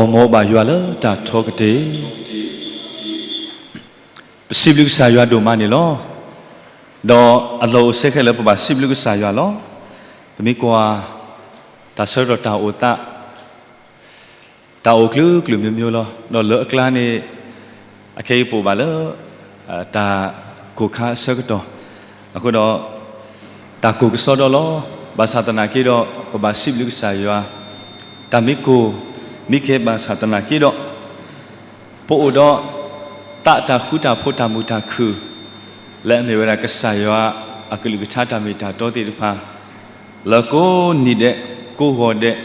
မ်ဘၣ်ယွၤလၢတၢ်ထီကတၢၢ်, ပစံးဘျုးကစၢ်ယွၤဒိၣ်မးန့ၣ်လီၤ. ဒီးအလီၢ်အိၣ်ဆၢခဲလၢာ်ပဘၣ်စံးဘျုးကစၢ်ယွၤလီၤ. ပမ့ၢ်ကွၢ် တၢ်ဆၢကတီၢ်တၢ်အိၣ်သး တၢ်အိၣ်ကျိၤကျိၤမျိုးမျိုးလီၤ. ဒီးလၢအကျါန့ၣ် အခဲအံၤပအိၣ်ဘၣ်လၢ တၢ်ကိၢ်ခါအဆၢကတီၢ်, အဃိဒီး တၢ်ကိၢ်ကစီဒီလီၤ. ဘၣ်ဆၣ်သနာ်က့ဒီး ပဘၣ်စံးဘျုးကစၢ်ယွၤ, တၢ်မ့ၢ်ကိၢ် မ့ၢ်ကဲဘၣ်ဆၣ်သနာ်က့ဒီး ပအိၣ်ဒီး သးတၢ်ဃူတၢ်ဖိးတၢ်မုာ်တၢ်ခုၣ် လၢအမ့ၢ်ဝဲဒၣ်ကစၢ်ယွၤအကလုၢ်ကထါတၢ်မ့ၢ်တၢ်တီသ့ၣ်တဖၣ် လၢကိးနံၤဒဲး ကိးဂီၤဒဲး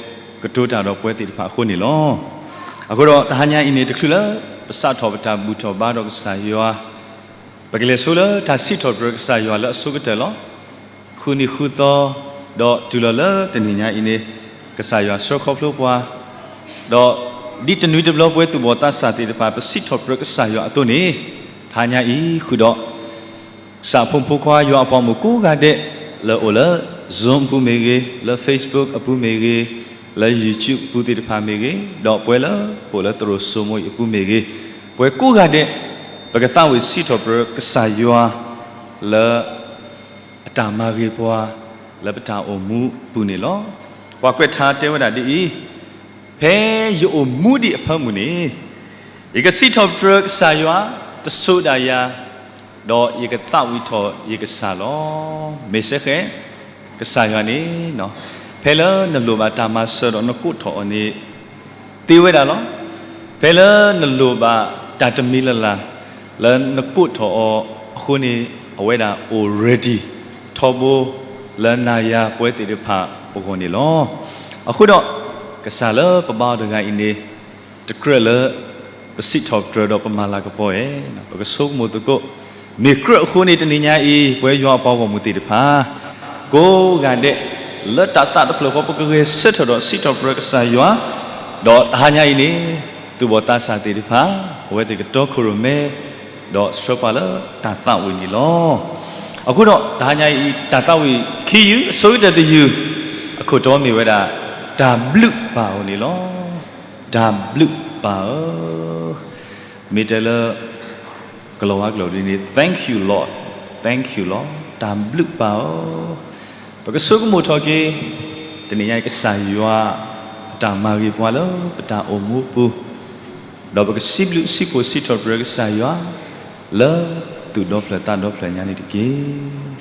ကတိၤတၢ်ဒီးပဝဲသ့ၣ်တဖၣ်အဃိန့ၣ်လီၤ. အဃိဒီးတဟါညါအံၤန့ၣ် တချုးလၢပစးထီၣ်ပတၢ်ဘူၣ်ထီၣ်ဘါဒီးကစၢ်ယွၤ ပကလဲၤဆိလၢတၢ်စံးထီၣ်ပတြၢၤကစၢ်ယွၤလၢအဆိကတၢၢ်လီၤ. ဃုနံၤဃုသီ ဒီးတုၤလီၤလၢတနံၤညါအံၤန့ၣ် ကစၢ်ယွၤဆှၢခီဖျိပှၤ, ဒီးဒ်တနွံတဘျီပဝဲသူၣ်ဘီၣ်သးစၢ်သ့ၣ်တဖၣ် ပစံးထီၣ်ပတြၢၤကစၢ်ယွၤအသိးန့ၣ်, တဟါညါအံၤဃုာ်ဒီး ကစၢ်အဖိမုၣ်ဖိခွါယွၤအပှၤမုၣ်ကိးဂၤဒဲး လၢအိၣ်လၢ Zoom အပူၤမ့ၢ်ဂ့ၤ, လၢ Facebook အပူၤမ့ၢ်ဂ့ၤ, လၢ YouTube အပူၤသ့ၣ်တဖၣ်မ့ၢ်ဂ့ၤ, ဒီးပဝဲလၢပအိၣ်လၢသရိာ်စိမိၤအံၤအပူၤမ့ၢ်ဂ့ၤ, ပဝဲကိးဂၤဒဲး ပကသးဝံၣ်စံးထီၣ်ပတြၢၤကစၢ်ယွၤ လၢ အတၢ်မၤဂ့ၤပှၤ လၢပတၢ်အိၣ်မူပူၤန့ၣ်လီၤ. ပှၤကွဲးထါတဲဝဲဒၣ်ဒ်အံၤ, ဖဲယအိၣ်မူဒံးအဖၢမုၢ်န့ၣ်, ယကစံးထီၣ်ပတြၢၤကစၢ်ယွၤ တစိၤဒၣ်ယၤ, ဒီးယကသးဝံၣ်ထီၣ်ယကစၢ်လီၤ. မ့ၢ်စ့ၢ်ကီး ကစၢ်ယွၤန့ၣ်, ဖဲလၢနလိၣ်ဘၣ်တၢ်မၤစၢၤဒီးနကိးထီၣ်အီၤန့ၣ် သ့ဝဲဒၣ်လီၤ. ဖဲလၢနလိၣ်ဘၣ်တၢ်တမံၤလၢ်လၢ် လၢနကိးထီၣ်အီၤအဃိန့ၣ် အဝဲဒၣ်အိၣ် ready ထီဘိ လၢနၤယၤပဝဲသ့ၣ်တဖၣ်ပဂီၢ်န့ၣ်လီၤ. အဃိဒီး ကစၢ်လၢပဘါအီၤတဂၤအံၤန့ၣ် တကြၢးလၢ ပစံးထီၣ်ပတြၢၤဒီးပမၤလၤကပီၤဧါ, ပကဆိကမိၣ်သကိး, မ့ၢ်ကြၢးအဃိန့ၣ် တနံၤညါအံၤ ပဝဲယွၤအပှၤဂီၢ်မုၢ်သ့ၣ်တဖၣ် ကိးဂၤဒဲး လၢတၢ်သးတဖျၢၣ်ဃီ ပကဂဲၤဆၢထၢၣ်ဒီးစံးထီၣ်ပတြၢၤကစၢ်ယွၤ, ဒီးတဟါညါအံၤန့ၣ် သူၣ်ဘီၣ်သးစၢ်သ့ၣ်တဖၣ် အဝဲသ့ၣ်ကတီခိၣ်ရိၣ်မဲ ဒီးဆှၢပှၤလၢတၢ်သးဝံၣ်န့ၣ်လီၤ. အဃိဒီး တဟါညါအံၤ တၢ်သးဝံၣ်ခံယုၢ် အဆိကတၢၢ်တယုၢ် အခိၣ်တီမ့ၢ်ဝဲဒၣ် တၢ်ဘျုးပၢ်ဧိၤန့ၣ်လီၤ. တၢ်ဘျုးပၢ်ဧၢ, မ့ၢ်တဲလၢ ကလီၤဝါကျိာ်ဒ်န့ၣ် Thank you, Lord, thank you, Lord, တၢ်ဘျုးပၢ်ဧၢ. ပကဆိကမိၣ်ထီၣ်က့ၤ တနံၤညါအံၤ ကစၢ်ယွၤ အတၢ်မၤဂ့ၤပှၤလၢပတၢ်အိၣ်မူပူၤ, ဒီးပကစံးဘျုးစံးဖှိၣ်စံးထီၣ်ပတြၢၤကစၢ်ယွၤ လၢသူၣ်ဒီဖျၢၣ်သးဒီဖျၢၣ်ညါန့ၣ်တက့ၢ်.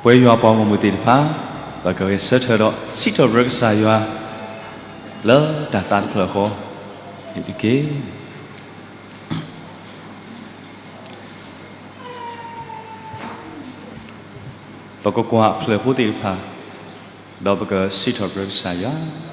ပဝဲယွၤအပှၤဂီၢ်မုၢ်သ့ၣ်တဖၣ် ပကဂဲၤဆၢထၢၣ်ဒီး စံးထီၣ်ပတြၢၤကစၢ်ယွၤ လၢတၢ်သးတဖျၢၣ်ဃီန့ၣ်တက့ၢ်. ပကကွၢ်အဖျၢၣ်ဖိသ့ၣ်တဖၣ် ဒီးပကစံးထီၣ်ပတြၢၤကစၢ်ယွၤ.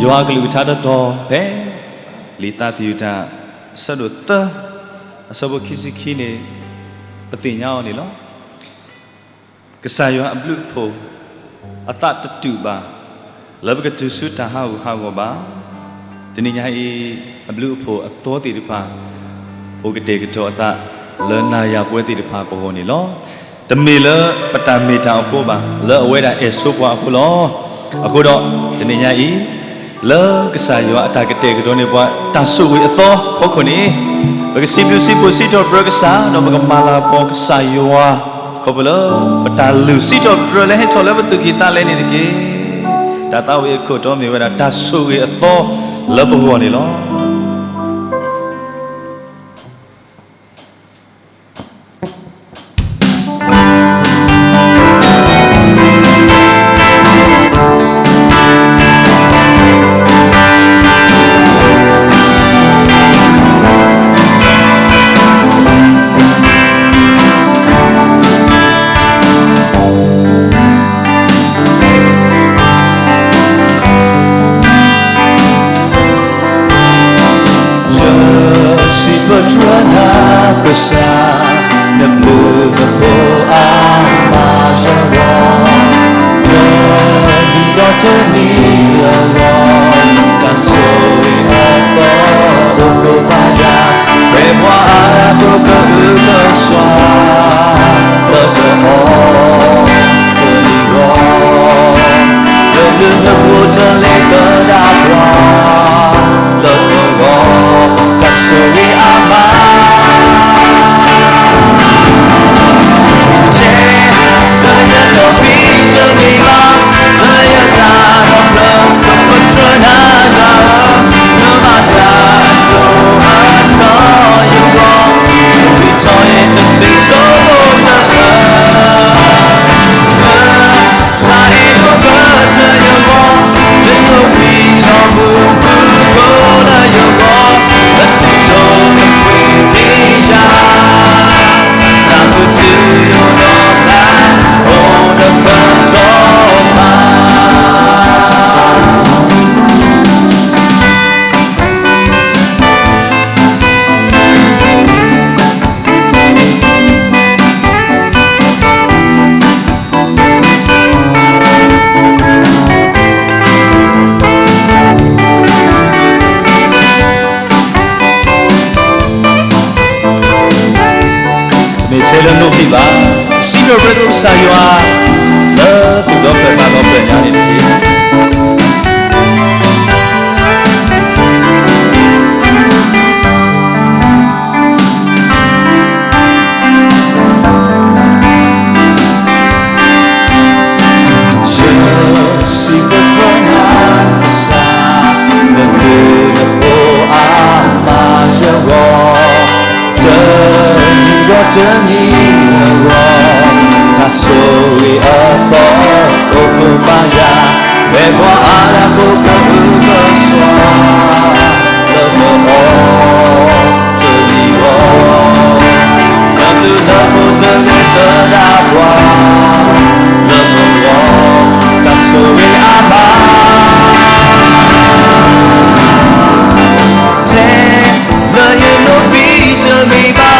ယွၤအကလုၢ်ကထါတတီၤဖဲ လံာ်သးသယုၢ်တၢ် အဆၢဒိၣ်သၢ အဆၢဖိခံဆံခံန့ၣ် ပသ့ၣ်ညါအီၤန့ၣ်လီၤ. ကစၢ်ယွၤအဘျုးအဖှိၣ် အသးတတုာ်ဘၣ် လၢပကတုၤဆူတၢ်ဟးဂူာ်ဟးဂီၤဘၣ်. တနံၤညါအံၤ အဘျုးအဖှိၣ်အသီသ့ၣ်တဖၣ် အိၣ်ကတဲာ်ကတီၤအသး လၢနၤယၤပဝဲသ့ၣ်တဖၣ်ပဂီၢ်န့ၣ်လီၤ. တမ့ၢ်လၢပတၢ်မ့ၢ်တၢ်အဃိဘၣ်, လၢအဝဲဒၣ်အဲၣ်ဆိပှၤအဃိလီၤ. အဃိဒီး တနံၤညါအံၤ လၢကစၢ်ယွၤအတၢ်ကတဲာ်ကတီၤန့ၢ်ပှၤ တၢ်ဆိၣ်ဂ့ၤအသီအဖီခိၣ်န့ၣ်, ပကစံးဘျုးစံးဖှိၣ်စံးထီၣ်ပတြၢၤကစၢ် ဒီးပကမၤလၤကပီၤကစၢ်ယွၤ ခီဖျိလၢ ပတၢ်လုၢ်စံးထီၣ်ပတြၢၤလၢဟဲထီၣ်လၢပသူၣ်ကံၢ်သးလဲန့ၣ်တက့ၢ်. တၢ်သးဝံၣ်အခိၣ်တီမ့ၢ်ဝဲဒၣ် တၢ်ဆိၣ်ဂ့ၤအသီလၢပဂီၢ်န့ၣ်လီၤ. ယစံးဘျုးနၤကစၢ်, နဘျုးနဖှိၣ်အါမးယဂီၢ်, တနံၤဒီးတနံၤအဂီၢ်, တၢ်ဆိၣ်ဂ့ၤအသီအိၣ်ခိးဘၣ်ယၤ, ဖဲပှၤအါဒိၣ်ကအုကစွါ လၢပဂီၢ်, တနံၤဂီၢ်, နဘျုးနဖှိၣ်တလဲၤသဒၣ်ပှၤ လၢပဂီၢ်, တၢ်ဆိၣ်ဂ့ၤအါမး ထဲလၢယနီၢ်ဖံးတမ့ၢ်ဘၣ်, လၢယသးဒီဖျၢၣ် ပတြၢၤနၤယွၤဧၢ, နမၤတၢ်အဒိၣ်အထီယဂီၢ်, နဝံထီၣ်ယတသ့စိတၢ်လၢ တၢ်အဲၣ်ဒိးကတၢၢ်ယဂီၢ်, နဒိးကွံာ်လီၤမူမူကိလၢယဂီၢ်, လၢထူၣ်လိၤနပှ့ၤက့ၤယၤ, တၢ်မုာ်တုၤယိာ်ဒီးနၤ, အိၣ်နပၢၤတီၤမး မ့ၢ်ထဲလၢနအိၣ်ဖံးဘၣ်, စံးထီၣ်ပတြၢၤကစၢ်ယွၤ လၢသူၣ်ဒီဖျၢၣ်သးဒီဖျၢၣ်ညါန့ၣ်တက့ၢ်. ယစံးဘျုးနၤကစၢ်, နဘျုးနဖှိၣ်အါမးယဂီၢ်, တနံၤဒီးတနံၤအဂီၢ်, တၢ်ဆိၣ်ဂ့ၤအသီအိၣ်ခိးဘၣ်ယၤ, ဖဲပှၤအါဒိၣ်ကအုကစွါ လၢပဂီၢ်, တနံၤဂီၢ်, နဘျုးနဖှိၣ်တလဲၤသဒၣ်ပှၤ လၢပဂီၢ်, တၢ်ဆိၣ်ဂ့ၤအါမး ထဲလၢယနီၢ်ဖံးတမ့ၢ်ဘၣ်,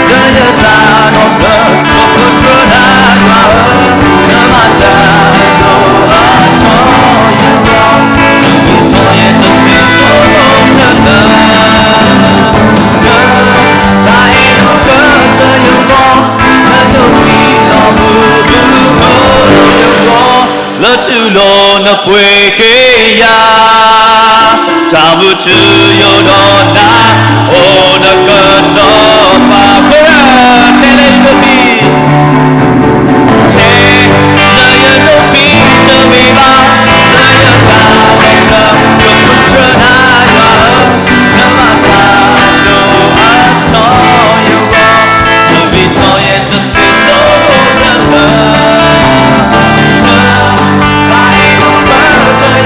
လၢယသးဒီဖျၢၣ် ပတြၢၤနၤယွၤဧၢ, နမၤတၢ်အဒိၣ်အထီယဂီၢ်, နဝံထီၣ်ယတသ့စိတၢ်လၢ တၢ်အဲၣ်ဒိးကတၢၢ်ယဂီၢ်, နဒိးကွံာ်လီၤမူမူကိလၢယဂီၢ်, လၢထူၣ်လိၤနပှ့ၤက့ၤယၤ, တၢ်မုာ်တုၤယိာ်ဒီးနၤ, အိၣ်နကတီၤပာ် ထဲလၢယနီၢ်ဖံး, ထဲလၢယနီၢ်ဖံးတမ့ၢ်ဘၣ်, လၢယသးဒီဖျၢၣ် ပတြၢၤနၤယွၤဧၢ, နမၤတၢ်အဒိၣ်အထီယဂီၢ်, နဝံထီၣ်ယတသ့စိတၢ်လၢ တၢ်အဲၣ်ဒိးကတၢၢ်ယ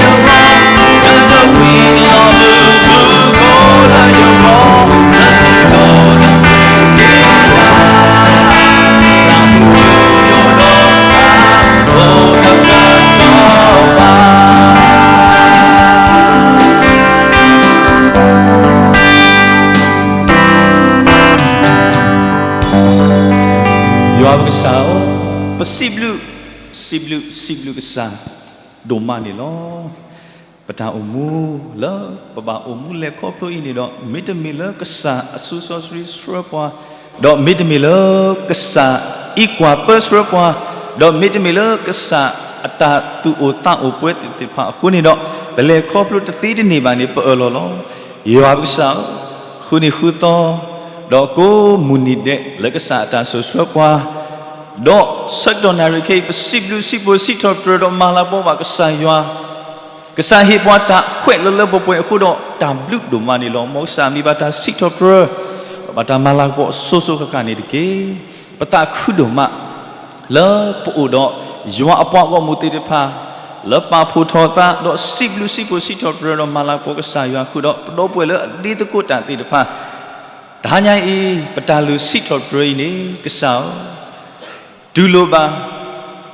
ဂီၢ်, တၢ်မုာ်တုၤယိာ်ဒီးနၤ, အိၣ်နကတီၤပာ် စံးဘျုးကစၢ်ဒိၣ်မးန့ၣ်လီၤ. ပတၢ်အိၣ်မူလၢပဘၣ်အိၣ်မူလဲၤခီဖျိအံၤန့ၣ်ဒီး မ့တမ့ၢ်လၢကစၢ်အစိၤစီဆှံဆှၢပှၤ, ဒီးမ့တမ့ၢ်လၢကစၢ်အံးကွၢ်ပၢဆှၢပှၤ, ဒီးမ့တမ့ၢ်လၢကစၢ်အတၢ်သူၣ်အိၣ်သးအိၣ်ပှဲၤသ့ၣ်တဖၣ်အဃိန့ၣ်ဒီး ပလဲၤခီဖျိတသ့တန့ၢ်ဘၣ်န့ၣ် ပအၢၣ်လီၤလီၤ. ယွၤပကစၢ်ဧၢ, ဃုနံၤဃုသီ ဒီးကိးမုၢ်နံၤဒဲးလၢကစၢ်အတၢ်ဆိၣ်ဆှၢပှၤ, ဒီးဆၢကတီၢ်နၣ်ရံၣ်ခဲအံၤ ပစံးဘျုးစံးဖှိၣ်စံးထီၣ်ပတြၢၤဒီးမၤလၤကပီၤဘၣ်ကစၢ်ယွၤ, ကစၢ်ဟ့ၣ်ပှၤတၢ်ခွဲးလၢလၢပှဲၤပှဲၤအဃိဒီး တၢ်ဘျုးဒိၣ်မးန့ၣ်လီၤ. မ်ကစၢ်မ့ၢ်ဘၣ်တၢ်စံးထီၣ်ပတြၢၤ, ဒီးဘၣ်တၢ်မၤလၤကပီၤစိၤစိၤဃၣ်ဃၣ်န့ၣ်တက့ၢ်. ပသးခုဒိၣ်မး လၢပအိၣ်ဒီးယွၤအပှၤဂီၢ်မုၢ်သ့ၣ်တဖၣ် လၢပာ်ဖှိၣ်ထီၣ်သးဒီးစံးဘျုးစံးဖှိၣ်စံးထီၣ်ပတြၢၤဒီးမၤလၤကပီၤကစၢ်ယွၤဃုာ်ဒီး ပဒီပုၢ်ဝဲၢ်လၢအဒ့သကိးတၢ်သ့ၣ်တဖၣ်, တဟါညါအံၤ ပတၢ်လုၢ်စံးထီၣ်ပတြၢၤအံၤန့ၣ် ကစၢ်ဧၢ, တူၢ်လိာ်ဘၣ်,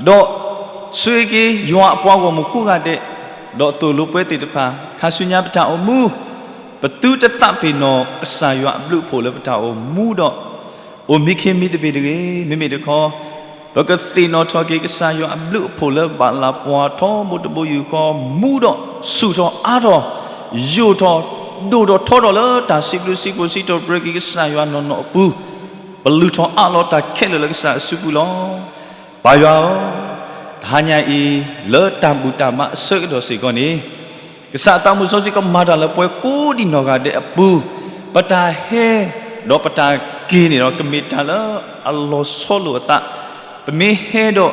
ဒီးဆိၣ်ဂ့ၤက့ၤယွၤအပှၤဂီၢ်မုၢ်ကိးဂၤဒဲး, ဒီးသိၣ်လိပှဲၤသ့ၣ်တဖၣ် ခါဆူညါပတၢ်အိၣ်မူ, ပသုတသးပ့ၤနီၣ်ကစၢ်ယွၤအဘျုးအဖှိၣ်လၢပတၢ်အိၣ်မူဒီး အိၣ်မံခ့မံသပ့ၤတဂ့ၤ. မ့မ့ၢ်တခီ ပကသ့ၣ်နီၣ်ထီၣ်က့ၤကစၢ်ယွၤအဘျုးအဖှိၣ်လၢဘၣ်လၤပှၤထီဘိတဘိယူၢ်ဃီ မူဒီးဆူၣ်ထီၣ်အါထီၣ် ယိာ်ထီၣ်ဒိၣ်ထီၣ်ထီထီၣ်လၢတၢ်စံးဘျုးစံးဖှိၣ်စံးထီၣ်ပတြၢၤက့ၤကစၢ်ယွၤနီၢ်နီၢ်အပူၤ, ပလုၢ်ထီၣ်အးလီၤတၢ်ခဲလၢာ်လၢကစၢ်အစုပူၤလီၤ. ပၢ်ယွၤဧၢ, တဟါညါအံၤ လၢတၢ်ဘူၣ်တၢ်ဘါအဆၢကတီၢ်စ့ၢ်ကီးန့ၣ် ကစၢ်အသးမုၣ်စီဆှံကမၤတၢ်လၢပှၤကိးဒံးနီၢ်ဂၤဒဲးအပူၤ, ပတၢ်ဟဲ ဒီးပတၢ်က့ၤန့ၣ်ဒီး ကမ့ၢ်တၢ်လၢအလီၤဆီလိာ်အသး, ပမ့ၢ်ဟဲဒီး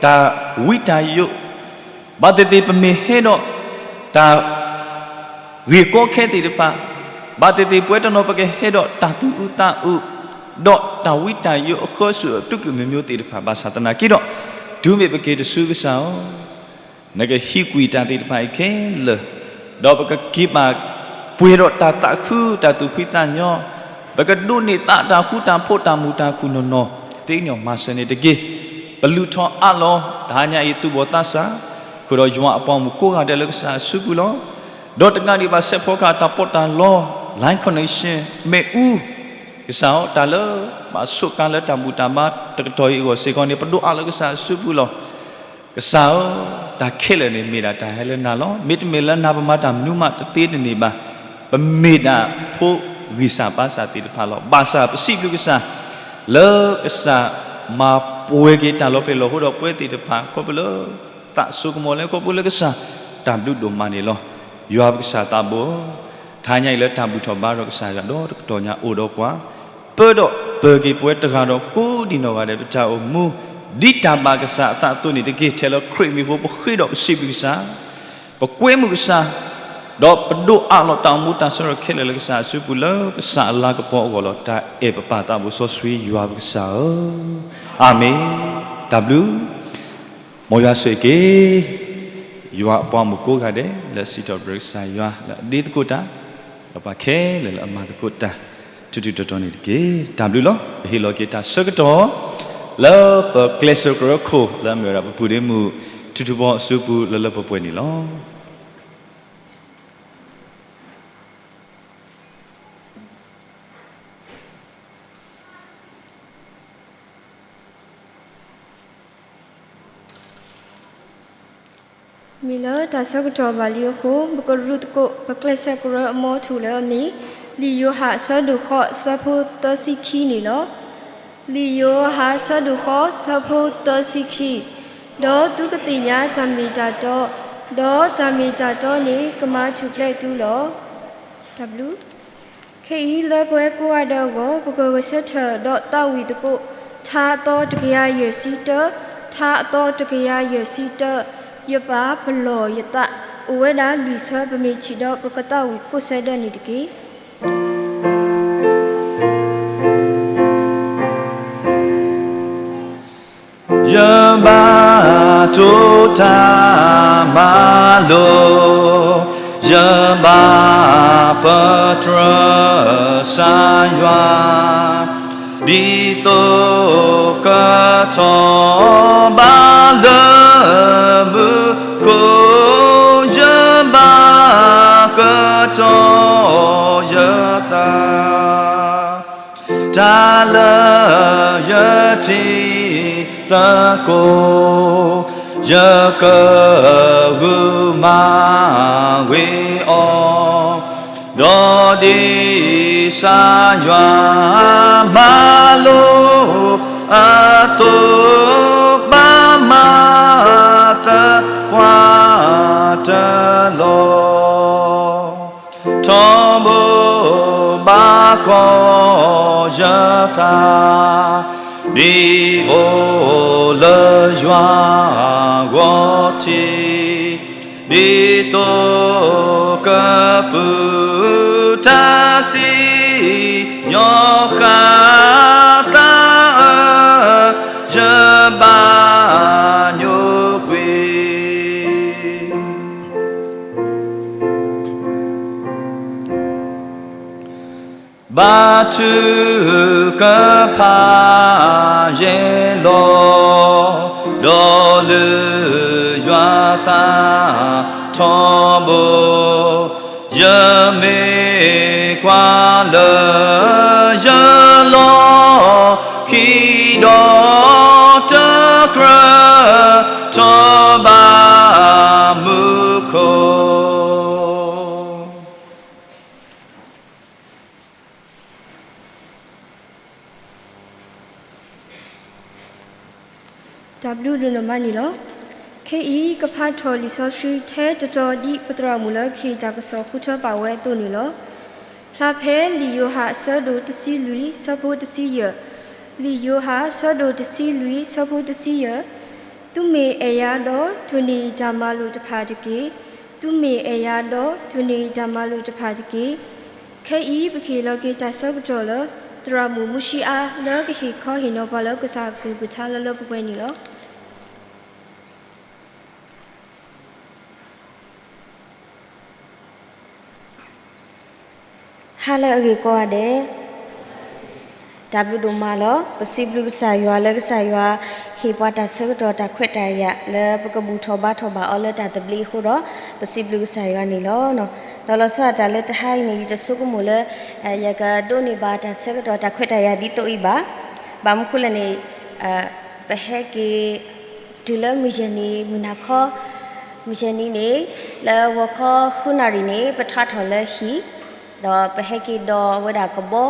တၢ်ဝံတၢ်ယိး, ဘၣ်သ့ၣ်သ့ၣ်ပမ့ၢ်ဟဲဒီးတၢ် ဂ့ၢ်ကီခဲသ့ၣ်တဖၣ်, ဘၣ်သ့ၣ်သ့ၣ်ပဝဲတနီၤပကဟဲဒီးတၢ်သူၣ်အုးသးအုး, ဒီးတၢ်ဝံတၢ်ယိးအဃၢဆူၣ်အကျိၤကျိၤမ့ၢ်မ့ၢ်သ့ၣ်တဖၣ် ဘၣ်ဆၣ်သနာ်က့ဒီး တုၤမ့ၢ်ပက့ၤတစုကစၢ်ဧၢ, နကဟံးကွံာ်တၢ်သ့ၣ်တဖၣ်အံၤခဲလၢာ်, ဒီးပကက့ၤဘၣ်ပှဲၤဒီးတၢ်သးခု တၢ်သူၣ်ဖှံသးညီ, ပကဒိးန့ၢ်သးတၢ်ဃူတၢ်ဖိးတၢ်မုာ်တၢ်ခုၣ်နီၢ်နီၢ်, သ့ၣ်ညါမၤစၢၤန့ၣ်တက့ၢ်. ပလုၢ်ထီၣ်အးလီၤ တဟါညါအံၤသူၣ်ဘီၣ်သးစၢ်, ဃုာ်ဒီးယွၤအပှၤမုၣ်ကိးဂၤဒဲးလၢကစၢ်အစုပူၤလီၤ. ဒီးတကးဒံးဘၣ်စဲးဖီကဟၣ်တၢ်ပီးတၢ်လီ line connection မ့ၣ်အူ, ကစၢ်ဧၢ, တၢ်လၢဘၣ်ဆိးကါလၢတၢ်ဘူၣ်တၢ်ဘါတကတီၢ်အံၤအဂီၢ်စ့ၢ်ကီးန့ၣ် ပဒိးအးလၢကစၢ်အစုပူၤလီၤ. ကစၢ်ဧၢ, တၢ်ခဲလၢာ်န့ၣ်မ့ၢ်ဒၣ်တၢ်ဟဲလၢနၤလီၤ. မ့တမ့ၢ်လၢနၤပမၤတၢ်မနုၤမးတသ့တန့ၢ်ဘၣ်. ပမ့ၢ်ဒၣ်ဖိဂံၢ်စၢ်ဘါစၢ်သ့ၣ်တဖၣ်လီၤ. ဘၣ်ဆၣ်ပစံးဘျုးကစၢ် လၢကစၢ်မၤပှဲၤက့ၤတၢ်လီၤပျံၤလီၤဖုးဒီးပဝဲသ့ၣ်တဖၣ် ခီဖျိလၢသးစိကမီၤလၢခီဖျိလၢကစၢ် တၢ်ဘျုးဒိၣ်မးန့ၣ်လီၤ. ယွၤပကစၢ်သးဘိဧၢ, တဟါညါအံၤလၢတၢ်ဘူၣ်ထီၣ်ဘါထီၣ်ကစၢ်ယွၤဒီးတကတီၢ်ညါအိၣ်ဒီးပှၤ ပၢဒီးပၢၤက့ၤပဝဲတဂၤဒီးကိးဒံးနီၢ်ဂၤဒဲး ပတၢ်အိၣ်မူ ဒ်တၢ်ဘၣ်ကစၢ်အသးအသိးန့ၣ်တက့ၢ်. ထဲလၢခရံာ်မံၤအဃိ ပဃ့ဒီးပစံးဘျုးကစၢ်, ပကွဲမုာ်ကစၢ်, ဒီးပဒိးအးလီၤတၢ်အိၣ်မူတၢ်ဆၢထၢၣ်ခဲလၢာ်လၢကစၢ်အစုပူၤလၢကစၢ်အလၤကပီၤအဂီၢ်လီၤ. တၢ်အဲၣ်ပပၢ်သးဘိစီဆှံယွၤပကစၢ်ဧၢ, အၤမ့ၣ်. တၢ်ဘျုး မ်ယွၤဆိၣ်ဂ့ၤက့ၤ ယွၤအပှၤမုၣ်ကိးဂၤဒဲး လၢအစံးထီၣ်ပတြၢၤကစၢ်ယွၤလၢအဒ့သကိးတၢ်, ဒီးပှၤခဲလၢာ်လၢအမၤသကိးတၢ် ထူးထူးတီၤတီၤန့ၣ်တက့ၢ်. တၢ်ဘျုးလီၤ. ပဟ့ၣ်လီၤက့ၤတၢ်ဆၢကတီၢ် လၢပကျဲးစၢးကရၢခိၣ် လၢအမ့ၢ်ဝဲဒၣ်ပပူၤဒ့မုၣ် ထူထူဘီအစုပူၤလၢလၢပှဲၤပှဲၤန့ၣ်လီၤ. မ့ၢ်လၢတၢ်ဆၢကတီၢ်ဘၣ်လံအဃိ ပကရူၢ်သကိး ပကျဲးစၢးကရၢအမီထူၣ်လၢအမ့ၢ် လံာ်ယိၤဟၣ်အဆၢဒိၣ်ဃိး အဆၢဖိသၢဆံခံန့ၣ်လီၤ. လံာ်ယိၤဟၣ်အဆၢဒိၣ်ဃိး အဆၢဖိသၢဆံခံ, ဒီးသုကသ့ၣ်ညါတၢ်မ့ၢ်တၢ်တီ, ဒီးတၢ်မ့ၢ်တၢ်တီန့ၣ် ကမၤထူၣ်ဖျဲးသုလီၤ. တၢ်ဘျုး ခဲအံၤလၢပဝဲကိးဂၤဒဲးအဂီၢ် ပကဂဲၤဆၢထၢၣ်ဒီးသးဝံၣ်သကိး ထါအသီတကယၤယဲၢ်ဆံတၢ, ထါအသီတကယၤယဲၢ်ဆံတၢ, ယပာ်ပလီၢ်ယသး, အိၣ်ဝဲဒၣ်လွံၢ်ဆၢ ပမ့ၢ်ထံၣ်ဒီးပကသးဝံၣ်ကိးဆၢဒၢန့ၣ်တက့ၢ်. ယဘၣ်တိၢ်တၢ်မၤလိာ်, ယဘၣ်ပတြၢၤကစၢ်ယွၤ, ဒ်သိးကထီၣ်ဘးလၢမူခိၣ်, ယဘၣ်ကတီၤယသး တၢ်လၢယထံၣ်သကိး ယကဂုာ်မၤဝ့ၤအီၤ, ဒီးဒ်ကစၢ်ယွၤမၤလိအသိး, ဘၣ်မၤသပှၢ်တၢၢ်လီၤ. ထီဘိဘၣ်ကီၢ်ယသး, ဒ်အိၣ်လၢယွၤဂီၢ်ထံး, ဒ်သိးကပုၢ်တၢ်စံၣ်ညီၣ်ဃာ်သးအၢ, ယဘၣ်ညိကွံာ် ဘါထုကဖၣ်ယဲလီၤ, ဒီးလုၢ်ယွၤသးထီဘိ, ယမ့ၢ်ကွၢ်လၢယလီၢ်ခံ, ဒီးတကြၢးထီၣ်ဘၣ်မူခိၣ် တၢ်ဘျုးဒိၣ်နီၢ်မးန့ၣ်လီၤ. ခဲအံၤကဖးထီၣ်လံာ်စီဆှံထဲတတီၤဒ်ပသရၣ်မုၣ်လၢကဟ့ၣ်တၢ်ကစီၣ်ဃုထၢဘၣ်ဝဲအသိးန့ၣ်လီၤ. ဖျါဖဲလံာ်ယိၤဟၣ်အဆၢဒိၣ်တဆံလွံၢ်ဆၢဖိတဆံယဲၢ်, လံာ်ယိၤဟၣ်အဆၢဒိၣ်တဆံလွံၢ်ဆၢဖိတဆံယဲၢ်, သုမ့ၢ်အဲၣ်ယၤဒီး ထိၣ်န့ၢ်ယတၢ်မၤလိာ်တဖၣ်တက့ၢ်. သုမ့ၢ်အဲၣ်ယၤဒီးထိၣ်န့ၢ်ယတၢ်မၤလိာ်တဖၣ်တက့ၢ်. ခဲအံၤပကဟ့ၣ်လီၤက့ၤတၢ်ဆၢကတီၢ်လၢ သရၣ်မုၣ်မူၡံအါ လၢကဟ့ၣ်ခီဟ့ၣ်နီၤပှၤလၢကစၢ်အကလုၢ်ကထါလၢလၢပှဲၤပှဲၤန့ၣ်လီၤ. ဟါလၢအဂ့ၤကိးဂၤဒဲး, တၢ်ဘျုးဒိၣ်မးလီၤ. ပစံးဘျုးကစၢ်ယွၤလၢကစၢ်ယွၤ ဟ့ၣ်ပှၤတၢ်ဆၢကတီၢ်တၢ်ခွဲးတၢ်ယာ်လၢပကဘူၣ်ထီၣ်ဘါထီၣ်ဘၣ်အီၤလၢတၢ်သဘျ့အဃိဒီး ပစံးဘျုးကစၢ်ယွၤန့ၣ်လီၤ. ဒီးလီၤဆီဒၣ်တၢ်လၢတဟါအံၤန့ၣ် ယတဆိကမိၣ်လၢ ယကဒိးန့ၢ်ဘၣ်တၢ်ဆၢကတီၢ်တၢ်ခွဲးတၢ်ယာ်ဒ်သိးအံၤဘၣ်. ဘၣ်မနုၤဃိလဲၣ်န့ၣ် ပဟဲက့ၤ တုၤလၢမုၢ်ယဲၢ်နံၤမုၢ်နၤခီ, မုၢ်ယဲၢ်နံၤန့ၣ် လၢဂီၤခီဃုနၣ်ရံၣ်န့ၣ် ပထါထီၣ်လၢဟံၣ်, ဒီးပဟဲက့ၤဒီးဝဲဒၣ်ကဘီ,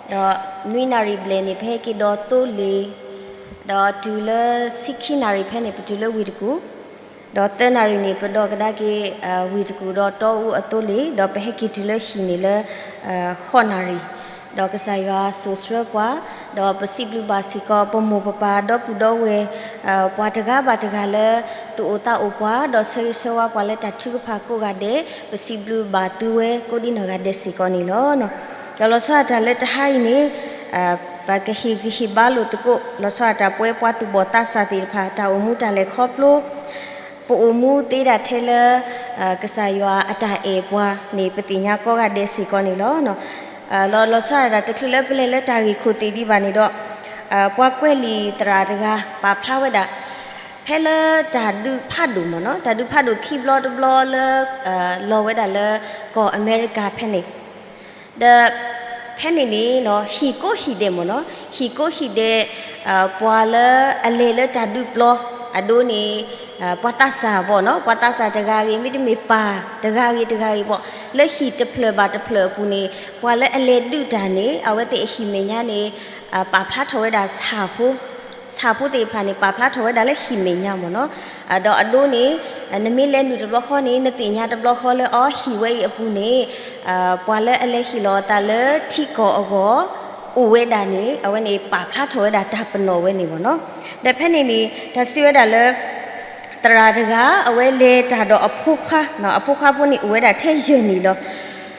ဒီးနွံနၣ်ရံၣ်ဘျဲၣ်န့ၣ် ပဟဲက့ၤဒီးသိလ့ၣ်, ဒီးတုၤလၢဆံခံနၣ်ရံၣ်ဖဲန့ၣ် ပတုၤလၢဝ့ၢ်တကူၣ်, ဒီးသၢနၣ်ရံၣ်န့ၣ် ပဒိးကဒါက့ၤ ဝ့ၢ်တကူၣ်ဒီးတီအူအသိလ့ၣ်, ဒီးပဟဲက့ၤတုၤလၢဟံၣ်န့ၣ်လၢ ဃိးနၣ်ရံၣ်, ဒီးကစၢ်ယွၤစိာ်ဆှၢပှၤ, ဒီးပစံးဘျုးဘၣ်စ့ၢ်ကီး ပမိၢ်ပပၢ်ဒီပုၢ်ဒီဝဲၢ် ပှၤတဂၤဘၣ်တဂၤလၢ သူၣ်အိၣ်သးအိၣ်ပှၤ ဒီးဆၢဂ့ၤဆၢဝါပှၤလၢတၢ်ထုကဖၣ်ကိးဂၤဒဲး, ပစံးဘျုးဘၣ်သုဝဲကိးဒံနီၢ်ဂၤဒဲးစ့ၢ်ကီးန့ၣ်လီၤ. ဒီးလီၤဆီဒၣ်တၢ်လၢတဟါအံၤန့ၣ် ပကဟ့ၣ်ဂံၢ်ဟ့ၣ်ဘါလိာ်သကိး လီၤဆီဒၣ်တၢ်ပဝဲပှၤသူၣ်ဘီၣ်သးစၢ်သ့ၣ်တဖၣ် တၢ်အိၣ်မူတၢ်လဲၤခီဖျိ ပအိၣ်မူသ့ဒၣ်ထဲလၢ ကစၢ်ယွၤအတၢ်အဲၣ်ပှၤန့ၣ် ပသ့ၣ်ညါကိးဂၤဒဲးစ့ၢ်ကီးန့ၣ်လီၤ. လီၤ လီၤဆီဒၣ်တၢ်တချုးလၢပလဲၤလၢတၢ်ဂ့ၢ်ခိၣ်သ့ၣ်ဒံးဘၣ်န့ၣ်ဒီး ပှၤကွဲးလံာ်သရၣ်တဂၤ ပာ်ဖျါဝဲဒၣ် ဖဲလၢတၢ်ဒုးဖးဒိၣ်မ့ၢ်နီၤ တၢ်ဒုးဖးဒိၣ်ခံဘျီတဘျီလၢ လီၤဝဲဒၣ်လၢကီၢ်အမဲရကၤဖဲန့ၣ် ဒီး ဖဲန့ၣ်န့ၣ် ဟံၣ်ကိးဟံၣ်ဒဲးမ့ၢ်နီၤ ဟံၣ်ကိးဟံၣ်ဒဲး ပှၤလၢအလဲၤလၢတၢ်ဒုးပျီ အဒိန့ၣ် ပှၤသးစၢ်ဘၣ်နီၤ ပှၤသးစၢ်တဂၤဂ့ၤ မ့တမ့ၢ်ပၢ်တဂၤဂ့ၤတဂၤဂ့ၤဘၣ် လၢဟံၣ်တဖျၢၣ်ဘၣ်တဖျၢၣ်အပူၤန့ၣ် ပှၤလၢအလဲၤဒုးတၢ်န့ၣ် အဝဲသ့ၣ်အဟံၣ်မဲာ်ညါန့ၣ် ပာ်ဖျါထီၣ်ဝဲဒၣ်ဆၣ်ဖိ ဆၣ်ဖိသ့ၣ်တဖၣ်န့ၣ် ပာ်ဖျါထီၣ်ဝဲဒၣ်လၢဟံၣ်မဲာ်ညါမ့ၢ်နီၤ ဒီးအဒိန့ၣ် နမ့ၢ်လဲၤနုာ်တဘျီဃီန့ၣ် နသ့ၣ်ညါတဘျီဃီလၢအီဟံၣ်ဝဲအံၤအပူၤန့ၣ် ပှၤလၢအလဲၤဟ့ၣ်လီၤအသးလၢထံကီၢ်အဂီၢ် အိၣ်ဝဲဒၣ်န့ၣ် အဝဲန့ၣ်ပာ်ဖျါထီၣ်ဝဲဒၣ်တၢ်ပနီၣ်ဝဲန့ၣ်မ့ၢ်နီၤ ဒီးဖဲန့ၣ်န့ၣ် တၢ်စံးဝဲဒၣ်လၢ သရၣ်တဂၤ အဝဲလဲၤတၢ်ဒီးအဖိခွါ အဖိခွါဖိန့ၣ်အိၣ်ဝဲဒၣ်ထဲယဲၢ်နံၣ်လီၤ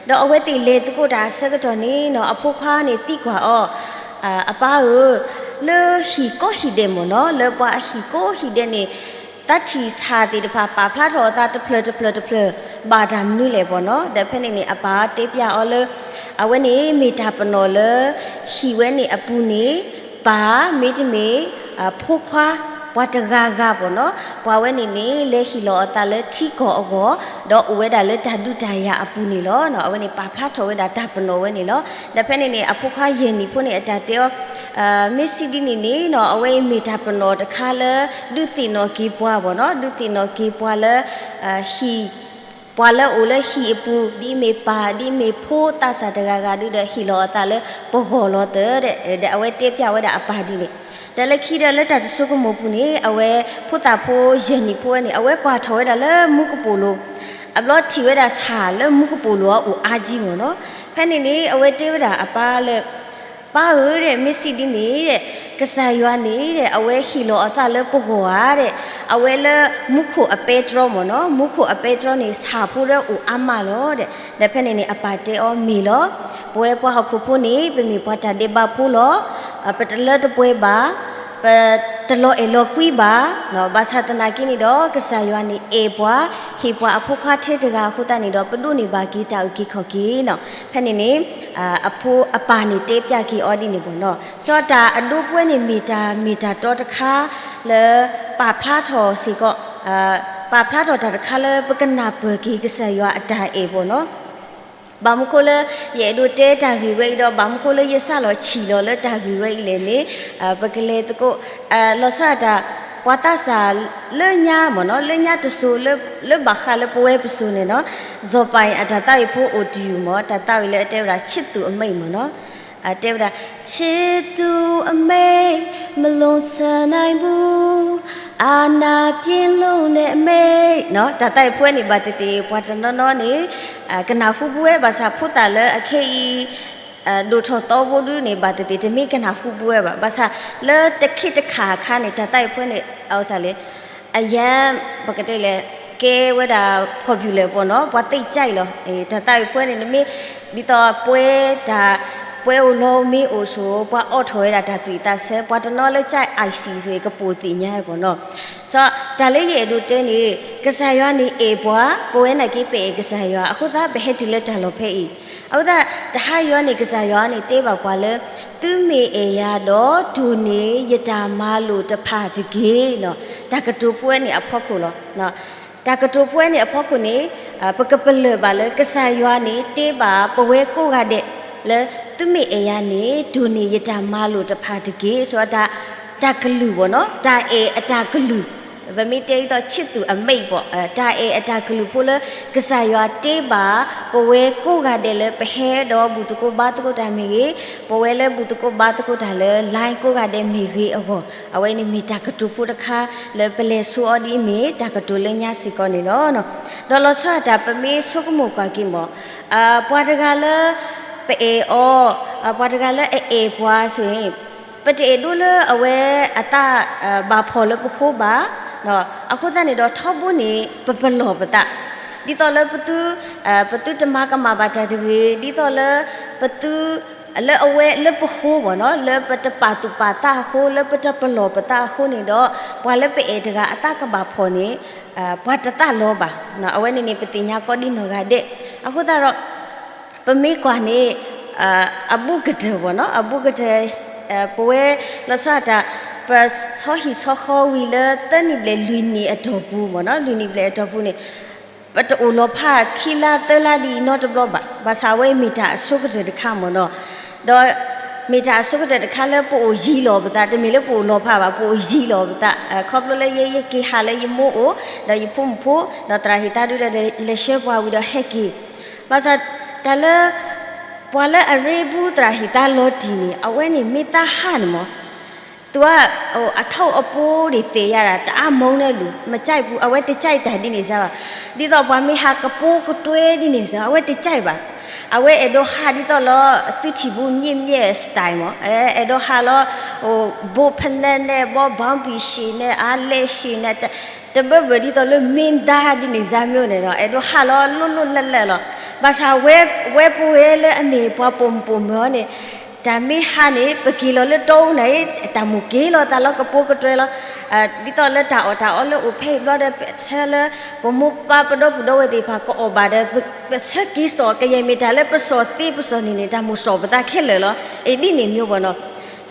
ဒီးအဝဲသ့ၣ်လဲၤသကိးတၢ်အဆၢကတီၢ်န့ၣ်နီၤ အဖိခွါန့ၣ်သံကွၢ်အီၤ အပၢ်ဧၢ, လၢဟံၣ်ကိးဟံၣ်ဒဲးမ့ၢ်နီၤ လၢပှၤအဟံၣ်ကိးဟံၣ်ဒဲးန့ၣ် တၢ်ထံၣ်ဆၣ်သ့ၣ်တဖၣ် ပာ်ဖျါထီၣ်အသးတဖျၢၣ်တဖျၢၣ်တဖျၢၣ် ဘၣ်တၢ်မနုၤလဲၣ်မ့ၢ်နီၤ ဒီးဖဲန့ၣ်န့ၣ် အပၢ်တဲပျးအီၤလၢ အဝဲန့ၣ်မ့ၢ်တၢ်ပနီၣ်လၢ ဟံၣ်ဝဲန့ၣ်အပူၤန့ၣ် ပၢ်မ့တမ့ၢ် ဖိခွါ ပှၤတဂၤဂၤဘၣ်နီၤ, ပှၤဝဲန့ၣ်န့ၣ် လဲၤဟ့ၣ်လီၤအသးလၢထံကီၢ်အဂီၢ်, ဒီးအိၣ်ဝဲဒၣ်လၢတၢ်ဒုးတၢ်ယၤအပူၤန့ၣ်လီၤ. အဝဲန့ၣ်ပာ်ဖျါထီၣ်ဝဲဒၣ်တၢ်ပနီၣ်ဝဲန့ၣ်လီၤ. ဒီးဖဲန့ၣ်န့ၣ် အဖိခွါယဲၢ်နံၣ်ဖိန့ၣ် အတၢ်တဲအီၤ မ့ၢ်စံးဒ်န့ၣ်န့ၣ်နီၤ, အဝဲအံၤမ့ၢ်တၢ်ပနီၣ်တခါလၢ ဒုးသ့ၣ်နီၣ်က့ၤပှၤဘၣ်နီၤ, ဒုးသ့ၣ်နီၣ်က့ၤပှၤလၢ ဟံၣ် ပှၤလၢအအိၣ်လၢဟံၣ်အပူၤ ဒ်မ့ၢ်ပၢ် ဒ်မ့ၢ်ဖိသးစၢ်တဂၤဂၤဒုဒီး ဟ့ၣ်လီၤအသးလၢပဂီၢ်လီၤသၢဒီး ဒီးအဝဲတဲဖျါဝဲဒၣ်အပၢ်ဒ်န့ၣ်, ဒီးလၢခံဒီးလၢတၢ်တဆိကမိၣ်ပူၤန့ၣ် အဝဲဖိသၣ်ဖိယဲၢ်နံၣ်ဖိဝဲန့ၣ် အဝဲကွၢ်ထီၣ်ဝဲဒၣ်လၢမူကပိာ်လိၤ, အဘျီထံၣ်ဝဲဒၣ်ဆၣ်လၢမူကပိာ်လိၤအအိၣ်အါကံမ့ၢ်နီၤ, ဖဲန့ၣ်န့ၣ် အဝဲတဲဝဲဒၣ်အပၢ်လၢ ပၢ်ဧၢဒီး မ့ၢ်စံးဒ်န့ၣ်ဒီး ကစၢ်ယွၤန့ၣ်ဒီး အဝဲဟ့ၣ်လီၤအသးလၢပဂီၢ်ဧါဒီး အဝဲလၢမူခိၣ်အပဲတြီမ့ၢ်နီၤ, မူခိၣ်အပဲတြီန့ၣ် ဆၣ်ဖိဒီးအိၣ်အါမးလီၤဒီး, ဒီးဖဲန့ၣ်န့ၣ် အပၢ်တဲအီၤမ့ၢ်လီၤ, ပဝဲပှၤဟီၣ်ခိၣ်ဖိန့ၣ် ပမ့ၢ်ပှၤတၢ်ဒဲးဘးဖိလီၤ, ပတလၢတပှဲၤဘၣ်, ပတလီၤအဲၣ်လီၤကွံဘၣ်, ဘၣ်ဆၣ်သနာ်က့န့ၣ်ဒီး ကစၢ်ယွၤန့ၣ်အဲၣ်ပှၤ, ဟ့ၣ်ပှၤအဖိခွါထဲတဂၤအဃိသတးန့ၣ်ဒီး ပဒိးန့ၢ်ဘၣ်က့ၤတၢ်အုၣ်က့ၤခီၣ်က့ၤနီၤ, ဖဲန့ၣ်န့ၣ် အဖိအပၢ်န့ၣ်တဲပျးက့ၤအီၤဒ်န့ၣ်ဘၣ်နီၤ, စီၤတၢ်အဒိဖိဝဲန့ၣ် မ့ၢ်တၢ်မ့ၢ်တၢ်တီတခါလၢ ပာ်ဖျါထီၣ်စ့ၢ်ကီး, ပာ်ဖျါထီၣ်တၢ်တခါလၢ ပကနၢ်ပၢၢ်က့ၤကစၢ်ယွၤအတၢ်အဲၣ်ဘၣ်နီၤ, ဘၣ်မနုၤဃိလၢ ယအဲၣ်ဒိးတဲတၢ်ဂ့ၢ်ဝဲအံၤဒီး ဘၣ်မနုၤဃိလၢယစးလီၤဆံးလီၤလၢတၢ်ဂ့ၢ်ဝဲအံၤလဲၣ်န့ၣ်, ပကလဲၤသကိး, လီၤဆီဒၣ်တၢ် ပှၤသးစၢ်လၢညါမ့ၢ်နီၤ, လၢညါတစိၤလၢဘၣ်ဃးလၢပဝဲပစိၤန့ၣ်နီၤ, စီၤပၤအတၢ်သးဝံၣ်ဖိအိၣ်တယုၢ်မ့ၢ် တၢ်သးဝံၣ်လၢအတဲဝဲဒၣ် ချစ်သူအမိန့်မ့ၢ်နီၤ, တဲဝဲဒၣ် ချစ်သူအမိန့် မလွန်ဆန်နိုင်ဘူး, အာဏာပြင်းလွန်းတဲ့အမိန့် တၢ်သးဝံၣ်ဖိန့ၣ် ဘၣ်သ့ၣ်သ့ၣ် ပှၤတနီၤနီၤန့ၣ် ကနၢ်ဟူဘူးဝဲ, ဘၣ်ဆၣ်ဖိသၣ်လၢအခဲအံၤ ဒိၣ်ထီၣ်သီဘိဒုန့ၣ် ဘၣ်သ့ၣ်သ့ၣ် တမ့ၢ်ကနၢ်ဟူဘူးဝဲဘၣ်. ဘၣ်ဆၣ်လၢတခ့တခါအခါန့ၣ် တၢ်သးဝံၣ်ဖိန့ၣ် အဝဲလဲၣ် အယံၤ ပကတဲလဲၣ် ကဲဝဲဒၣ် popular ပနီၤ, ပှၤသ့ၣ်ကၢလီၤ. တၢ်သးဝံၣ်ဖိန့ၣ် နမ့ၢ် ဒ်သိးပှဲၤတၢ် ပှဲၤအိၣ်လီၤမ့ၢ်အိၣ်ဆိး ပှၤအိးထီၣ်ဝဲဒၣ်တၢ်သူၣ်ဝံၣ်သးဆၢ, ပှၤတနီၤလၢကၢ icy ဆိး ကပိာ်သ့ၣ်ညါပနီၤ. စီၤ တၢ်လၢယအဲၣ်ဒိးတဲန့ၣ် ကစၢ်ယွၤန့ၣ်အဲၣ်ပှၤ, ပဝဲနာ်က့ပအဲၣ်ကစၢ်ယွၤ, အဃိသတး ပဟဲတုၤလၢတၢ်လီၢ်ဖဲအံၤ. အဃိသတး တဟါယွၤန့ၣ် ကစၢ်ယွၤန့ၣ်တဲဘၣ်ပှၤလၢ သုမ့ၢ်အဲၣ်ယၤဒီး တိၢ်န့ၢ်ယတၢ်မၤလိာ်တဖၣ်တက့ၢ်. တၢ်ကတိၤဖိဝဲန့ၣ်အဖီခိၣ်လီၤ. တၢ်ကတိၤဖိဝဲန့ၣ်အဖီခိၣ်န့ၣ် ပကပလၢၢ်ဘၣ်လၢ ကစၢ်ယွၤန့ၣ် တဲဘၣ်ပဝဲကိးဂၤဒဲးလၢ သုမ့ၢ်အဲၣ်ယၤန့ၣ် တိၢ်န့ၢ်ယတၢ်မၤလိာ်တဖၣ်တက့ၢ်. စီၤ တၢ်ကလုၢ်ပနီၤ, တၢ်အဲၣ်အတၢ်ကလုၢ်, ပမ့ၢ်တဲဒ်သိး ချစ်သူအမိန့်ပ, တၢ်အဲၣ်အတၢ်ကလုၢ်ဖိလၢ ကစၢ်ယွၤတဲဘၣ် ပဝဲကိးဂၤဒဲးလၢ ပဟဲဒီးဘူၣ်သကိးဘါသကိးတၢ်မ့ၢ်ဂ့ၤ, ပဝဲလၢဘူၣ်သကိးဘါသကိးတၢ်လၢ line ကိးဂၤဒဲးမ့ၢ်ဂ့ၤအဂီၢ်, အဝဲန့ၣ်မ့ၢ်တၢ်ကတိၤဖိတခါလၢ ပလဲၤဆိအီၤဒ်အံၤ မ့ၢ်တၢ်ကတိၤလၢညါစ့ၢ်ကီးန့ၣ်လီၤ. ဒီးလီၤဆီဒၣ်တၢ် ပမ့ၢ်ဆိကမိၣ်ကွၢ်က့ၤမး, ပှၤတဂၤလၢ ပအဲၣ်အီၤ, ပှၤတဂၤလၢအအဲၣ်ပှၤဆိၣ်အံၤ, ပတအဲၣ်ဒိးလၢအဝဲအသးဘၣ်ဖှီၣ်လၢပဃိဘၣ်. အဃိသတးန့ၣ်ဒီး ထီဘိန့ၣ် ပပလီၢ်ပသး, ဒ်သိးလၢပသု, ပသုတမၤကမၣ်ဘၣ်တၢ်တဂ့ၤ, ဒ်သိးလၢ ပသု လၢအဝဲလၢပဃိမ့ၢ်နီၤ, လၢပတပာ်သူၣ်ပာ်သးအဃိ, လၢပတပလီၢ်ပသးအဃိန့ၣ်ဒီး ပှၤလၢပအဲၣ်တဂၤအသးကဘၣ်ဖှီၣ်န့ၣ် ပှၤတသးလီၤဘၣ်. အဝဲန့ၣ်န့ၣ် ပသ့ၣ်ညါကိးဒံနီၢ်ဂၤဒဲး. အဃိသတးဒီး ပမ့ၢ်ကွၢ်န့ၣ် အဘူးကတၢၢ်မ့ၢ်နီၤ, အဘူးကတၢၢ် ပဝဲလီၤဆီဒၣ်တၢ် ပဆီဟံၣ်ဆီဃီဝံၤလၢသၢနံၣ်ဘျဲၣ်လွံၢ်နံၣ်အတီၢ်ပူၤမ့ၢ်နီၤ, လွံၢ်နံၣ်ဘျဲၣ်အတီၢ်ပူၤန့ၣ် ပတအိၣ်လီၤဖးခံလါသၢလါဒ်အံၤနီတဘျီဘၣ်. ဘၣ်ဆၣ်အဝဲအံၤမ့ၢ်တၢ်အဆိကတၢၢ်တခါမ့ၢ်နီၤ, ဒီးမ့ၢ်တၢ်အဆိကတၢၢ်တခါလၢပအိၣ်ယံၤလီၤပသး, တမ့ၢ်လၢပအိၣ်လီၤဖးဘၣ်, ပအိၣ်ယံၤလီၤပသး. ခီဖျိလၢယဲယက့ၤဟးလၢယမိၢ်အိၣ်, ဒီးယဖိမုၣ်ဖိ, ဒီးသရၣ်ဟံၣ်သးဒုဒီးလဲၤဆှၢပှၤဝံၤဒီးဟဲက့ၤ. ဘၣ်ဆၣ်တၢ်လၢ ပှၤလၢအရ့ဘူးသရၣ်ဟံၣ်သးလီၤတံၢ်န့ၣ် အဝဲန့ၣ်မ့ၢ်သးဟးန့ၣ်မ့ၢ် သူက အထီၣ်အပိဒ်သ့ၣ်ယါဒၣ် တအါမီၢ်နဲလူၤ မကြိုက်ဘူး, အဝဲတကြိုက်တၢ်ဒ်န့ၣ်စၢ်ဘၣ်. ဒ်သိးပှၤမ့ၢ်ဟးကပိကတွဲဒ်န့ၣ်စၢ် အဝဲတကြိုက်ဘၣ်. အဝဲအဲၣ်ဒိးဟးဒ်သိးလီၤ သုထံၣ်ဘူး မြင့်မြတ် style မ့ၢ်, အဲၣ်ဒိးဟးလီၤ ဘိဖနဲနဲ ဘီ ဘောင်းဘီ ရှည်နဲ အါလဲၣ်ရှည်နဲ တဘၢဘၢဒ်သိးလၢမ့ၢ်ဒါဒ်န့ၣ်စၢ်မ့ၢ်န့ၣ်ဒီး အဲၣ်ဒိးဟးလီၤလိၣ်လိၣ်လၢၢ်လၢၢ်လီၤ. ဘၣ်ဆၣ်ဝဲ ဝဲပဝဲလၢအမ့ၢ်ပှၤပိာ်မုၣ်ပိာ်မၢၤန့ၣ် တၢ်မ့ၢ်ဟးန့ၣ် ပက့ၤလီၤလၢတီအူန့ၣ် တၢ်မိၣ်က့ၤလီၤသးလီၤ ကပိကတွဲလီၤ. ဒ်သိးလၢတၢ်အီၣ်တၢ်အီလၢအိၣ်ဖဲအံၤဘျီဒီး ပဆၢလၢ ပမိၢ်ပပၢ်ပဒီပုၢ်ဒီဝဲၢ်သ့ၣ်တဖၣ် ကအီၣ်ဘၣ်ဒီး ပဆၢက့ၤစိာ် ကယဲၢ်မ့ၢ်တၢ်လၢပစိာ်သ့ပစိာ်န့ၣ်န့ၣ် တၢ်မိၣ်စိာ်ပသးခဲလၢာ်လီၤ. အံၤဒ်န့ၣ်မ့ၢ်ဘၣ်နီၤ.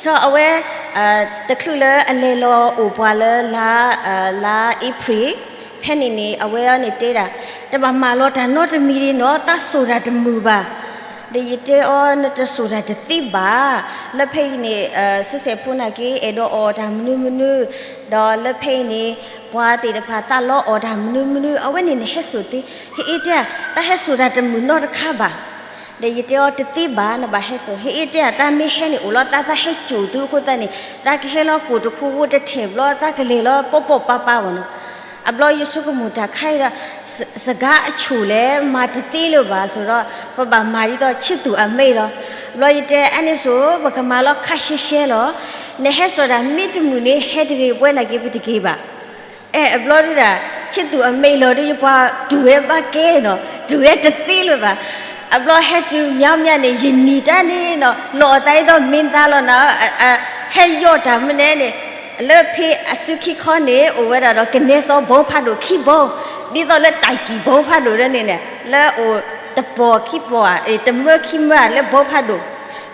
စီၤအဝဲ တချုးလၢအလဲၤလီၤအိၣ်ပှၤလၢ လါအ့ဖြ့ၣ် ဖဲန့ၣ်န့ၣ် အဝဲအံၤန့ၣ်တဲဒၣ်, တဘၣ်မၤလီၤတၢ်နီတမံၤဒံးနီၤ, သးစိာ်တၢ်တမုာ်ဘၣ်. ဒီးယတဲအီၤ နတစိာ်တၢ်တသ့ဘၣ်. လၢဖဲအံၤန့ၣ် ဆံးစဲးဖိနာ်က့ အဲၣ်ဒိးအီၣ်တၢ်မနုၤမနုၤ, ဒီးလၢဖဲအံၤန့ၣ် ပှၤသ့ၣ်တဖၣ်သးလီအီၣ်တၢ်မနုၤမနုၤ အဝဲန့ၣ်နဟဲစိာ်သ့, ဟ့ၣ်အ့တဲ, တၢ်ဟဲစိာ်တၢ်တမုာ်နီတခါဘၣ်. ဒီးယတဲအီၤတသ့ဘၣ် နဘၣ်ဟဲစိာ်, ဟ့ၣ်အ့တဲ တၢ်မ့ၢ်ဟဲန့ၣ် အိၣ်လီၤသး သးဟဲစိာ်သုအဃိသတးန့ၣ် သးကဟဲလီၤကိၢ်တခူဝ့တထဲၣ်ဘျီ သးကလဲၤလီၤပီၢ်ပီၢ်ပၤပၤဘၣ်နီၤ. အဘျီယဆိကမိၣ်တၢ်ခါအံၤဒီး စကားအချိုလဲၣ် မၤတသ့လၢၤဘၣ် ဆိုတော့ ပဘၣ်မၤဒ်သိး ချစ်သူအမိန့် လီၤ. ဘျီယတဲ အန့ၣ်စိၤ ပကမၤလီၤခါရှဲရှဲလီၤ. နဟဲစိာ်တၢ်မ့ၢ်တမုာ်န့ၣ် ဟဲတဂ့ၤ ပဝဲနာ်က့ ပတက့ၤဘၣ်. အဲ အဘျီဒုဒၣ် ချစ်သူအမိန့် လီၤဒု ယပှၤတူၢ်ဝဲဘၣ်ကဲနီၤ, တူၢ်ဝဲတသ့လၢၤဘၣ်. အဘျီဟဲတုၤမညီမညီန့ၣ် ယနံၤတၢ်န့ၣ်နီၤ လီၤအသးဒ်သိးမ့ၢ်သါလီၤနီၤ, ဟဲယီၢ်တၢ်မနုၤန့ၣ် လၢဖဲအစုခံခီန့ၣ် အိၣ်ဝဲဒၣ်ဒီး ကနဲစီဘီဖးဒိၣ်ခံဘီ, ဒ်သိးလၢတၢ်ကံၢ်ဘီဖးဒိၣ်ဒ်န့ၣ်န့ၣ် လၢအိၣ်တပီၤခံပီၤ တမၢခံမၢလၢဘီဖးဒိၣ်,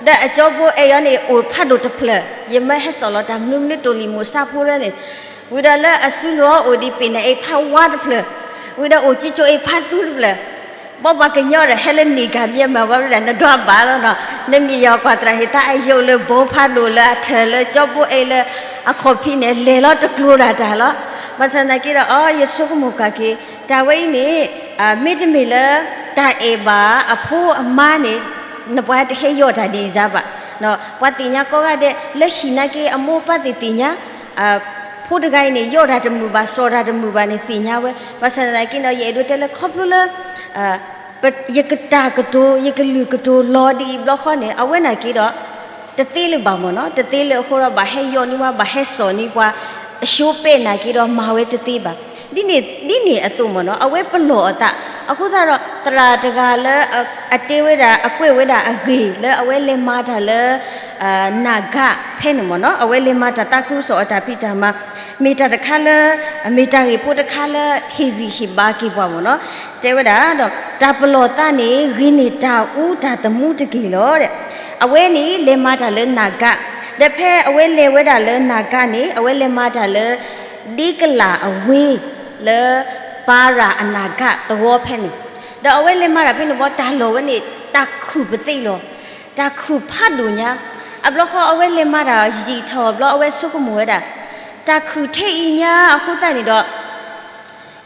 ဒီးအကၠီဘိအဲၣ်အံၤန့ၣ် အိၣ်ဖးဒိၣ်တဖျၢၣ်, ယမၢဟဲစိာ်လီၤတၢ်မနုၤမနုၤ တိၢ်လံၤမိၣ်စၢ်ဖိဒ်န့ၣ်, ဝံၤဒီးလၢအစုလိၤအအိၣ်ဒံး ပ့ၤနၤအ့ၣ်ဖးဝါတဖျၢၣ်, ဝံၤဒီးအိၣ်ကၠိကၠိအ့ၣ်ဖးသူတဖျၢၣ်, ဘီပှၤကညီဒီး ဟဲလၢန့ၣ်ဂၤမ့ၢ်မၤဝဲဒၣ် နဒွးဘၣ်လီၤနီၤ, နမ့ၢ်ယီၤကွၢ်သရၣ်ဟ့ၣ်သးအယိာ်လၢဘီဖးဒိၣ် လၢအထၢၣ်လၢကၠီဘိအဲၣ်လၢအခီၣ်ဖံးန့ၣ် လဲၤလီၤတကျိၤဒၣ်တၢ်လီၤ. ဘၣ်ဆၣ်သနာ်က့ဒီး အီ ယဆိကမိၣ်ကၢ်က့ၤ တၢ်ဝဲအံၤန့ၣ် မ့တမ့ၢ်လၢတၢ်အဲၣ်ဘၣ်အဖိအမါန့ၣ် နပှၤတဟဲယီၢ်တၢ်ဒ်အံၤစၢ်ဘၣ်. ပှၤသ့ၣ်ညါကိးဂၤဒဲး လၢဟံၣ်နာ်က့ အမိၢ်အပၢ်သ့ၣ်သ့ၣ်ညါ ဖိတဂၤအံၤန့ၣ် ယီၢ်တၢ်တမုာ်ဘၣ် စိာ်တၢ်တမုာ်ဘၣ်န့ၣ် သ့ၣ်ညါဝဲ. ဘၣ်ဆၣ်သနာ်က့ဒီး ယအဲၣ်ဒိးတဲလၢခီဖျိလၢ ယကတၢ်ကတိၤ ယကလုၢ်ကတိၤလီၤဒ်အံၤဘျီဃီန့ၣ် အဝဲနာ်က့ဒီး တသ့လၢၤဘၣ်မ့ၢ်နီၤ, တသ့လၢအဃိဒီး ဘၣ်ဟဲယီၢ်န့ၢ်ပှၤ ဘၣ်ဟဲစိာ်န့ၢ်ပှၤ အဆိပဲနာ်က့ဒီး မၤဝဲတသ့ဘၣ်. ဒ်န့ၣ် ဒ်န့ၣ်အသိးမ့ၢ်နီၤ အဝဲပလီၢ်အသး, အဃိသတးဒီး သရၣ်တဂၤလၢ အတဲဝဲဒၣ် အကွဲးဝဲဒၣ်အဂ့ၢ်လၢအဝဲလဲၤမၤတၢ်လၢ နၢ်ကၣ်ဖဲန့ၣ်မ့ၢ်နီၤ, အဝဲလဲၤမၤတၢ်သးခုကစီၣ်အတၢ်ဖံးတၢ်မၤ မ့ၢ်တၢ်တခါလၢ မ့ၢ်တၢ်ဂ့ၢ်ဖိတခါလၢဟ့ၣ်ဂံၢ်ဟ့ၣ်ဘါက့ၤပှၤမ့ၢ်နီၤ, တဲဝဲဒၣ်ဒီး တၢ်ပလီၢ်သးန့ၣ် ဂ့ၤန့ၢ်တၢ်အူတၢ်သမူတက့ၢ်လီၤ. အဝဲန့ၣ်လဲၤမၤတၢ်လၢနၢ်ကၣ်, ဒီးဖဲအဝဲလဲၤဝဲဒၣ်လၢနၢ်ကၣ်န့ၣ် အဝဲလဲၤမၤတၢ်လၢ ဒ့ကလၣ်အဝ့ၢ် လၢ ပၤရၣ်အနၢ်ကၣ်သဝီဖဲန့ၣ်, ဒီးအဝဲလဲၤမၤတၢ်ဖဲန့ၣ်ဘီ တၢ်လီၢ်ဝဲန့ၣ် တၢ်ခုၣ်ပသ့ၣ်လီၤ, တၢ်ခုၣ်ဖးဒိၣ်ညါ, အဘျီဃီအဝဲလဲၤမၤတၢ်ယံာ်ထီၣ်ဘျီ အဝဲဆိကမိၣ်ဝဲဒၣ် တၢ်ခုၣ်ထဲအံၤညါအဃိသတးန့ၣ်ဒီး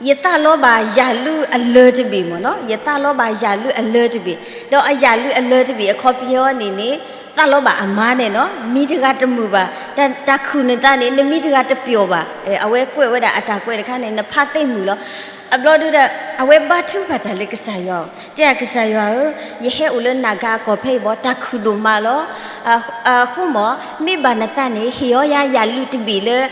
ယသးလီဘၣ်ယၣ်လုၢ်အလၢတဘ့ၣ်မ့ၢ်နီၤ, ယသးလီဘၣ်ယၣ်လုၢ်အလၢတဘ့ၣ်, ဒီးအယၣ်လုၢ်အလၢတဘ့ၣ်အခီပညီန့ၣ်န့ၣ် သးလီဘၣ်အမါန့ၣ်နီၤ, မံတဂၤတမုာ်ဘၣ်, တၢ်ခုၣ်နသးန့ၣ် နမံတဂၤတပျီၢ်ဘၣ်, အဝဲကွဲးဝဲဒၣ်အတၢ်ကွဲးတခါန့ၣ် နဖးသ့ၣ်မုာ်လီၤ. အဘျီဒုဒီး အဝဲဘါထုကဖၣ်တၢ်လၢကစၢ်ယွၤအအိၣ်, တဲဒၣ်ကစၢ်ယွၤဧၢ, ယဟဲအိၣ်လၢနၢ်ကၣ်အကီၢ်ဖဲအံၤဘီ တၢ်ခုၣ်ဒိၣ်မးလီၤ. အဃိမ့ၢ် မ့ၢ်ဘၣ်နသးန့ၣ် ဟ့ၣ်အီယၤယၣ်လုၢ်တဘ့ၣ်လၢ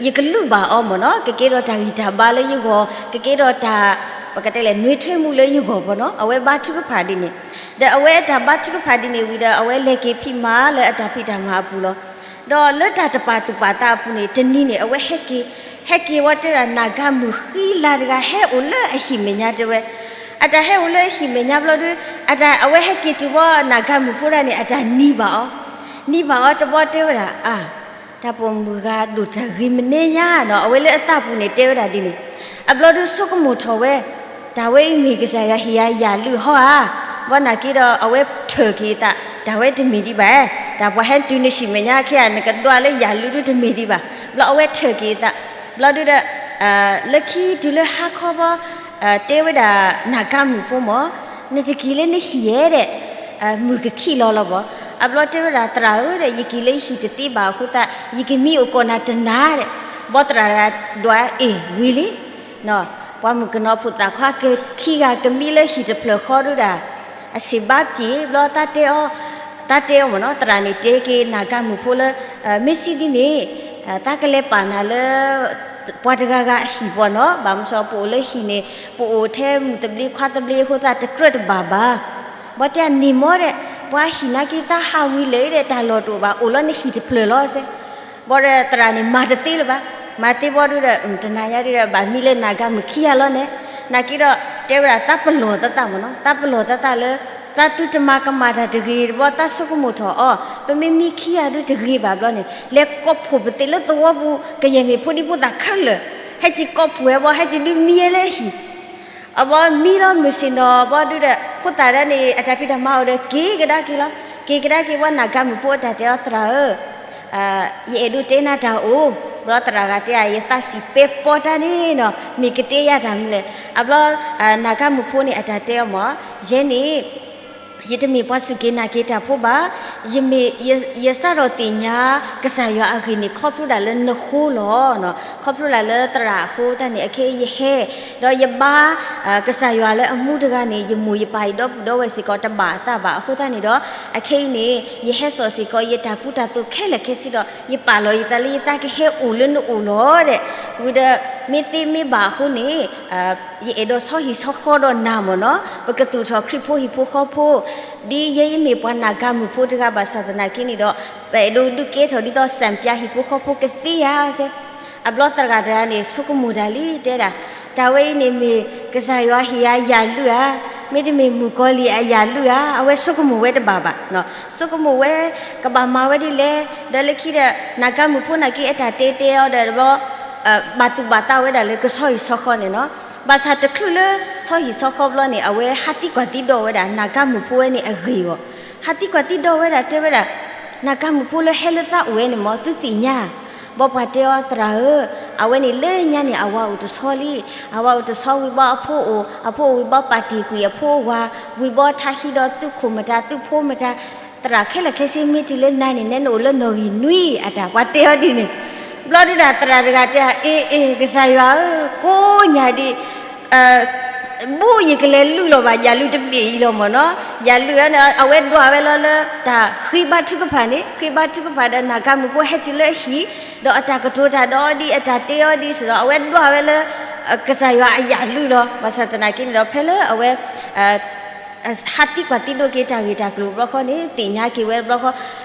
ယကလုၢ်ဘၣ်အီၤမ့ၢ်နီၤ, ကကဲထီၣ်တၢ်ဂံၢ်တၢ်ဘါလၢယဂီၢ်, ကကဲထီၣ်တၢ် ပကတဲလဲၣ် နွေထွေးမှုလၢယဂီၢ်မ့ၢ်နီၤ, အဝဲဘါထုကဖၣ်ဒ်န့ၣ်, ဒီးအဝဲတၢ်ဘါထုကဖၣ်ဒ်န့ၣ်ဝံၤဒီး အဝဲလဲၤက့ၤဖံးမၤလၢအတၢ်ဖံးတၢ်မၤအပူၤလီၤ. ဒီးလၢတၢ်တပာ်သူၣ်ပာ်သးအပူၤန့ၣ် တနံၤန့ၣ် အဝဲဟဲက့ၤ, ဟဲက့ၤဝဲတဲဒၣ် နၢ်ကၣ်မုၣ်ဃံလၤတဂၤ ဟဲအိၣ်လၢအဟံၣ်မဲာ်ညါတဲဝဲ, အတၢ်ဟဲအိၣ်လၢအဟံၣ်မဲာ်ညါဘျီဒု အဝဲဟဲက့ၤတုၤဘီ နၢ်ကၣ်မုၣ်ဖိဒၣ်န့ၣ် အတၢ်နံၤဘၣ်အီၤ, နံၤဘၣ်အီၤတဘျီတဲဝဲဒၣ် အါ တၢ်ပိာ်မုၣ်ဂၤဒိၣ်တၢ်ဂ့ၤမနုၤညါနီၤ, အဝဲလၢအသးပူၤန့ၣ်တဲဝဲဒၣ်ဒ်န့ၣ်, အဘျီဒုဆိကမိၣ်ထီၣ်ဝဲ, တၢ်ဝဲအံၤမ့ၢ်ကစၢ်ယွၤဟ့ၣ်ယၤယၣ်လုၢ်ဟီဧါ, ဘီနာ်က့ဒီးအဝဲထၢၣ်က့ၤအသး, တၢ်ဝဲတမ့ၢ်ဒံးဘၣ်, တၢ်ပှၤဟဲတုၤနဟံၣ်မဲာ်ညါခဲအံၤ နကဒွးလၢယၣ်လုၢ်ဒုတမ့ၢ်ဒံးဘၣ်, ဘျီအဝဲထၢၣ်က့ၤအသး, ဘျီဒုဒီး လၢခံတုၤလၢဟါခီဘီ တဲဝဲဒၣ်နၢ်ကၣ်မုၣ်ဖိမ့ၢ်, နတက့ၤလၢနဟံၣ်ဧါဒီး, မုၢ်ကခံးလီၤလီၤဘီ, အဘျီတဲဝဲဒၣ် သရၣ်ဧၢဒီး ယက့ၤလၢယဟံၣ်တသ့ဘၣ်အဃိသတး ယကမံအိၣ်ကိးနၤတနၤဒီး, ဘီသရၣ်ဒွးအ့ၣ် ဝံၤလံ ပှၤမုၣ်ကနီၤဖိသၣ်ခွါခံဂၤကမံလၢဟံၣ်တဖျၢၣ်ဃီဒုဒၣ်, အစံးဘါပျံၤဘျီ တၢ်တဲအီၤမ့ၢ်နီၤ, သရၣ်န့ၣ်တဲက့ၤနၢ်ကၣ်မုၣ်ဖိလၢ မ့ၢ်စံးဒ်န့ၣ် တၢ်ကလဲၤပာ်နၤလၢ ပှၤတဂၤဂၤအဟံၣ်ပီၤနီၤ, ဘၣ်မနုၤပအိၣ်လၢဟံၣ်န့ၣ် ပအိၣ်ထဲမုၢ်သဘျ့ခွါသဘျ့အဃိသတး တကြၢးတဘၣ်ဘၣ်. ဘီတဲအန့ၣ်မ့ၢ်ဒီး ပှၤဟံၣ်နာ်က့ တၢ်ဟးဝံၤလၢာ်ဒီး တၢ်လီၢ်တအိၣ်ဘၣ် အိၣ်လၢနဟံၣ်တဖျၢၣ်လီၤစ့ၢ်. ဘီဒီးသရၣ်န့ၣ် မၤတသ့လၢၤဘၣ်. မၤသ့ဘီဒုဒီး တနၤညါဒုဒီး ဘၣ်မံလၢနၢ်ကၣ်မုၣ်ခံဂၤလီၤန့ၣ်, နာ်က့ဒီး တဲဝဲဒၣ်တၢ်ပလီၢ်သးသးမ့ၢ်နီၤ, တၢ်ပလီၢ်သးသးလၢ တၢ်သုတမၤကမၣ်တၢ်တဂ့ၤတဘျီ တၢ်ဆိကမိၣ်ထီၣ်အီၤ, ပမ့ၢ်မံခံဂၤဒုတဂ့ၤဘၣ်ဘျီန့ၣ် လဲၤကိးဖှိၣ်ပသံးလၢသဝီပူၤ ကယဲၢ်မ့ၢ်ဖိဒံဖိသၣ်ခဲလၢာ်, ဟဲက့ၤကိးဖှိၣ်ဝဲဘျီ ဟဲက့ၤဒုမံဝဲလၢဟံၣ် အဘီမံလီၤမုၢ်ဆ့ၣ်နီၤဘီဒုဒီး ဖိသၣ်ဒၣ်န့ၣ် အတၢ်ဖံးတၢ်မၤအိၣ်ဒီး က့ၤကဒါက့ၤလီၤ. က့ၤကဒါက့ၤဝဲ နၢ်ကါမုၣ်ဖိအတၢ်တဲအီၤ သရၣ်ဧၢ, ယအဲၣ်ဒိးတဲနၤတၢ်အိၣ်. ဘျီသရၣ်ဂၤတဲဧါ ယသးစံးပဲပီတၢ်န့ၣ်နီၤ မ့ၢ်ကတဲယၤတၢ်မနုၤလဲၣ်. အဘျီ နၢ်ကါမုၣ်ဖိန့ၣ် အတၢ်တဲအီၤမ့ၢ် ယဲန့ၣ် ယတမ့ၢ်ပှၤစူၢ်က့ၤနာ်က့ၤတၢ်ဖိဘၣ်. ယမ့ၢ် ယစးထီၣ်သ့ၣ်ညါ ကစၢ်ယွၤအဂ့ၢ်န့ၣ် ခီဖျိဒၣ်လၢနဃိလီၤ. ခီဖျိဒၣ်လၢသရၣ်အဃိသတးန့ၣ် အခဲအံၤယဟဲ ဒီးယဘါ ကစၢ်ယွၤလၢအမူတဂၤန့ၣ် ယမိၢ်ယပၢ်ယဒီပုၢ်ဒီဝဲၢ်စ့ၢ်ကီးတဘၣ်အသးဘၣ်. အဃိသတးန့ၣ်ဒီး အခဲအံၤန့ၣ် ယဟဲစိာ်စ့ၢ်ကီး ယတၢ်ကူတၢ်သိးခဲလၢာ်ခဲဆ့ဒီး ယပာ်လီၤယသးလၢယသးကဟဲအိၣ်လၢနအိၣ်လီၤဒီး ဝံၤဒီး မ့ၢ်သ့မ့ၢ်ဘၣ်အဃိန့ၣ် ယအဲၣ်ဒိးဆီဟံၣ်ဆီဃီဒီးနၤမ့ၢ်နီၤ ပကသူၣ်ထီၣ်ခရံာ်ဖိဟံၣ်ဖိဃီဖိ, ဒ်ယဲယမ့ၢ်ပှၤနၢ်ကါမုၣ်ဖိတဂၤဘၣ်ဆၣ်သနာ်က့န့ၣ်ဒီး ပအဲၣ်ဒိးဒုးကဲထီၣ်ဒ်သိး စံးပၠး ဟံၣ်ဖိဃီဖိကသ့ဧါစ့ၢ်. အဘျီသရၣ်တဂၤန့ၣ် ဆိကမိၣ်တၢ်လံ တဲဒၣ်, တၢ်ဝဲအံၤန့ၣ်မ့ၢ်ကစၢ်ယွၤဟ့ၣ်အယၢ်လုၢ်ဧါ, မ့တမ့ၢ်မုၣ်ကီၤလံၢ်အယၢ်လုၢ်ဧါ, အဝဲဆိကမိၣ်ဝဲတဘၣ်ဘၣ်, ဆိကမိၣ်ဝဲ ကဘၣ်မၤဝဲဒ်လဲၣ်, ဒီးလၢခံဒီး နၢ်ကါမုၣ်ဖိနာ်က့အတၢ်တဲတဲအီၤဒီး ဘၣ်သူၣ်ဘၣ်သးဝဲဒၣ်လၢကဆီဟံၣ်ဆီဃီန့ၣ်နီၤ, ဘၣ်ဆၣ်တချုးလၢ ဆီဟံၣ်ဆီဃီဘျီန့ၣ် အဝဲဟးသံကွၢ်သံဒိးဝဲဒၣ် နၢ်ကါမုၣ်ဖိဝဲန့ၣ်အဂ့ၢ်အီၤ, ဟးသံကွၢ်သံဒိးဝဲဒၣ်တဲဝဲဒၣ်, နၢ်ကါမုၣ်ဖိလၢဟဲလၢသးအိၣ်ဝဲန့ၣ်မ့ၢ်သုသ့ၣ်ညါ, ဘီပှၤတဲအီၤသရၣ်ဧၢ, အဝဲန့ၣ်လၢညါန့ၣ် အဝၤအိၣ်တဆီလံ, အဝၤအိၣ်တဆီဝံၤဘီအဖိအိၣ်, အဖိအိၣ်ဝံၤဘီပာ်တ့ၢ်ကွံာ်အဖိအဝၤ, ဝံၤဘီထါဟံးဒီးသုးခိၣ်မတၤသုးဖိမတၤ, သရၣ်ခဲလၢာ်ခဲဆ့မ့ၢ်တုၤလၢနၤန့ၣ် နနအိၣ်လၢနီၣ်ဂံၢ်နွံအတၢ် ပှၤတဲအီၤဒ်န့ၣ်, ဘျီဒုဒၣ်သရၣ်တဂၤတဲ အ့ အ့ ကစၢ်ယွၤဧၢ, ကိးညါဒ် ဘူးယကလဲၤလုၢ်လီၤဘၣ် ယၢ်လုၢ်တဘ့ၣ်အံၤလီၤမ့ၢ်နီၤ, ယၢ်လုၢ်န့ၣ် အဝဲဒွးဝဲလီၤလၢ တၢ်ဃ့ဘါထုကဖၣ်န့ၣ်, ဃ့ဘါထုကဖၣ်ဒီးနၢ်ကါမုၣ်ဖိဟဲတုၤလၢအဟံၣ်, ဒီးအတၢ်ကတိၤတၢ်ဒီးအီၤဒ် အတၢ်တဲအီၤဒ်စ့ၢ်ဒီး အဝဲဒွးဝဲလၢ ကစၢ်ယွၤအယၢ်လုၢ်လီၤ. ဘၣ်ဆၣ်သနာ်က့န့ၣ်ဒီး ဖဲလၢအဝဲ ဟးသံကွၢ်သံဒိးက့ၤတၢ်ဂ့ၢ်တၢ်ကျိၤဘျီဃီန့ၣ် သ့ၣ်ညါက့ၤဝဲဘျီဃီ,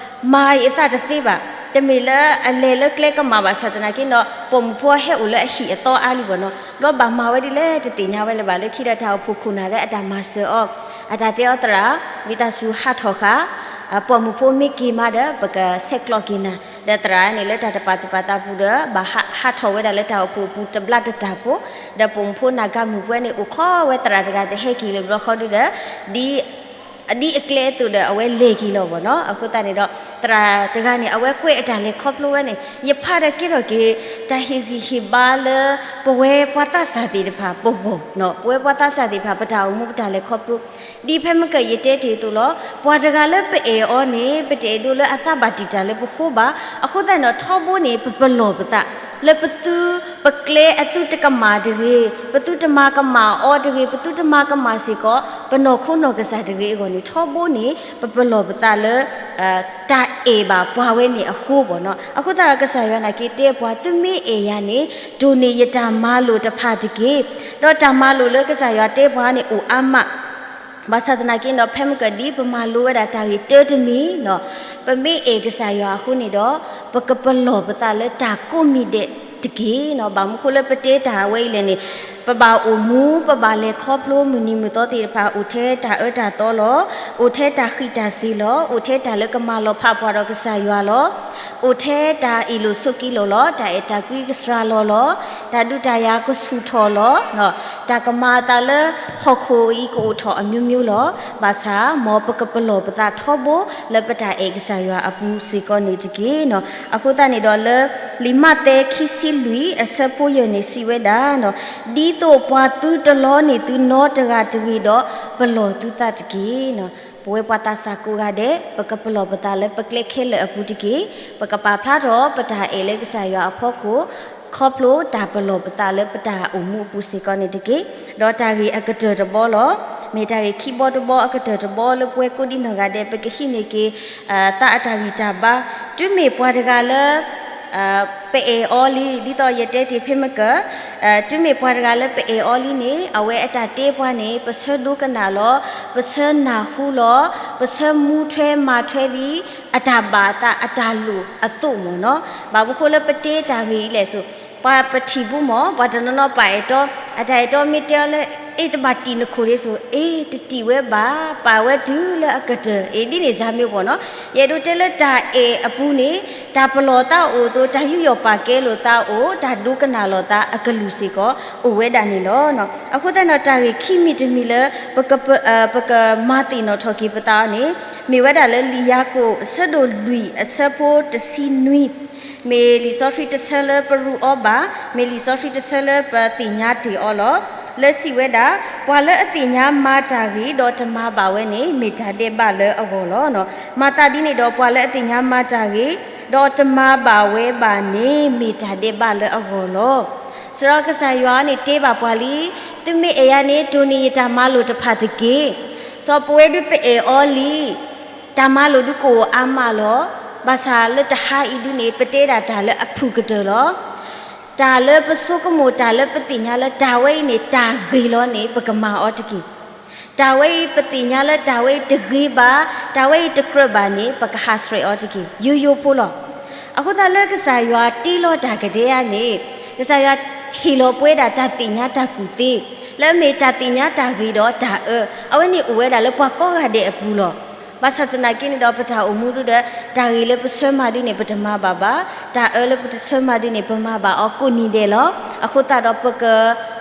မၤအသးတသ့ဘၣ်, တမ့ၢ်လၢအလဲၤလၢကျဲကမၣ်ဘၣ်ဆၣ်သနာ်က့ဒီး ပိာ်မုၣ်ဖိဟဲအိၣ်လၢအဟံၣ်အသီအါလံဘၣ်နီၤ, ဘျီဘၣ်မၤဝဲဒ်လဲၣ်တသ့ၣ်ညါဝဲလၢၤဘၣ်. လၢခံဒီးတၢ်အိၣ်ဖှိၣ်ခိၣ်နၢ်လၢအတၢ်မၤစၢၤအီၤ, အတၢ်တဲအီၤသရၣ်, ဝံသးစူၤဟးထီၣ်ဃာ် ပိာ်မုၣ်ဖိမ့ၢ်က့ၤမးဒီး ပကဆဲးကျိးက့ၤနၤ, ဒီးသရၣ်န့ၣ်လၢတၢ်တပာ်သူၣ်ပာ်သးပူၤဒီး ဘၣ်ဟးထီၣ်ဝဲဒၣ်လၢတၢ်အိၣ်ဖှိၣ်အပူၤတဘျါတတၢၢ်ဖိ, ဒီးပိာ်မုၣ်ဖိနၢ်ကါမုၣ်ဖိန့ၣ် အိၣ်ခိးဝဲသရၣ်တဂၤတဟဲက့ၤလၢၤဘျီဃီဒုဒီး ဒ်အကျဲအသိးဒီး အဝဲလဲၤက့ၤလီၤဘၣ်နီၤ. အဃိသတးန့ၣ်ဒီး သရၣ်တဂၤန့ၣ် အဝဲကွဲးအတၢ်လဲၤခီဖျိဝဲန့ၣ် ယဖးဒီးကဲထီၣ်က့ၤ တၢ်ဟ့ၣ်ဂံၢ်ဟ့ၣ်ဘါလၢ ပဝဲပှၤသးစၢ်သ့ၣ်တဖၣ်ပဂီၢ်, ပဝဲပှၤသးစၢ်သ့ၣ်တဖၣ် ပတၢ်အိၣ်မူပတၢ်လဲၤခီဖျိ ဒ်ဖဲမ့ၢ်ကယတဲတ့ၢ်အသိးလီၤ. ပှၤတဂၤလၢပအဲၣ်အီၤန့ၣ် ပတအဲၣ်ဒိးလၢအသးဘၣ်တံာ်တာ်လၢပဃိဘၣ်. အဃိသတးန့ၣ်ဒီး ထီဘိန့ၣ် ပပလီၢ်ပသး လၢပသု ပကျဲအသုတကမၣ်တဂ့ၤ, ပသုတမၤကမၣ်အီၤတဂ့ၤ, ပသုတမၤကမၣ်စ့ၢ်ကီး ပနီၢ်ခိနီၢ်ကစၢ်တဂ့ၤအဂီၢ်န့ၣ် ထီဘိန့ၣ် ပပလီၢ်ပသးလၢ တၢ်အဲၣ်ဘၣ်ပှၤဝဲန့ၣ်အဃိဘၣ်နီၤ. အဃိသတးဒီး ကစၢ်ယွၤနာ်က့တဲပှၤ သုမ့ၢ်အဲၣ်ယၤန့ၣ် ဒိးန့ၢ်ယတၢ်မၤလိာ်တဖၣ်တက့ၢ်. ဒီးတၢ်မၤလိာ်လၢကစၢ်ယွၤတဲပှၤန့ၣ်အိၣ်အါမး ဘၣ်ဆၣ်သနာ်က့ဒီး ဖဲမ့ၢ်ကဒ်ပမၤလိဝဲဒၣ်တၢ်ဂ့ၢ်တၢတမံၤနီၤ, ပမ့ၢ်အဲၣ်ကစၢ်ယွၤအဃိန့ၣ်ဒီး ပကပလီၢ်ပသးလၢတၢ်ကိးမံၤဒဲးတက့ၢ်နီၤ. ဘၣ်မနုၤဃိလၢပတဲတၢ်ဝဲအံၤလဲၣ်န့ၣ် ပဘၣ်အိၣ်မူ ပဘၣ်လဲၤခီဖျိမုၢ်နံၤမုၢ်သီသ့ၣ်တဖၣ် အိၣ်ထဲတၢ်အၢတၢ်သီလီၤ. အိၣ်ထဲတၢ်ဃံးတၢ်စ့ၤလီၤ. အိၣ်ထဲတၢ်လၢကမၤလီၤဖးပှၤဒီးကစၢ်ယွၤလီၤ. အိၣ်ထဲတၢ်အ့ၣ်လိာ်ဆိးက့လိာ်လီၤ. တၢ်အဲၣ်တၢ်ကွံကစှၤလီၤလီၤ. တၢ်ဒုးတၢ်ယၤကဆူၣ်ထီၣ်လီၤ. တၢ်ကမၤအသးလၢဟီၣ်ခိၣ်အံၤကအိၣ်ထီၣ်အမျိုးမျိုးလီၤ. ဘၣ်ဆၣ် မ်ပကပလီၢ်ပသးထီဘိလၢပတၢ်အဲၣ်ကစၢ်ယွၤအပူၤစ့ၢ်ကီးန့ၣ်တက့ၢ်နီၤ. အဃိသတးန့ၣ်ဒီးလၢ လံာ်မးသဲခံဆံလွံၢ်အဆၢဖိယဲၢ်န့ၣ်စံးဝဲဒၣ်, ဒ်သိးပှၤသုတလီန့ၢ်သုနီတဂၤတဂ့ၤဒီး ပလီၢ်သုသးတက့ၢ်နီၤ. ပဝဲပှၤသးစၢ်ကိးဂၤဒဲး ပကပလီၢ်ပသးလၢပကျဲခဲလၢာ်အပူၤတက့ၢ်. ပကပာ်ဖျါထီၣ်ပတၢ်အဲၣ်လၢကစၢ်ယွၤအဖီခိၣ် ခီဖျိတၢ်ပလီၢ်ပသးလၢပတၢ်အိၣ်မူအပူၤစ့ၢ်ကီးန့ၣ်တက့ၢ်. ဒီးတၢ်ဂ့ၢ်အကတၢၢ်တဘီလီၤ. မ့ၢ်တၢ်ဂ့ၢ်ခံဘီတဘီအကတၢၢ်တဘီလၢပဝဲကိးဒံနီၢ်ဂၤဒဲး ပကဟံးန့ၢ်က့ၤ သးအတၢ်ဂံၢ်တၢ်ဘါ, တုၤမ့ၢ်ပှၤတဂၤလၢ ပအဲၣ်အီၤလံ, ဒ်သိးယတဲတ့ၢ်ဖဲမ့ၢ်ကၢ, တုၤမ့ၢ်ပှၤတဂၤလၢပအဲၣ်အီၤလံန့ၣ် အဝဲအတၢ်တဲပှၤန့ၣ် ပဆၢဒိကနၣ်လီၤ, ပဆၢနၢ်ဟူလီၤ, ပဆၢမူထွဲမၤထွဲဒ် အတၢ်ဘၣ်အသးအတၢ်လိၣ်အသိးမ့ၢ်နီၤ. ဘၣ်မနုၤဃိလၢပတဲတၢ်ဂ့ၢ်အံၤလဲၣ်ဆိ, ပှၤပထံၣ်ဘူးမ့ၢ် ပှၤတနီၤနီၤပာ်အဲၣ်တီ, အတၢ်အဲၣ်တီမ့ၢ်တဲအီၤလၢ အ့ၣ် တဘၣ်တံၢ်နခိၣ်ဒ်သိး, အ့ၣ် တတံၢ်ဝဲဘၣ်, ပာ်ဝဲတုၤလၢအကတၢၢ်, အ့ၣ် ဒ်န့ၣ်စၢ်မ့ၢ်ပှၤနီၤ. ယအဲၣ်ဒိးတဲလၢတၢ်အဲၣ်အပူၤန့ၣ်, တၢ်ပလီၢ်သးအိၣ်အသိး, တၢ်ယူးယီၣ်ပာ်ကဲလိာ်သးအိၣ်, တၢ်ဒိကနၣ်လိာ်သးအကလုၢ်စ့ၢ်ကီး အိၣ်ဝဲဒၣ်န့ၣ်လီၤ. အဃိသတးဒီး တၢ်ဂ့ၢ်ခံမံၤတမံၤလၢ ပကမၤသ့ၣ်နီၣ်ထီၣ်က့ၤပသးအီၤန့ၣ်, မ့ၢ်ဝဲဒၣ်လၢလံာ်ယၤကိာ် အဆၢဒိၣ်လွံၢ် အဆၢဖိတဆံနွံ, မ့ၢ်လံာ်စီဆှံတဆၢလၢပရူးအီၤဘၣ်, မ့ၢ်လံာ်စီဆှံတဆၢလၢပသ့ၣ်ညါတ့ၢ်အီၤလီၤ. လၢစံးဝဲဒၣ်, ပှၤလၢအသ့ၣ်ညါမၤတၢ်ဂ့ၤ ဒီးတမၤဘၣ်ဝဲန့ၣ် မ့ၢ်တၢ်ဒဲးဘးလၢအဂီၢ်လီၤ. မၤသးဒ်န့ၣ်ဒီး ပှၤလၢအသ့ၣ်ညါမၤတၢ်ဂ့ၤ ဒီးတမၤဘၣ်ဝဲဘၣ်န့ၣ် မ့ၢ်တၢ်ဒဲးဘးလၢအဂီၢ်လီၤ. စရီကစၢ်ယွၤန့ၣ်တဲဘၣ်ပှၤလံ, သုမ့ၢ်အဲၣ်ယၤန့ၣ် တိၢ်န့ၢ်ယတၢ်မၤလိာ်တဖၣ်တက့ၢ်. စီၤပဝဲဒုးပအဲၣ်အီၤလံ တၢ်မၤလိာ်ဒုးကအိၣ်အါမးလီၤ. ဘၣ်ဆၣ်လၢတဟါအံၤဒုးန့ၣ် ပတဲဒၣ်တၢ်လၢအဖုၣ်ကတၢၢ်လီၤ. တၢ်လၢပဆိကမိၣ် တၢ်လၢပသ့ၣ်ညါလၢတၢ်ဝဲအံၤန့ၣ် တၢ်ဂ့ၤလီၤန့ၣ် ပကမၤအီၤတက့ၢ်. တၢ်ဝဲအံၤပသ့ၣ်ညါလၢတၢ်ဝဲအံၤတဂ့ၤဘၣ်, တၢ်ဝဲအံၤတကြၢးဘၣ်န့ၣ် ပကဟးဆှဲးအီၤတက့ၢ်. ယိယိဖိလီၤ. အဃိသတးလၢကစၢ်ယွၤတ့လီၤတၢ်ကဒဲဧါန့ၣ်, ကစၢ်ယွၤဟ့ၣ်လီၤပဝဲဒၣ်တၢ်သ့ၣ်ညါတၢ်ကူၣ်သ့, လၢအမ့ၢ်တၢ်သ့ၣ်ညါတၢ်ဂ့ၤဒီးတၢ်အၢ, အဝဲန့ၣ်အိၣ်ဝဲဒၣ်လၢပှၤကိးဂၤဒဲးအပူၤလီၤ. ဘၣ်ဆၣ်သနာ်က့န့ၣ်ဒီး ပတၢ်အိၣ်မူဒုဒီး တၢ်ဂ့ၤလၢပဆၢမၤဒုန့ၣ် ပတမၤဘၣ်ဘၣ်, တၢ်အၢလၢပတဆၢမၤဒုန့ၣ် ပမၤဘၣ်အီၤကိးနံၤဒဲးလီၤ. အဃိသတးဒီး ပက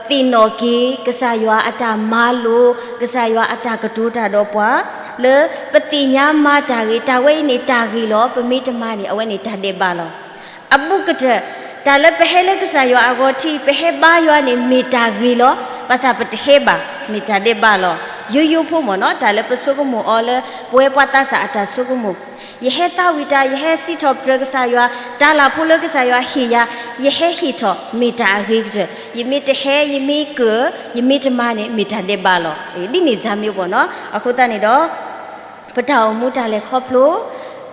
သ့ၣ်နီၣ်က့ၤ ကစၢ်ယွၤအတၢ်မၤလိာ်, ကစၢ်ယွၤအတၢ်ကတိၤတၢ်ဒီးပှၤ, လၢပသ့ၣ်ညါမၤတၢ်ဂ့ၤ, တၢ်ဝဲအံၤန့ၣ်တၢ်ဂ့ၤလီၤ, ပမ့ၢ်တမၤန့ၣ် အဝဲန့ၣ်တၢ်ဒဲးဘးလီၤ. အဘူးကတၢၢ်, တၢ်လၢပဟဲလၢကစၢ်ယွၤအဂီၢ်ထံး ပဟဲဘါယွၤန့ၣ် မ့ၢ်တၢ်ဂ့ၤလီၤ. ဘၣ်ဆၣ်ပတဟဲဘၣ် မ့ၢ်တၢ်ဒဲးဘးလီၤ. ယိယိဖိမ့ၢ်နီၤ, တၢ်လၢပဆိကမိၣ်အီၤလၢ ပဝဲပှၤသးစၢ်အတၢ်ဆိကမိၣ်, ယဟဲသးဝံၣ်တၢ်, ယဟဲစံးထီၣ်ပတြၢၤကစၢ်ယွၤ, တၢ်လၢ်ဖိလၢကစၢ်ယွၤဟ့ၣ်ယၤ, ယဟဲဟ့ၣ်ထီၣ် မ့ၢ်တၢ်အဂ့ၤကတၢၢ်. ယမ့ၢ်တဟဲ, ယမ့ၢ်ကၢၢ်, ယမ့ၢ်တမၤန့ၣ် မ့ၢ်တၢ်ဒဲးဘးလီၤ. ဒ်န့ၣ်စၢ်မ့ၢ်ပှၤနီၤ. အဃိသတးန့ၣ်ဒီး ပတၢ်အိၣ်မူတၢ်လဲၤခီဖျိ,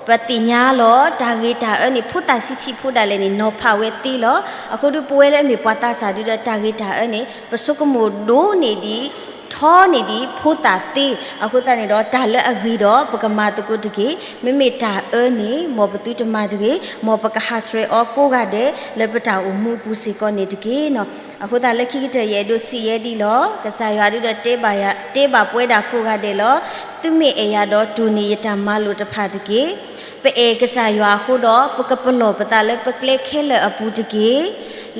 ပသ့ၣ်ညါလီၤ တၢ်ဂ့ၤတၢ်အၢန့ၣ် ဖိသၣ်ဆံးဆံးဖိဒၣ်လဲာ်န့ၣ် နီၤဖးဝဲသ့လီၤ. အဃိဒီးပဝဲလၢအမ့ၢ်ပှၤသးစၢ်ဒုဒီး တၢ်ဂ့ၤတၢ်အၢန့ၣ် ပဆိကမိၣ်ဒိၣ်န့ၢ်ဒံး, ထီန့ၢ်ဒံး ဖိသၣ်သ့. အဃိသတးန့ၣ်ဒီး တၢ်လၢအဂ့ၤဒီး ပကမၤသကိးတက့ၢ်. မ့မ့ၢ်တၢ်အၢန့ၣ် မ်ပသုတမၤတဂ့ၤ, မ်ပကဟးဆှဲးအီၤကိးဂၤဒဲး လၢပတၢ်အိၣ်မူအပူၤစ့ၢ်ကီးန့ၣ်တက့ၢ်နီၤ. အဃိသတးလၢခံကတၢၢ် ယအဲၣ်ဒိးစံးယဲဒ်လီၤ. ကစၢ်ယွၤဒုဒီးတဲဘၣ်ယၤ, တဲဘၣ်ပဝဲဒၣ်ကိးဂၤဒဲးလီၤ. သုမ့ၢ်အဲၣ်ယၤဒီး တိၢ်န့ၢ်ယတၢ်မၤလိာ်တဖၣ်တက့ၢ်. ပအဲၣ်ကစၢ်ယွၤအဃိဒီး ပကပလီၢ်ပသးလၢပကျဲခဲလၢာ်အပူၤတက့ၢ်.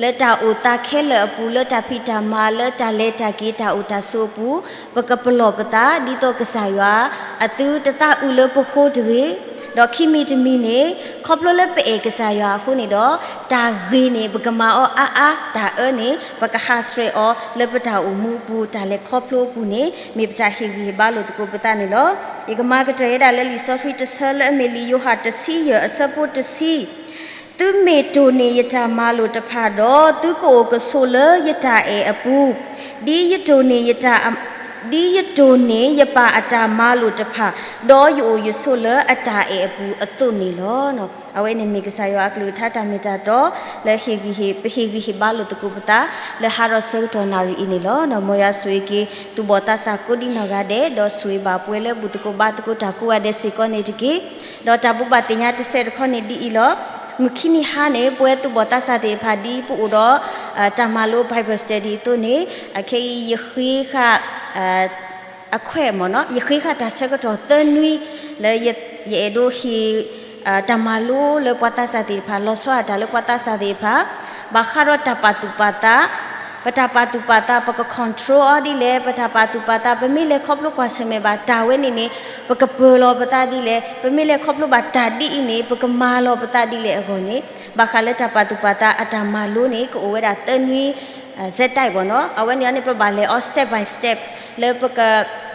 လၢတၢ်အိၣ်သးခဲလၢာ်အပူၤ, လၢတၢ်ဖံးတၢ်မၤ, လၢတၢ်လဲၤတၢ်က့ၤ တၢ်အိၣ်တၢ်ဆိးအပူၤ, ပကပလီၢ်ပသး ဒ်သိးကစၢ်ယွၤ အသုတသးအုးလၢပဃိတဂ့ၤ. ဒီးခံမံၤတမံၤန့ၣ် ခီဖျိလၢပအဲၣ်ကစၢ်ယွၤအဃိန့ၣ်ဒီး တၢ်ဂ့ၤန့ၣ် ပကမၤအီၤအါအါ, တၢ်အၢန့ၣ် ပကဟးဆှဲးအီၤလၢပတၢ်အိၣ်မူအပူၤ တၢ်လဲၤခီဖျိအပူၤန့ၣ် မ့ၢ်ပတၢ်ဟ့ၣ်ဂံၢ်ဟ့ၣ်ဘါလိာ်သကိးပသးန့ၣ်လီၤ. ယကမၤကတၢၢ်ဝဲဒၣ်လၢလံာ်စီဆှံတဆၢလၢအမ့ၢ်လံာ်ယိၤဟၣ်တဆံယဲၢ်အဆၢဖိတဆံ, သုမ့ၢ်တိၢ်န့ၢ်ယတၢ်မၤလိာ်တဖၣ်ဒီး သုကအိၣ်ကဆိးလၢယတၢ်အဲၣ်အပူၤ, ဒ်ယတိၢ်န့ၢ်ယတၢ်, ဒ်ယတိၢ်န့ၢ်ယပၢ်အတၢ်မၤလိာ်တဖၣ်, ဒီးယအိၣ်ယဆိးလၢအတၢ်အဲၣ်အပူၤအသိးန့ၣ်လီၤ. အဝဲန့ၣ်မ့ၢ်ကစၢ်ယွၤအကလုၢ်ကထါတၢ်မ့ၢ်တၢ်တီ လၢဟ့ၣ်ဂံၢ်ဟ့ၣ်, ပဟ့ၣ်ဂံၢ်ဟ့ၣ်ဘါလိာ်သကိးပသး လၢဟါဒီးဆၢကတီၢ်နၣ်ရံၣ်အံၤန့ၣ်လီၤ. မ်ယွၤဆိၣ်ဂ့ၤက့ၤ သူၣ်ဘီၣ်သးစၢ်ကိးဒံနီၢ်ဂၤဒဲး, ဒီးဆိၣ်ဂ့ၤဘၣ်ပဝဲလၢဘူၣ်သကိးဘါသကိးတၢ်ကိးဂၤဒဲးစ့ၢ်ကီးန့ၣ်တက့ၢ်. ဒီးတၢ်ဘိးဘၣ်သ့ၣ်ညါတစဲးတခီန့ၣ်ဒ်အံၤလီၤ. မုၢ်ခံနံၤဟါန့ၣ် ပဝဲသူၣ်ဘီၣ်သးစၢ်သ့ၣ်တဖၣ်ဒ်ပအိၣ်ဒီး တၢ်မၤလိ Bible study အသိးန့ၣ်, အခဲအံၤယဃ့ဃာ် အခွဲးမ့ၢ်နီၤ, ယဃ့ဃာ်တၢ်ဆၢကတီၢ်သၢနွံ လၢယအဲၣ်ဒိးဟ့ၣ် တၢ်မၤလိလၢပှၤသးစၢ်သ့ၣ်တဖၣ်, လီၤဆီဒၣ်တၢ်လၢပှၤသးစၢ်သ့ၣ်တဖၣ်, ဘၣ်ဃးဒီးတၢ်ပာ်သူၣ်ပာ်သး, ပတၢ်ပာ်သူၣ်ပာ်သး ပက control အီၤဒ်လဲၣ်, ပတၢ်ပာ်သူၣ်ပာ်သး ပမ့ၢ်လဲၤခီဖျိကွၢ်ဆၢၣ်မဲာ်ဘၣ်တၢ်ဝဲန့ၣ်န့ၣ် ပကပၢၤလီၤပသးဒ်လဲၣ်, ပမ့ၢ်လဲၤခီဖျိဘၣ်တၢ်ဒ်အံၤန့ၣ် ပကမၤလီၤပသးဒ်လဲၣ်အဂီၢ်န့ၣ်, ဘၣ်ဃးလၢတၢ်ပာ်သူၣ်ပာ်သးအတၢ်မၤလိန့ၣ် ကအိၣ်ဝဲဒၣ်သၢနွံ စဲးတၢ်ဘၣ်နီၤ, အဝဲန့ၣ်န့ၣ် ပဘၣ်လဲၤအီၤ step by step လၢပက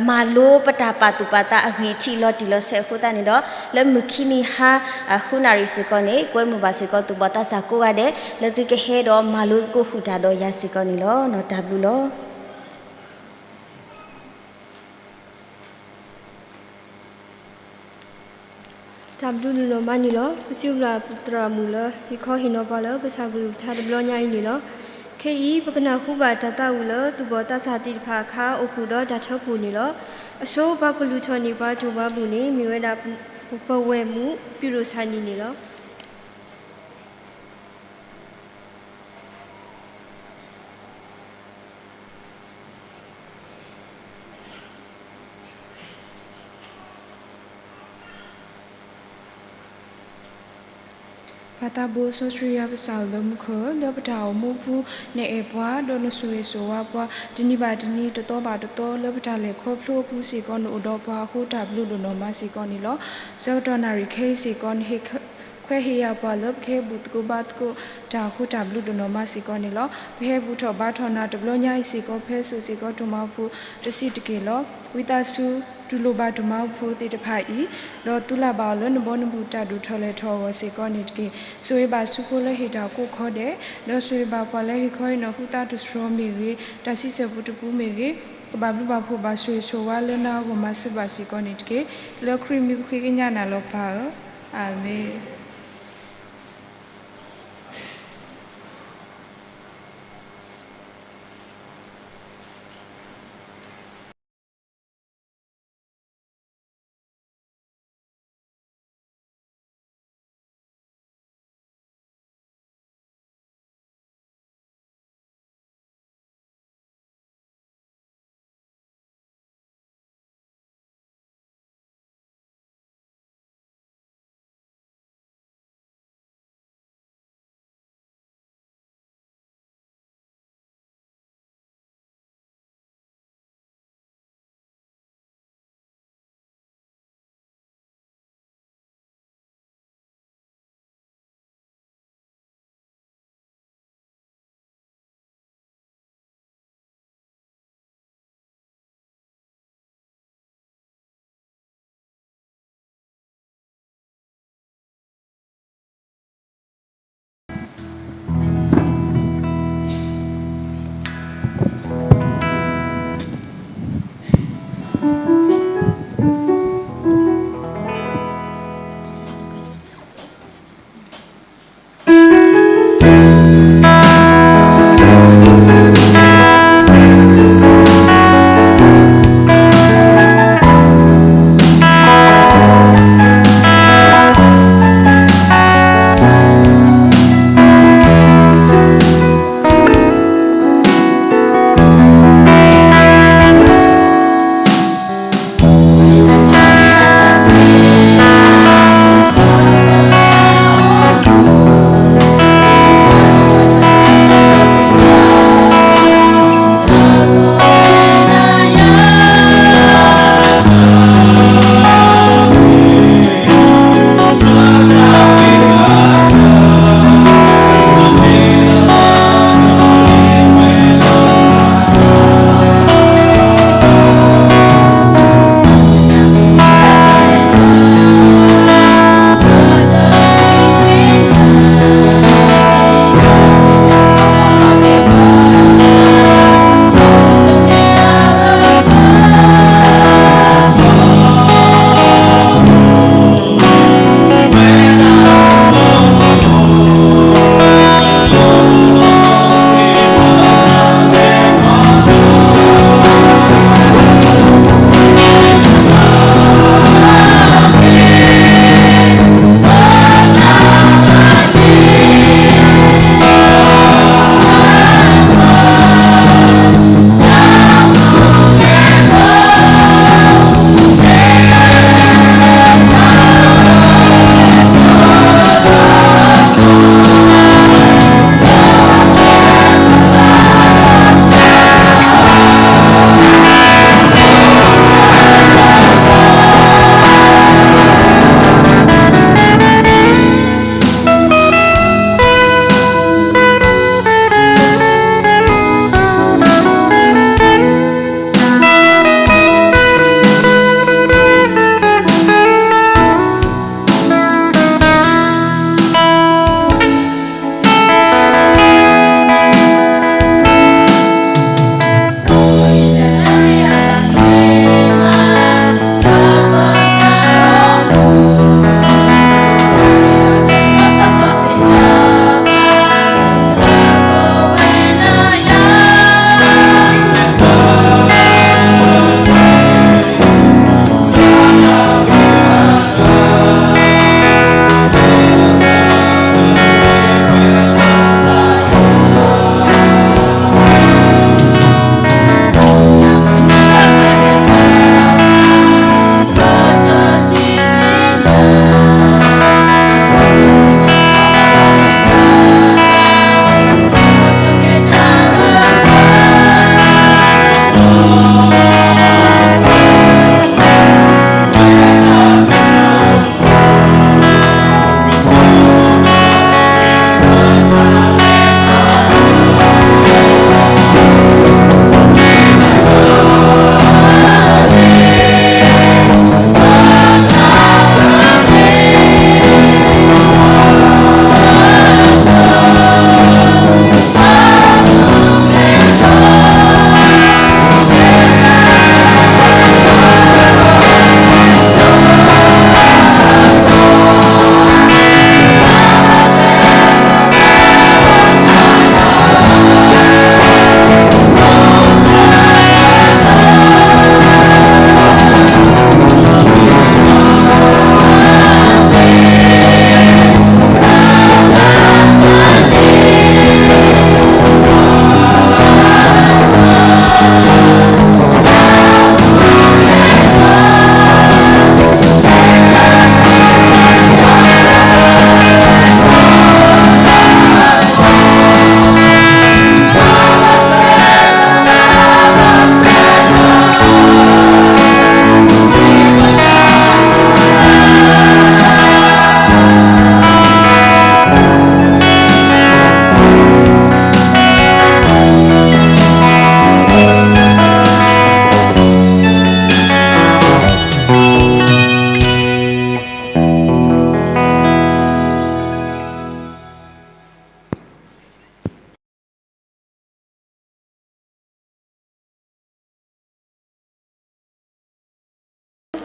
မၤလိပတၢ်ပာ်သူၣ်ပာ်သးအဂံၢ်ထံး လီၤတံၢ်လီၤဆဲးအဃိသတးန့ၣ်ဒီး, လၢမုၢ်ခံနံၤဟါ ဃုနၣ်ရံၣ်စ့ၢ်ကီးန့ၣ် ကွဲမုာ်ဘၣ်စ့ၢ်ကီးသူၣ်ဘီၣ်သးစၢ်ကိးဂၤဒဲး လၢသုကဟဲဒီးမၤလိသကိးဃုာ်တၢ်ဒီးယၤစ့ၢ်ကီးန့ၣ်လီၤ. တၢ်ဘျုးလီၤ. တၢ်ဘျုးဒိၣ်မးန့ၣ်လီၤ. ပစံးဘျုးသရၣ်မုၣ်လၢ ဟ့ၣ်ခီဟ့ၣ်နီၤပှၤလၢကစၢ်ကလုၢ်ကထါတဘျီညါအံၤန့ၣ်လီၤ. ခဲအံၤ ပကနၢ်ဟူဘၣ်တၢ်သးဝံၣ်လၢသူၣ်ဘီၣ်သးစၢ်သ့ၣ်တဖၣ်အခါ အိၣ်ဃုာ်ဒီးတၢ်ထၢဖှိၣ်န့ၣ်လီၤ. အဆိပှၤကလုၢ်ထီၣ်န့ၢ်ပှၤတိၢ်ပှၤဘူၣ်န့ၣ် မ့ၢ်ဝဲဒၣ်ပဝဲၢ်မုၣ် ပံၤရိၣ်ဆၣ်နံၣ်န့ၣ်လီၤ. ပၢ်သးဘိစီဆှံယွၤပစၢ်ဧၢ, လၢမူခိၣ် လၢပတၢ်အိၣ်မူအပူၤ နအဲၣ်ပှၤ ဒီးနဆိၣ်ဂ့ၤဆိၣ်ဝါပှၤ တနံၤဘၣ်တနံၤ တသီဘၣ်တသီ လၢပတၢ်လဲၤခီဖျိအပူၤစ့ၢ်ကီး နအိၣ်ဒီးပှၤအဃိ တၢ်ဘျုးဒိၣ်နီၢ်မးစ့ၢ်ကီးန့ၣ်လီၤ. ဆၢကတီၢ်နၣ်ရံၣ်ခဲအံၤစ့ၢ်ကီး နဟ့ၣ်ခွဲးဟ့ၣ်ယာ်ပှၤလၢပကဟဲဘူၣ်သကိးဘါသကိးတၢ်အဃိ တၢ်ဘျုးဒိၣ်နီၢ်မးစ့ၢ်ကီးန့ၣ်လီၤ. ပဟဲဘူၣ်ထီၣ်ဘါထီၣ်နၤတဘျီညါအံၤစ့ၢ်ကီး ပဟဲစိာ်စ့ၢ်ကီးဒိၣ်မးအဖိတစံးတက့ၢ်လီၤ. ဝံသးစူၤ တူၢ်လိာ်ဘၣ်ဒိၣ်မးအဖိသ့ၣ်တဖၣ်အံၤ ဒီးသူၣ်လၢ်ဘၣ်အီၤလၢနဘီနဘူၣ်တၢ်ဒိၣ်ထီၣ်လဲၢ်ထီၣ်အဂီၢ်စ့ၢ်ကီးန့ၣ်တက့ၢ်. ဆိၣ်ဂ့ၤဘၣ်ဆူဖိလၢဟ့ၣ်တၢ်ကိးခီဒဲး ဒီးဆိၣ်ဂ့ၤဘၣ်ပှၤလၢဟ့ၣ်ခီဟ့ၣ်နီၤဃုသးတၢ်တြီမ့ၢ်ဂ့ၤ တၢ်စံးဆၢပူတပူမ့ၢ်ဂ့ၤ ကဘၣ်ဘျုးဘၣ်ဖှိၣ်ဘၣ်ဆိၣ်ဂ့ၤဆိၣ်ဝါလၢနဂီၢ်မၤစၢၤဘၣ်စ့ၢ်ကီးန့ၣ်တက့ၢ်. လၢခရံာ်မံၤပဃ့ကညးနၤလီၤပၢ်ဧၢ, အၤမ့ၣ်.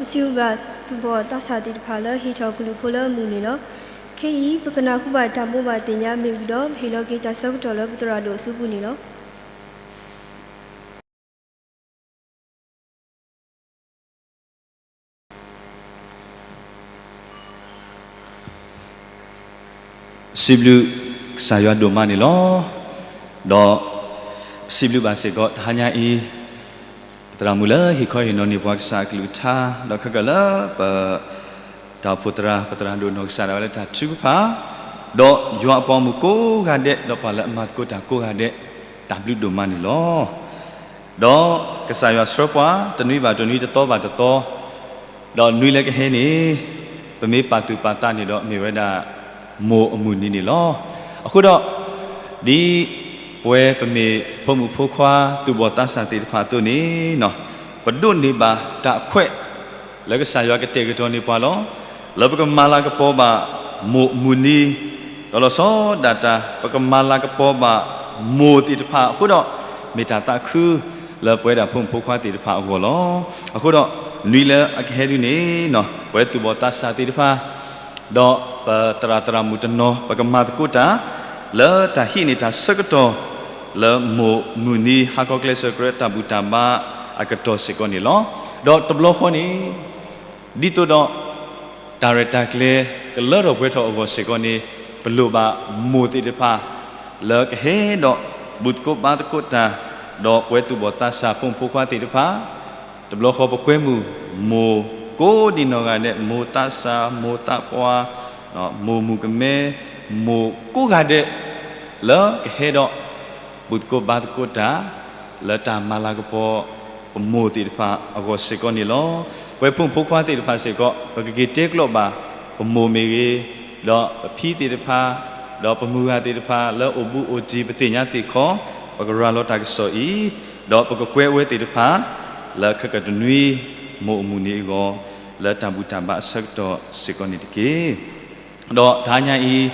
ပစံးဘျုးဘၣ်သူၣ်ဘီၣ်သးစၢ်သ့ၣ်တဖၣ်လၢဟ့ၣ်ထီၣ်ကလုၢ်ဖိလၢအမုာ်န့ၣ်လီၤ. ခဲအံၤ ပကနၢ်ဟူဘၣ်တၢ်ဘိးဘၣ်သ့ၣ်ညါမ့ၢ်ဝံၤဒီး ပဟ့ၣ်လီၤက့ၤတၢ်ဆၢကတီၢ်လၢပသရၣ်ဒိၣ်အစုပူၤန့ၣ်လီၤ. စံးဘျုးကစၢ်ယွၤဒိၣ်မးန့ၣ်လီၤ. ဒီးစံးဘျုးဘၣ်စ့ၢ်ကီးတဟါညါအံၤ ပသရၣ်မုၣ်လၢဟ့ၣ်ခီဟ့ၣ်နီၤန့ၢ်ပှၤကစၢ်အကလုၢ်ကထါ, ဒီးခဲကၢၣ်လၢပ တၢ်အိၣ်ဖှိၣ်သရၣ် ပသရၣ်ဒိၣ်နီၢ်ကစၢ်ဒၣ်ဝဲလၢတၢ်ထုကဖၣ်, ဒီးယွၤအပှၤဂီၢ်မုၢ်ကိးဂၤဒဲး ဒီးပှၤလၢအမၤသကိးတၢ်ကိးဂၤဒဲး, တၢ်ဘျုးဒိၣ်မးန့ၣ်လီၤ. ဒီးကစၢ်ယွၤဆှၢပှၤ တနွံဘၣ်တနွံ တသီဘၣ်တသီ, ဒီးနွံလၢကဟဲန့ၣ် ပမ့ၢ်ပာ်သူၣ်ပာ်သးန့ၣ်ဒီး မ့ၢ်ဝဲဒၣ် မိၢ်အမုၢ်နံၤန့ၣ်လီၤ. အဃိဒီး ဒ်ပဝဲပမ့ၢ်ဖိမုၣ်ဖိခွါသူၣ်ဘီၣ်သးစၢ်သ့ၣ်တဖၣ်အသိးန့ၣ် ပဒိးန့ၢ်ဘၣ်တၢ်အခွဲး လၢကစၢ်ယွၤကတဲာ်ကတီၤန့ၢ်ပှၤလီၤ. လၢပကမၤလၤကပီၤဘၣ်မိၢ်မုၢ်နံၤ, ဒီးလီၤဆီဒၣ်တၢ် ပကမၤလၤကပီၤဘၣ်မိၢ်သ့ၣ်တဖၣ်အဃိဒီး မ့ၢ်တၢ်သးခုလၢပဝဲဒၣ်ဖိမုၣ်ဖိခွါသ့ၣ်တဖၣ်အဂီၢ်လီၤ. အဃိဒီး နွံလၢအကဟဲဒုန့ၣ် ပဝဲသူၣ်ဘီၣ်သးစၢ်သ့ၣ်တဖၣ် ဒီးပသရၣ်သရၣ်မုၣ်တနီၤ ပကမၤသကိးတၢ် လၢတၢ်ဟံးန့ၢ်တၢ်ဆၢကတီၢ် လၢမိၢ်မုၢ်နံၤဟါခီကျဲစၢၤကြၢးတၢ်ဘူၣ်တၢ်ဘါအကတီၢ်စ့ၢ်ကီးန့ၣ်လီၤ. ဒီးတဘျီဃီန့ၣ် ဒ်သိးဒီး တၢ်ရဲၣ်တၢ်ကျဲၤကလၢထီၣ်ပှဲၤထီၣ်အဂီၢ်စ့ၢ်ကီးန့ၣ် ပလိၣ်ဘၣ်မိၢ်သ့ၣ်တဖၣ် လၢကဟဲဒီးဘူၣ်သကိးဘါသကိးတၢ် ဒီးပဝဲသူၣ်ဘီၣ်သးစၢ်ဖိမုၣ်ဖိခွါသ့ၣ်တဖၣ် တဘျီဃီပကွဲမုာ်မိၢ်ကိးဒံနီၢ်ဂၤဒဲး မိၢ်သးစၢ် မိၢ်သးပှၢ် မိၢ်မုၣ်ကမဲ မိၢ်ကိးဂၤဒဲး လၢကဟဲဒီး ဘူၣ်သကိးဘါသကိးတၢ် လၢတၢ်မၤလၤကပီၤ ပမိၢ်သ့ၣ်တဖၣ်အဂီၢ်စ့ၢ်ကီးန့ၣ်လီၤ. ပဝဲဖိမုၣ်ဖိခွါသ့ၣ်တဖၣ်စ့ၢ်ကီး ပကက့ၤတဲကျိးဘၣ် ပမိၢ်မ့ၢ်ဂ့ၤ, ဒီးပဖံသ့ၣ်တဖၣ်, ဒီးပမုၢ်ဂၤသ့ၣ်တဖၣ် လၢအိၣ်ဘူးအိၣ်တံၢ် ပသ့ၣ်ညါသ့ၣ်ခီ, ပကရၤလီၤတၢ်ကစီၣ်အံၤ, ဒီးပကကွဲအဝဲသ့ၣ်တဖၣ် လၢခဲကတနွံ မိၢ်အမုၢ်နံၤအဂီၢ် လၢတၢ်ဘူၣ်တၢ်ဘါအဆၢကတီၢ်စ့ၢ်ကီးန့ၣ်တက့ၢ်. ဒီးတဟါညါအံၤ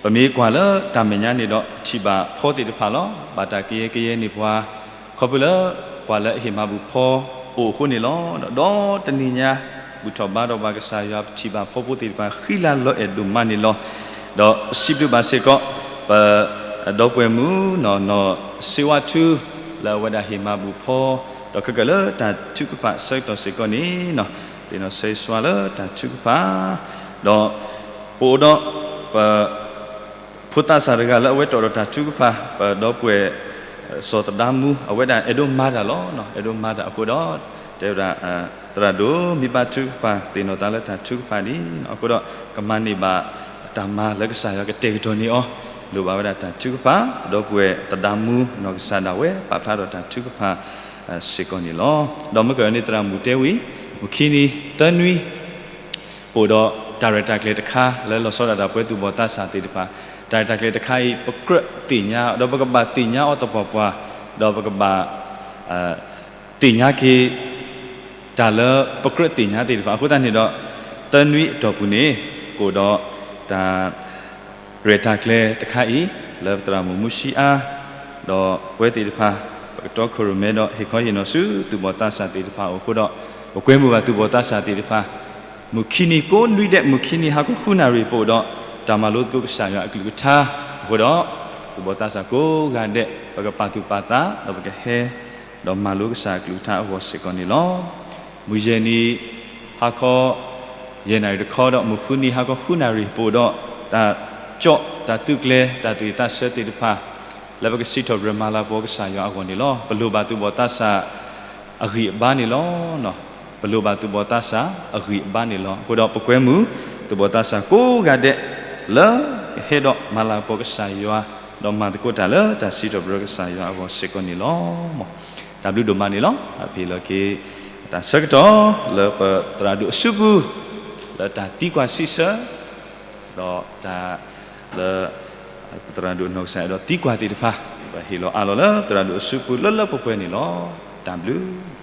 ပမ့ၢ်ကွၢ်လၢတၢ်မဲာ်ညါန့ၣ်ဒီး ပထံၣ်ဘၣ်ဖီသ့ၣ်တဖၣ်လီၤ. ဘၣ်တၢ်ကယဲၢ်ကယဲၢ်န့ၢ်ပှၤ ခီဖျိလၢပှၤလၢအဟ့ၣ်မၤဘူၣ်ဖီအိၣ်အဃိန့ၣ်လီၤ. ဒီးတနံၤညါ ဘူၣ်ထီၣ်ဘါထီၣ်ဘၣ်ကစၢ်ယွၤ ပထံၣ်ဘၣ်ဖီဖိသ့ၣ်တဖၣ် ဃံလၤလီၤအဲၣ်ဒိၣ်မးန့ၣ်လီၤ. ဒီးပစံးဘျုးဘၣ်စ့ၢ်ကီး ပဒီပုၢ်ဝဲၢ်မုၣ် နီၢ်စ့ဝါထူ လၢအဝဲဒၣ်ဟ့ၣ်မၤဘူၣ်ဖီ ဒီးခဲကၢၣ်လၢတၢ်ထုကဖၣ်ဆၢကတီၢ်စ့ၢ်ကီးန့ၣ် သ့ၣ်နီၣ်ဆၢဂ့ၤဆၢဝါလၢတၢ်ထုကဖၣ် ဒီး ပအိၣ်ဒီးပ ဖိသးစၢ်တဂၤလၢအဝဲတီၣ်ဒီးတၢ်ထုကဖၣ် ပဒီပုၢ်ဝဲၢ် စီၤသဒါမူ အဝဲဒၣ်အဲၣ်ဒိးမၤတၢ်လီၤ. အဲၣ်ဒိးမၤတၢ်အဃိဒီး တဲဝဲဒၣ် သရၣ်ဒိၣ် မ့ၢ်ဘၣ်ထုကဖၣ် သ့ၣ်နီၣ်သးလၢတၢ်ထုကဖၣ်န့ၣ် အဃိဒီး ကမၤန့ၢ်ဘၣ်တၢ်မၤလၢကစၢ်ယွၤကတဲာ်ကတီၤန့ၢ်အီၤ လိၣ်ဘၣ်ဝဲဒၣ်တၢ်ထုကဖၣ် ဒီပုၢ်ဝဲၢ်သဒါမူ နီၢ်ကစၢ်ဒၣ်ဝဲ ပာ်ဖျါဒီးတၢ်ထုကဖၣ်စ့ၢ်ကီးန့ၣ်လီၤ. ဒီးမ့ၢ်ကန့ၣ်သရၣ်မုၣ်တဲဝံၤ မုၢ်ခံနံၤ သၢနွံ ပအိၣ်ဒီးတၢ်ရဲၣ်တၢ်ကျဲၤတခါ လၢလီၤဆီဒၣ်တၢ်ပဝဲသူၣ်ဘီၣ်သးစၢ်သ့ၣ်တဖၣ် တၢ်ရဲၣ်တၢ်ကျဲၤတခါအံၤ ပကြၢးသ့ၣ်ညါ ဒီးပကဘၣ်သ့ၣ်ညါအီၤသပှၢ်ပှၢ် ဒီးပကဘၣ် သ့ၣ်ညါက့ၤ တၢ်လၢပကြၢးသ့ၣ်ညါသ့ၣ်တဖၣ် အဃိသတးန့ၣ်ဒီး သၢနွံအတီၢ်ပူၤန့ၣ် ကအိၣ်ဒီးတၢ် ရဲၣ်တၢ်ကျဲၤတခါအံၤ လၢပသရၣ်မုၣ်မူၡံအါ ဒီးပဝဲသ့ၣ်တဖၣ် ပကတီခိၣ်ရိၣ်မဲဒီးဟ့ၣ်ခီဟ့ၣ်နီၤဆူသူၣ်ဘီၣ်သးစၢ်သ့ၣ်တဖၣ်အအိၣ်အဃိဒီး ပကွဲမုာ်ဘၣ်သူၣ်ဘီၣ်သးစၢ်သ့ၣ်တဖၣ် မုၢ်ခံနံၤကိးနွံဒဲး မုၢ်ခံနံၤဟါခီဃုနၣ်ရံၣ် ပအိၣ်ဒီးတၢ်မၤလိသကိးကစၢ်ယွၤအကလုၢ်ကထါအဃိဒီး သူၣ်ဘီၣ်သးစၢ်ကိးဂၤဒဲး ပကပာ်သူၣ်ပာ်သး ဒီးပကဟဲ ဒီးမၤလိကစၢ်အကလုၢ်ကထါအဂီၢ်စ့ၢ်ကီးန့ၣ်လီၤ. မုၢ်ယဲၢ်နံၤ ဟါခီ ယဲၢ်နၣ်ရံၣ်တခီဒီး မုၢ်ဃုနံၤဟါခီဃုနၣ်ရံၣ် ပအိၣ်ဒီးတၢ်ကၠီၣ်တၢ်သုးကျဲၤ တၢ်သူၣ်ဝံၣ်သးဆၢသ့ၣ်တဖၣ် လၢပကစံးထီၣ်ပတြၢၤမၤလၤကပီၤကစၢ်ယွၤအဂီၢ်န့ၣ်လီၤ. ပလိၣ်ဘၣ်သူၣ်ဘီၣ်သးစၢ်အဂံၢ်အဘါန့ၣ်လီၤ. ပလိၣ်ဘၣ်သူၣ်ဘီၣ်သးစၢ်အဂံၢ်အဘါန့ၣ်လီၤ. အဃိဒီးပကွဲမုာ် သူၣ်ဘီၣ်သးစၢ်ကိးဂၤဒဲး လၢကဟဲဒီးမၤလၤကပီၤကစၢ်ယွၤ ဒီးမၤသကိးတၢ်လၢတၢ်စံးထီၣ်ပတြၢၤကစၢ်ယွၤအဂီၢ်စ့ၢ်ကီးန့ၣ်လီၤ. တၢ်ဘျုးဒိၣ်မးန့ၣ်လီၤ. ပဟ့ၣ်လီၤက့ၤ တၢ်ဆၢကတီၢ်လၢပသရၣ်ဒိၣ်အစုပူၤ လၢတၢ်သံကွၢ်စံးဆၢ ဒီးတၢ်လၢ ပသရၣ်ဒိၣ်နီၢ်ကစၢ်အဲၣ်ဒိးသံကွၢ်သ့ၣ်တဖၣ် ပဟ့ၣ်လီၤအးလီၤလၢသရၣ်ဒိၣ်အစုပူၤလၢလၢပှဲၤပှဲၤန့ၣ်လီၤ. တၢ်ဘျုး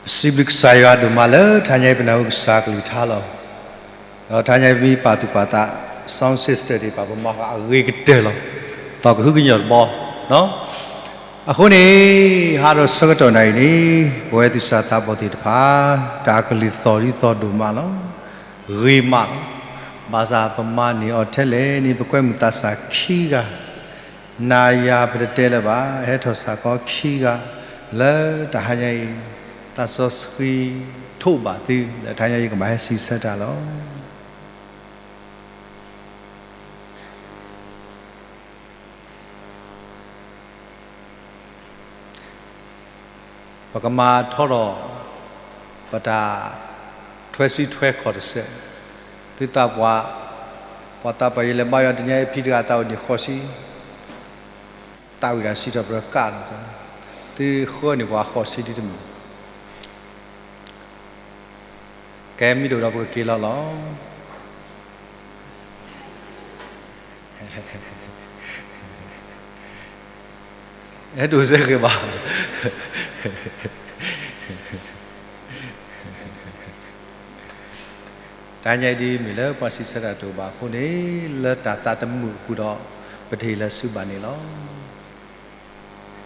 ပစံးဘျုးကစၢ်ယွၤဒိၣ်မးလၢ တဟါညါအံၤပနၢ်ဟူကစၢ်ကလုၢ်ကထါလီၤ. ဒီးတဟါညါအံၤပမ့ၢ်ပာ်သူၣ်ပာ်သး sound system ဒံးဘၣ် ပမၤဃာ်အဂ့ၤကတၢၢ်လီၤ. သီကဟုကညီၢ်တဘျီ, အဃိန့ၣ် ဟးဒီးဆၢကတီၢ်နၤအံၤန့ၣ် ပဝဲသူၣ်စၢ်သးဘီၣ်သ့ၣ်တဖၣ် တၢ်အကလုၢ်သီၣ်ဒ်သိးဒိၣ်မးလီၤ. ဂ့ၤမးလီၤ. ဘၣ်ဆၣ်ပမၤန့ၢ်အီၤထဲလဲၣ်န့ၣ် ပကွဲမုာ်သးစၢ်ခံဂၤ, နၤယၤပတတဲလၢၤဘၣ်, ဟဲထီၣ်စ့ၢ်ကီးခံဂၤ လၢတဟါညါအံၤ သးစီဆှံထိးဘၣ်သု လၢတဟါညါအံၤ ယကဘၣ်ဟဲစံးဆၢတၢ်လီၤ. ပကမၤထီထီၣ် ပတၢ်ထွဲစံထွဲခီၣ်တစဲး, သုသးပှၢ်, ပှၤသးပှၢ်ယလဲၤဘါယွၤတနံၤအံၤ ဖံတဂၤသးအိၣ်န့ၣ်ဃိးဆံ, သးဝံၣ်တၢ်စံးထီၣ်ပတြၢၤကၣ်လီၤ, သုဃၢန့ၢ်ပှၤဃိးဆံဒ်တမံၤ ကဲမ့ၢ်တအိၣ်ဒီးပကက့ၤလီၤလီၤ. ဟဲတအိၣ်စဲဃဲၤဘၣ်. တဟါညါအံၤဒ်မ့ၢ်လၢပှၤစံးဆၢတၢ်တအိၣ်ဘၣ်အဃိန့ၣ် လၢတၢ်သးတမုာ်အပူၤဒီး ပတဟ့ၣ်လၢၤဆူဘၣ်န့ၣ်လီၤ.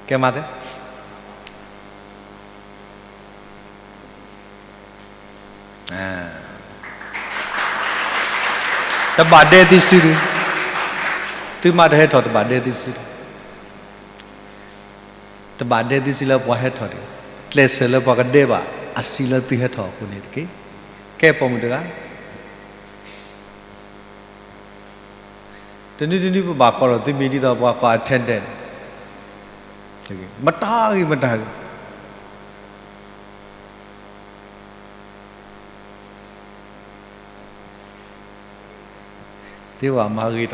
ကဲမၤသ့ တဘၣ်ဒဲသုစုဒု, သုမ့ၢ်တဟဲထီၣ်တဘၣ်ဒဲသုစုဒု, တဘၣ်ဒဲသုစုလၢပှၤဟဲထီၣ်ဒု, ကျဲးစၢးလၢပှၤကဒဲဘၣ် အစုလၢသုဟဲထီၣ်အဃိန့ၣ်တက့ၢ်. ကဲပိာ်မုၣ်တဂၤ တနွံတနွံပဘၣ်ကိးထီၣ်သုမံၤဒ်သိးပှၤကိး attendant, မတၤဂ့ၤမတၤဂ့ၤ, သုဘၣ်မၤဂ့ၤဒီး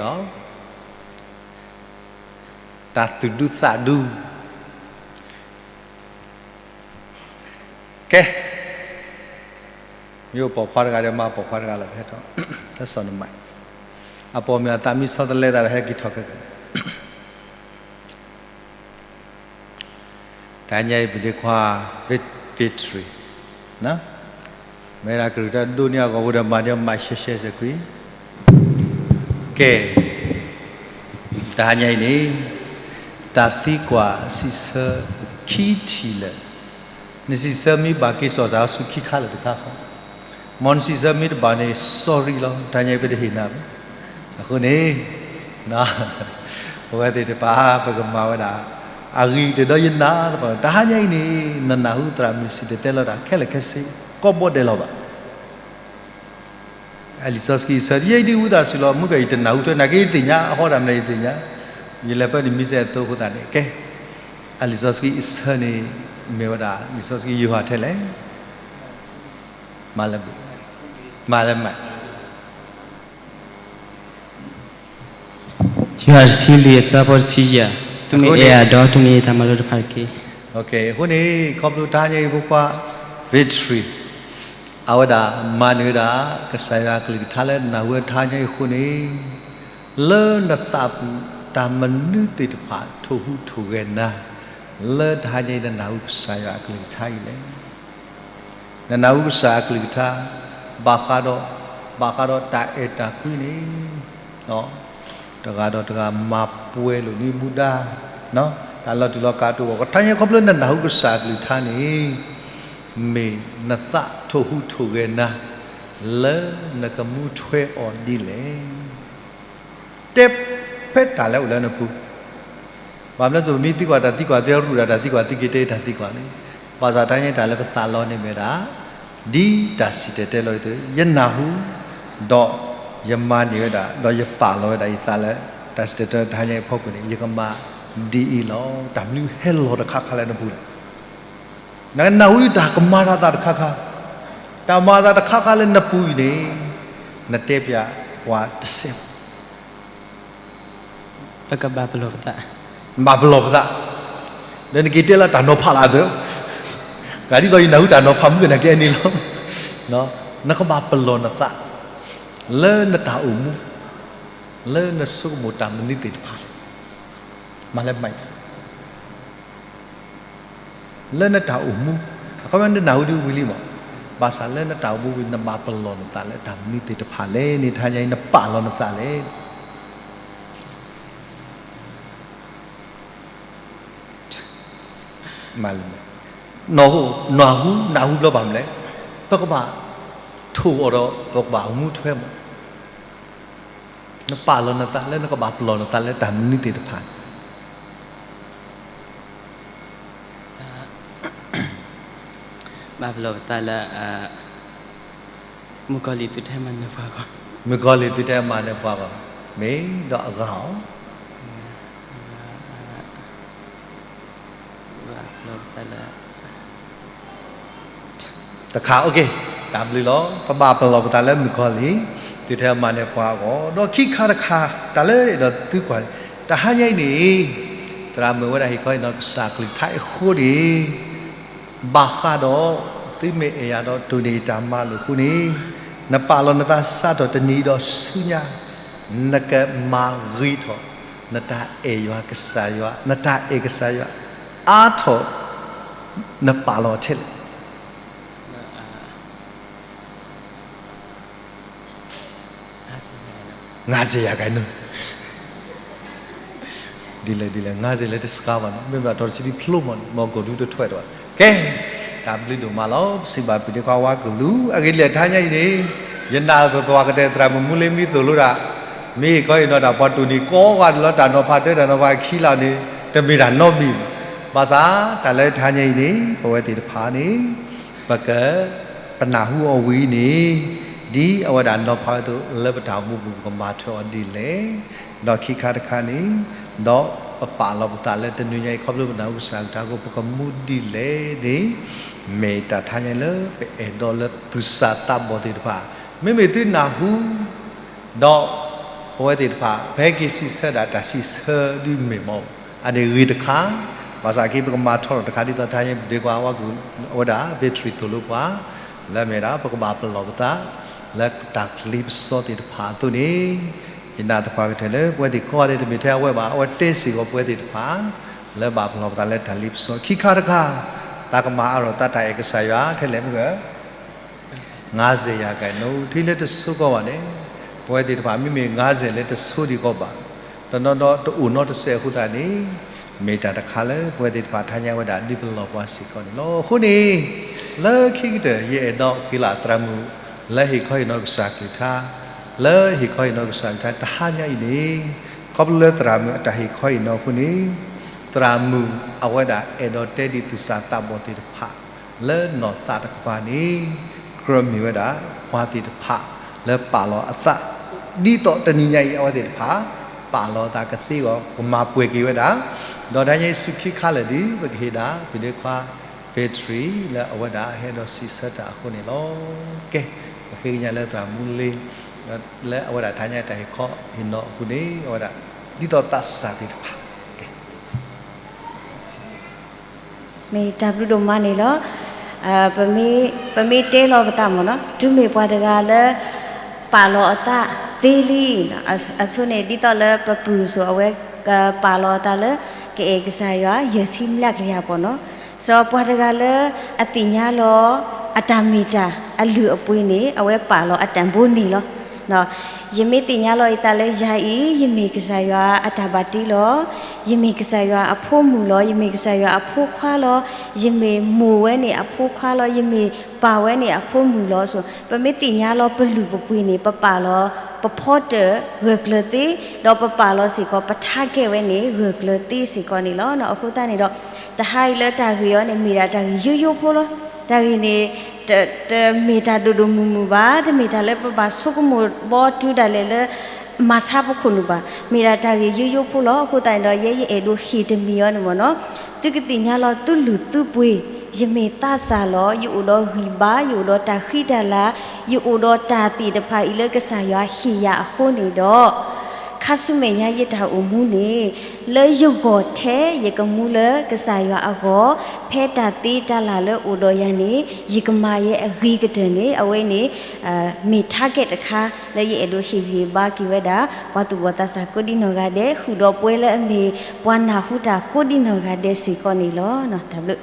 တၢ်သူၣ်ဒူသးဒူ ကဲ, မ့ၢ်အိၣ်ပိာ်ခွါတဂၤဒီးမၤပိာ်ခွါတဂၤလီၤ ဟဲထီၣ်, လၢစီၤနမး, အပိာ်မုၣ်အသးမံဆီတလဲသးဒီးဟဲက့ၤထီၣ်ခဲကနံၣ်, တဟါညါအံၤပဒ့ခွါ victory, မ့ၢ်ဒၣ်ကရူၢ်တၢ်ဒိၣ်န့ၢ်အဂီၢ်ဃိဒီးမၤန့ၢ်မးရှဲရှဲစ့ၢ်ကီး, ကဲ တဟါညါအံၤန့ၣ် တၢ်သံကွၢ်စံးဆၢခံထံၣ်လၢာ်, နစံးဆၢမ့ၢ်ဘၣ်က့ၤစီၣ်စးဆူခံခါလၢာ်တခါဃီ, မ်နစံးဆၢမ့ၢ်တဘၣ်န့ၣ် sorry လီၤ, တဟါညါအံၤပတဟ့ၣ်နၤဘၣ်. အဃိန့ၣ် ပဝဲသ့ၣ်တဖၣ် ပကမၤဝဲဒၣ် အဂ့ၤကတၢၢ်ဒီးယနာ်သပှၢ်, တဟါညါအံၤန့ၣ် နနၢ်ဟူသရၣ်မုၣ်စံၣ်တဲၤတဲလီၤတၢ်ခဲလၢာ်ခဲဆ့ ကိးဘီဒဲးလီၤဘၣ်. အလံာ်စီဆှံအဆၢ ယဲအံၤဒ်ဝံသးစူၤလီၤ, မုၢ်ကယံာ်တနၢ်ဟူထွဲ နာ်က့ယသ့ၣ်ညါ အဟီဒၣ်မနုၤယသ့ၣ်ညါ, ယလဲၤပၢနံၣ်မံစဲးအသိအဃိသတးန့ၣ် ကဲ, အလံာ်စီဆှံအဆၢန့ၣ် မ့ၢ်ဝဲဒၣ် လံာ်စီဆှံယိၤဟၣ်ထဲလဲၣ်, မၤလၢမး, မၤလၢမး ယွၤတဆံလွံၢ်အဆၢဖိတဆံယဲၢ်, သုမ့ၢ်အဲၣ်ယၤဒီး သုန့ၢ်ယတၢ်မၤလိတဖၣ်တက့ၢ်. အဃိန့ၣ် ခီဖျိတဟါညါအံၤဖိခွါ victory အဝဲဒၣ်မၤန့ၢ်ဝဲဒၣ် ကစၢ်ယွၤအကလုၢ်ကထါလၢနနၢ်ဟူဝဲတဟါညါအံၤအဃိန့ၣ်, လၢနသးပူၤတၢ်မနုၤသ့ၣ်တဖၣ်ထိၣ်ဟူးထိၣ်ဂဲၤနၤ, လၢတဟါညါအံၤနနၢ်ဟူကစၢ်ယွၤအကလုၢ်ကထါအံၤလဲၣ်. နနၢ်ဟူကစၢ်အကလုၢ်ကထါ ဘၣ်ဃးဒီး, ဘၣ်ဃးဒီးတၢ်အဲၣ်တၢ်ကွံန့ၣ်, တဂၤဒီးတဂၤမၤပှဲၤလိာ်န့ၢ်ဘူၣ်ဒါ, တၢ်လီၤတူာ်လီၤကာ်တအိၣ်, တဟါညါခီဖျိနနၢ်ဟူကစၢ်အကလုၢ်ကထါန့ၣ်, မ့ၢ်နသးထိၣ်ဟူးထိၣ်ဂဲၤနၤ လၢနကမူထွဲအီၤဒ်လဲၣ်. တဲဖဲတၢ်လၢအိၣ်လၢနပူၤ, ဘၣ်မနုၤပမ့ၢ်သံကွၢ်တၢ်သံကွၢ် သုရူၢ်ဒၣ်တၢ်သံကွၢ် သုက့ၤတဲတၢ်သံကွၢ်န့ၣ်, ဘၣ်ဆၣ်တဟါညါတၢ်လၢပသးလီန့ၣ်မ့ၢ်ဒၣ်, ဒ်တၢ်စံၣ်တဲၤတဲလီၤအသိး ယနၢ်ဟူ, ဒီးယမၤန့ၢ်ဝဲဒၣ် ဒီးယပာ်လီၤဝဲဒၣ်ယသးလၢ တၢ်စံၣ်တဲၤတဲလီၤတဟါညါအံၤအဖီခိၣ်န့ၣ် ယကမၤဒ်အံၤလီၤ. တၢ်မနုၤဟဲလီၤတခါခါလၢနပူၤလဲၣ်. နကနၢ်ဟူတၢ်ကမၤတၢ်သးတခါခါ, တၢ်မၤသးတခါခါလၢနပူၤအံၤန့ၣ်, နတဲပျးပှၤတစဲးဘၣ်. ပကဘၣ်ပလီၢ်ပသး, ဘၣ်ပလီၢ်ပသး, လၢနက့ၤတဲလၢတၢ်နီၤဖးလၢအသၢ, ဂၤဒ်သိးယနၢ်ဟူတၢ်နီၤဖးမုၢ်ကနၣ်က့အန့ၣ်လီၤ. နကဘၣ်ပလီၢ်နသး, လၢနတၢ်အိၣ်မူ, လၢနဆိကမိၣ်တၢ်မနုၤသ့ၣ်တဖၣ်လဲၣ်. မၤလၢ လၢနတၢ်အိၣ်မူ, အခီပညီနနၢ်ဟူဒ်ဝံၤလံမး, ဘၣ်ဆၣ်လၢနတၢ်အိၣ်မူဝံၤ နဘၣ်ပလီၢ်နသးလၢတၢ်မနုၤသ့ၣ်တဖၣ်လဲၣ်န့ၣ် တဟါညါအံၤ နပာ်လီၤနသးလဲၣ်. နၢ်ဟူ နၢ်ဟူဘျီဘၣ်မနုၤလဲၣ်, ပကဘၣ်ထိၣ်အီၤဒီး ပကဘၣ်အိၣ်မူထွဲမး. နပာ်လီၤနသးလၢနကဘၣ်ပလီၢ်နသးလၢတၢ်မနုၤသ့ၣ်တဖၣ် ဘၣ်ပလီၢ်ပသးလၢ မုၣ်ကီၤလံၢ်သုတဟဲမၤနၢၤပှၤဂီၢ်, မုၣ်ကီၤလံၢ်သုတဟဲမၤနၢၤပှၤဂီၢ်, မ့ၢ်ဒီးအဂၤအီၤ တခါ, တၢ်ဘျုးလီၤ. ပဘၣ်ပလီၢ်ပသးလၢမုၣ်ကီၤလံၢ် သုတဟဲမၤနၢၤပှၤအဂီၢ်, ဒီးခံခါတခါ တၢ်လၢအဲၣ်ဒိးသုကွၢ်န့ၣ် တဟါညါအံၤန့ၣ် သရၣ်မုၣ်ဝဲဒၣ်ဟ့ၣ်ခီဟ့ၣ်နီၤကစၢ်ကလုၢ်ကထါအဃိန့ၣ် ဘၣ်ဃးဒီး သုမ့ၢ်အဲၣ်ယၤဒီးတိၢ်န့ၢ်တၢ်မၤလိာ်အဃိန့ၣ် နပာ်လီၤနသးစးထီၣ်တနံၤဒီးဆူညါ နကမၤဂ့ၤထီၣ် နတၢ်အဲၣ်ယွၤကစၢ်ယွၤ, နတၢ်အဲၣ်ကစၢ်ယွၤ အါထီၣ် နပာ်လီၤထဲလဲၣ်. ငါးဆယ်ရာခိုင်နှုန်း ဒ်လဲၣ်ဒ်လဲၣ် ငါးဆယ်လဲၣ်တစှၤဘၣ်န့ၣ် မ့ၢ်ဘၣ်တီတဆံဒံဖျိမးန့ၣ် မ့ၢ်ကိၢ်ဒူတထွဲတဘၣ်. ကဲ, တၢ်ဘျုးဒိၣ်မးလီၤ. ပစံးဘျုးဒိၣ်ခွါဝါကလုာ် အဂ့ၢ်ဒ်လဲၣ် တဟါညါအံၤန့ၣ် ယနာ်ပပှၤကတၢၢ်သရၣ်မုၣ်မူလ့မံသိၣ်လိတၢ် မ့ၢ်ဟ့ၣ်ခီဟ့ၣ်နီၤတၢ်ပှၤတိၢ်န့ၢ်ကိးဂၤဒဲးလၢတၢ်နီၤဖးတၢ တၢ်နီၤဖးခံလၢန့ၣ် တမ့ၢ်တၢ်နီတမံၤဘၣ်. ဘၣ်ဆၣ် တၢ်လၢတဟါညါအံၤန့ၣ် ပဝဲသ့ၣ်တဖၣ်န့ၣ် ပက ပနၢ်ဟူအီၤဝံၤန့ၣ် ဒ်အဝဲဒၣ်နီၤဖးဝဲအသိး လၢပတၢ်အိၣ်မူပူၤ ပကမၤထွဲအီၤဒ်လဲၣ်, ဒီးခံခါတခါန့ၣ် ဒီးပပာ်လီၤပသးလၢတနံၤညါအံၤ ခီဖျိပနၢ်ဟူကစၢ်ကလုၢ်ကထါအဃိ ပကမူဒ်လဲၣ်န့ၣ် မ့ၢ်တၢ်တဟါညါလၢပအဲၣ်ဒိးလၢသူၣ်စၢ်သးဘီၣ်သ့ၣ်တဖၣ် မ့မ့ၢ်သုနၢ်ဟူ ဒီးပဝဲသ့ၣ်တဖၣ် ပဟဲက့ၤစံးဆၢဒၣ်တၢ်စံးဆၢဒ်မ့ၢ်မီၢ် အန့ၣ်ဂ့ၤတခါ, ဘၣ်ဆၣ်က့ ပကမၤထီထီၣ်တခါဒ်သိးတဟါညါ ပဒ့ကွၢ်ဝါကလုာ် အဝဲဒၣ် victory သိၣ်လိပှၤ လၢမ့ၢ်ဒၣ် ပကဘၣ်ပလီၢ်ပသး လၢတၢ်ကလံၤပစီသ့ၣ်တဖၣ်အသိးန့ၣ်, ယနာ်သပှၢ်ကတၢၢ်လၢ ပဝဲသ့ၣ်ကိးဂၤဒဲးတမ့ၢ်ထဲအဝဲဘၣ်, အဝဲတဲစ့ၢ်ကီးပဝဲသ့ၣ်တဖၣ် လၢဘၣ်ပလီၢ်ပသးလၢတၢ်လံၤပစီ ခံခါတခါ, သးကမၤအါထီၣ်သးတၢ်အဲၣ်ကစၢ်ယွၤထဲလဲၣ်မ့ၢ်ဂ့ၤ ငါးဆယ်ရာခိုင်နှုန်း ထံလၢတဆိကီးဘၣ်န့ၣ်, ပဝဲသ့ၣ်တဖၣ်မ့မ့ၢ် ငါးဆယ် လၢတဆိဒံးကီးဘၣ်, တနီၤဒီးတအိၣ်နီတစဲးအဃိသတးန့ၣ်, မ့ၢ်တၢ်တခါလၢပဝဲသ့ၣ်တဖၣ်ထါညါဝဲဒၣ်ဒ်ပလီၢ်ပှၤစ့ၢ်ကီးန့ၣ်လီၤ. အဃိန့ၣ်, လၢခံကတၢၢ် ယအဲၣ်ဒိးဃ့လီၤသရၣ်မုၣ် လၢဟ့ၣ်ခီဟ့ၣ်နီၤကစၢ်ကလုၢ်ကထါ, လၢဟ့ၣ်ခီဟ့ၣ်နီၤကစၢ်ကလုၢ်ကထါတဟါညါအံၤန့ၣ်, ခီဖျိလၢသရၣ်မုၣ်အတၢ်ဟ့ၣ်ခီဟ့ၣ်နီၤအဃိန့ၣ်, သရၣ်မုၣ်အဝဲဒၣ်အဲၣ်ဒိးတဲဒ်သူၣ်စၢ်သးဘီၣ်သ့ၣ်တဖၣ် လၢနီၢ်သးတကပၤန့ၣ်, ကြၢးမ့ၢ်ဝဲဒၣ် ပှၤသ့ၣ်တဖၣ် လၢပာ်လီၤအသး, ဒ်သိးတနံၤညါအံၤ အဝဲသ့ၣ်တဖၣ် ပာ်လီၤအသးကသ့အဂီၢ် ကမၤပှဲၤက့ၤဝဲဒၣ်, ဒီးတနံၤညါအံၤဆူခံခါလၢာ်ဒီး ပကဟ့ၣ်ဒၣ် ပဒ့ခွါ victory လၢအဝဲဒၣ်ဟဲဒီးစံးဆၢတၢ်အဃိန့ၣ်လီၤ. ကဲ, ပဃ့ကညးလၢသရၣ်မူလ့ လၢအဝဲဒၣ်ထါညါတၢ်ဟ့ၣ်ခီဟ့ၣ်နီၤအပူၤန့ၣ် အဝဲဒၣ် ဒ်သိးသးစၢ်သ့ၣ်တဖၣ် မ့ၢ်တၢ်ဘျုးဒိၣ်မးန့ၣ်လီၤ. ပမ့ၢ်တဲလီၤပသးမ့ၢ်နီၤ, တုၤမ့ၢ်ပှၤတဂၤလၢ ပာ်လီၤအသးသ့လံ, အဆိန့ၣ် ဒ်သိးလၢပပုၢ်စိၤအဝဲ ပာ်လီၤအသးလၢ ကအဲၣ်ကစၢ်ယွၤ ယဲၢ်ဆံမျးကယၤပီၢ်နီၤ, စီၤပှၤတဂၤလၢ အသ့ၣ်ညါလီၤ အတၢ်မ့ၢ်တၢ် အလုၢ်အပှ့ၤန့ၣ် အဝဲပာ်လီၤအတၢ်ဘိန့ၣ်လီၤ. ယမ့ၢ်သ့ၣ်ညါလီၤယသးလၢယၤအံၤ ယမ့ၢ်ကစၢ်ယွၤအတၢ်ဘၣ်တ့လီၤ. ယမ့ၢ်ကစၢ်ယွၤအဖိမုၣ်လီၤ. ယမ့ၢ်ကစၢ်ယွၤအဖိခွါလီၤ. ယမ့ၢ်မိၢ်ဝဲန့ၣ်အဖိခွါလီၤ. ယမ့ၢ်ပၢ်ဝဲန့ၣ်အဖိမုၣ်လီၤ. ပမ့ၢ်သ့ၣ်ညါလီၤပလုၢ်ပပှ့ၤန့ၣ် ပပာ်လီၤ ပဖီတၢၣ်ဂၢၢ်ကျၢၤသ့, ဒီးပပာ်လီၤစ့ၢ်ကီး ပထါကဲးဝဲန့ၣ် ဂၢၢ်ကျၢၤသ့စ့ၢ်ကီးန့ၣ်လီၤ. အဃိသတးန့ၣ်ဒီး တဟါအံၤလၢတၢ်ဂ့ၢ်အံၤန့ၣ် မ့ၢ်ဒၣ်တၢ်ဂ့ၢ်ယိယိဖိလီၤ. တၢ်ဂ့ၢ်န့ၣ် တမ့ၢ်တၢ်ဒိၣ်ဒိၣ်မုၢ်မုၢ်ဘၣ်, တမ့ၢ်တၢ်လၢပဘၣ်ဆိကမိၣ်ဘီတုၤဒၣ်လဲာ်လၢ မၤဆါပခိၣ်နူာ်ဘၣ်, မ့ၢ်ဒၣ်တၢ်ဂ့ၢ်ယိယိဖိလီၤ. အဃိသတးန့ၣ်ဒီး ယဲယအဲၣ်ဒိးဟ့ၣ်တမံၤအံၤန့ၣ်မ့ၢ်နီၤ, သုကသ့ၣ်ညါလီၤသုလုၢ်သုပှ့ၤ, ယမ့ၢ်သးစၢ်လီၤ, ယအိၣ်ဒီးဂံၢ်ဘါ, ယအိၣ်ဒီးတၢ်ဃံတၢ်လၤ, ယအိၣ်ဒီးတၢ်သ့ၣ်တဖၣ်အံၤလၢကစၢ်ယွၤဟ့ၣ်ယၤအဃိန့ၣ်ဒီး ခါဆူမဲာ်ညါယတၢ်အိၣ်မူန့ၣ် လၢယဂီၢ်ထဲ ယကမူလၢကစၢ်ယွၤအဂီၢ်, ဖဲတၢ်သ့တၢ်လၢ်လၢအိၣ်ဒီးယၤန့ၣ် ယကမၤယဲအဂ့ၤကတၢၢ်န့ၣ် အဝဲန့ၣ် မ့ၢ်ထါကဲးတခါ လၢယအဲၣ်ဒိးဟ့ၣ်ဂံၢ်ဘါက့ၤဝဲဒၣ် ပှၤသူၣ်ဘီၣ်သးစၢ်ကိးဒံနီၢ်ဂၤဒဲး ဃုာ်ဒီးပဝဲလၢအမ့ၢ်ပှၤနၢ်ဟူတၢ်ကိးဒံနီၢ်ဂၤဒဲးစ့ၢ်ကီးန့ၣ်လီၤ. တၢ်ဘျုး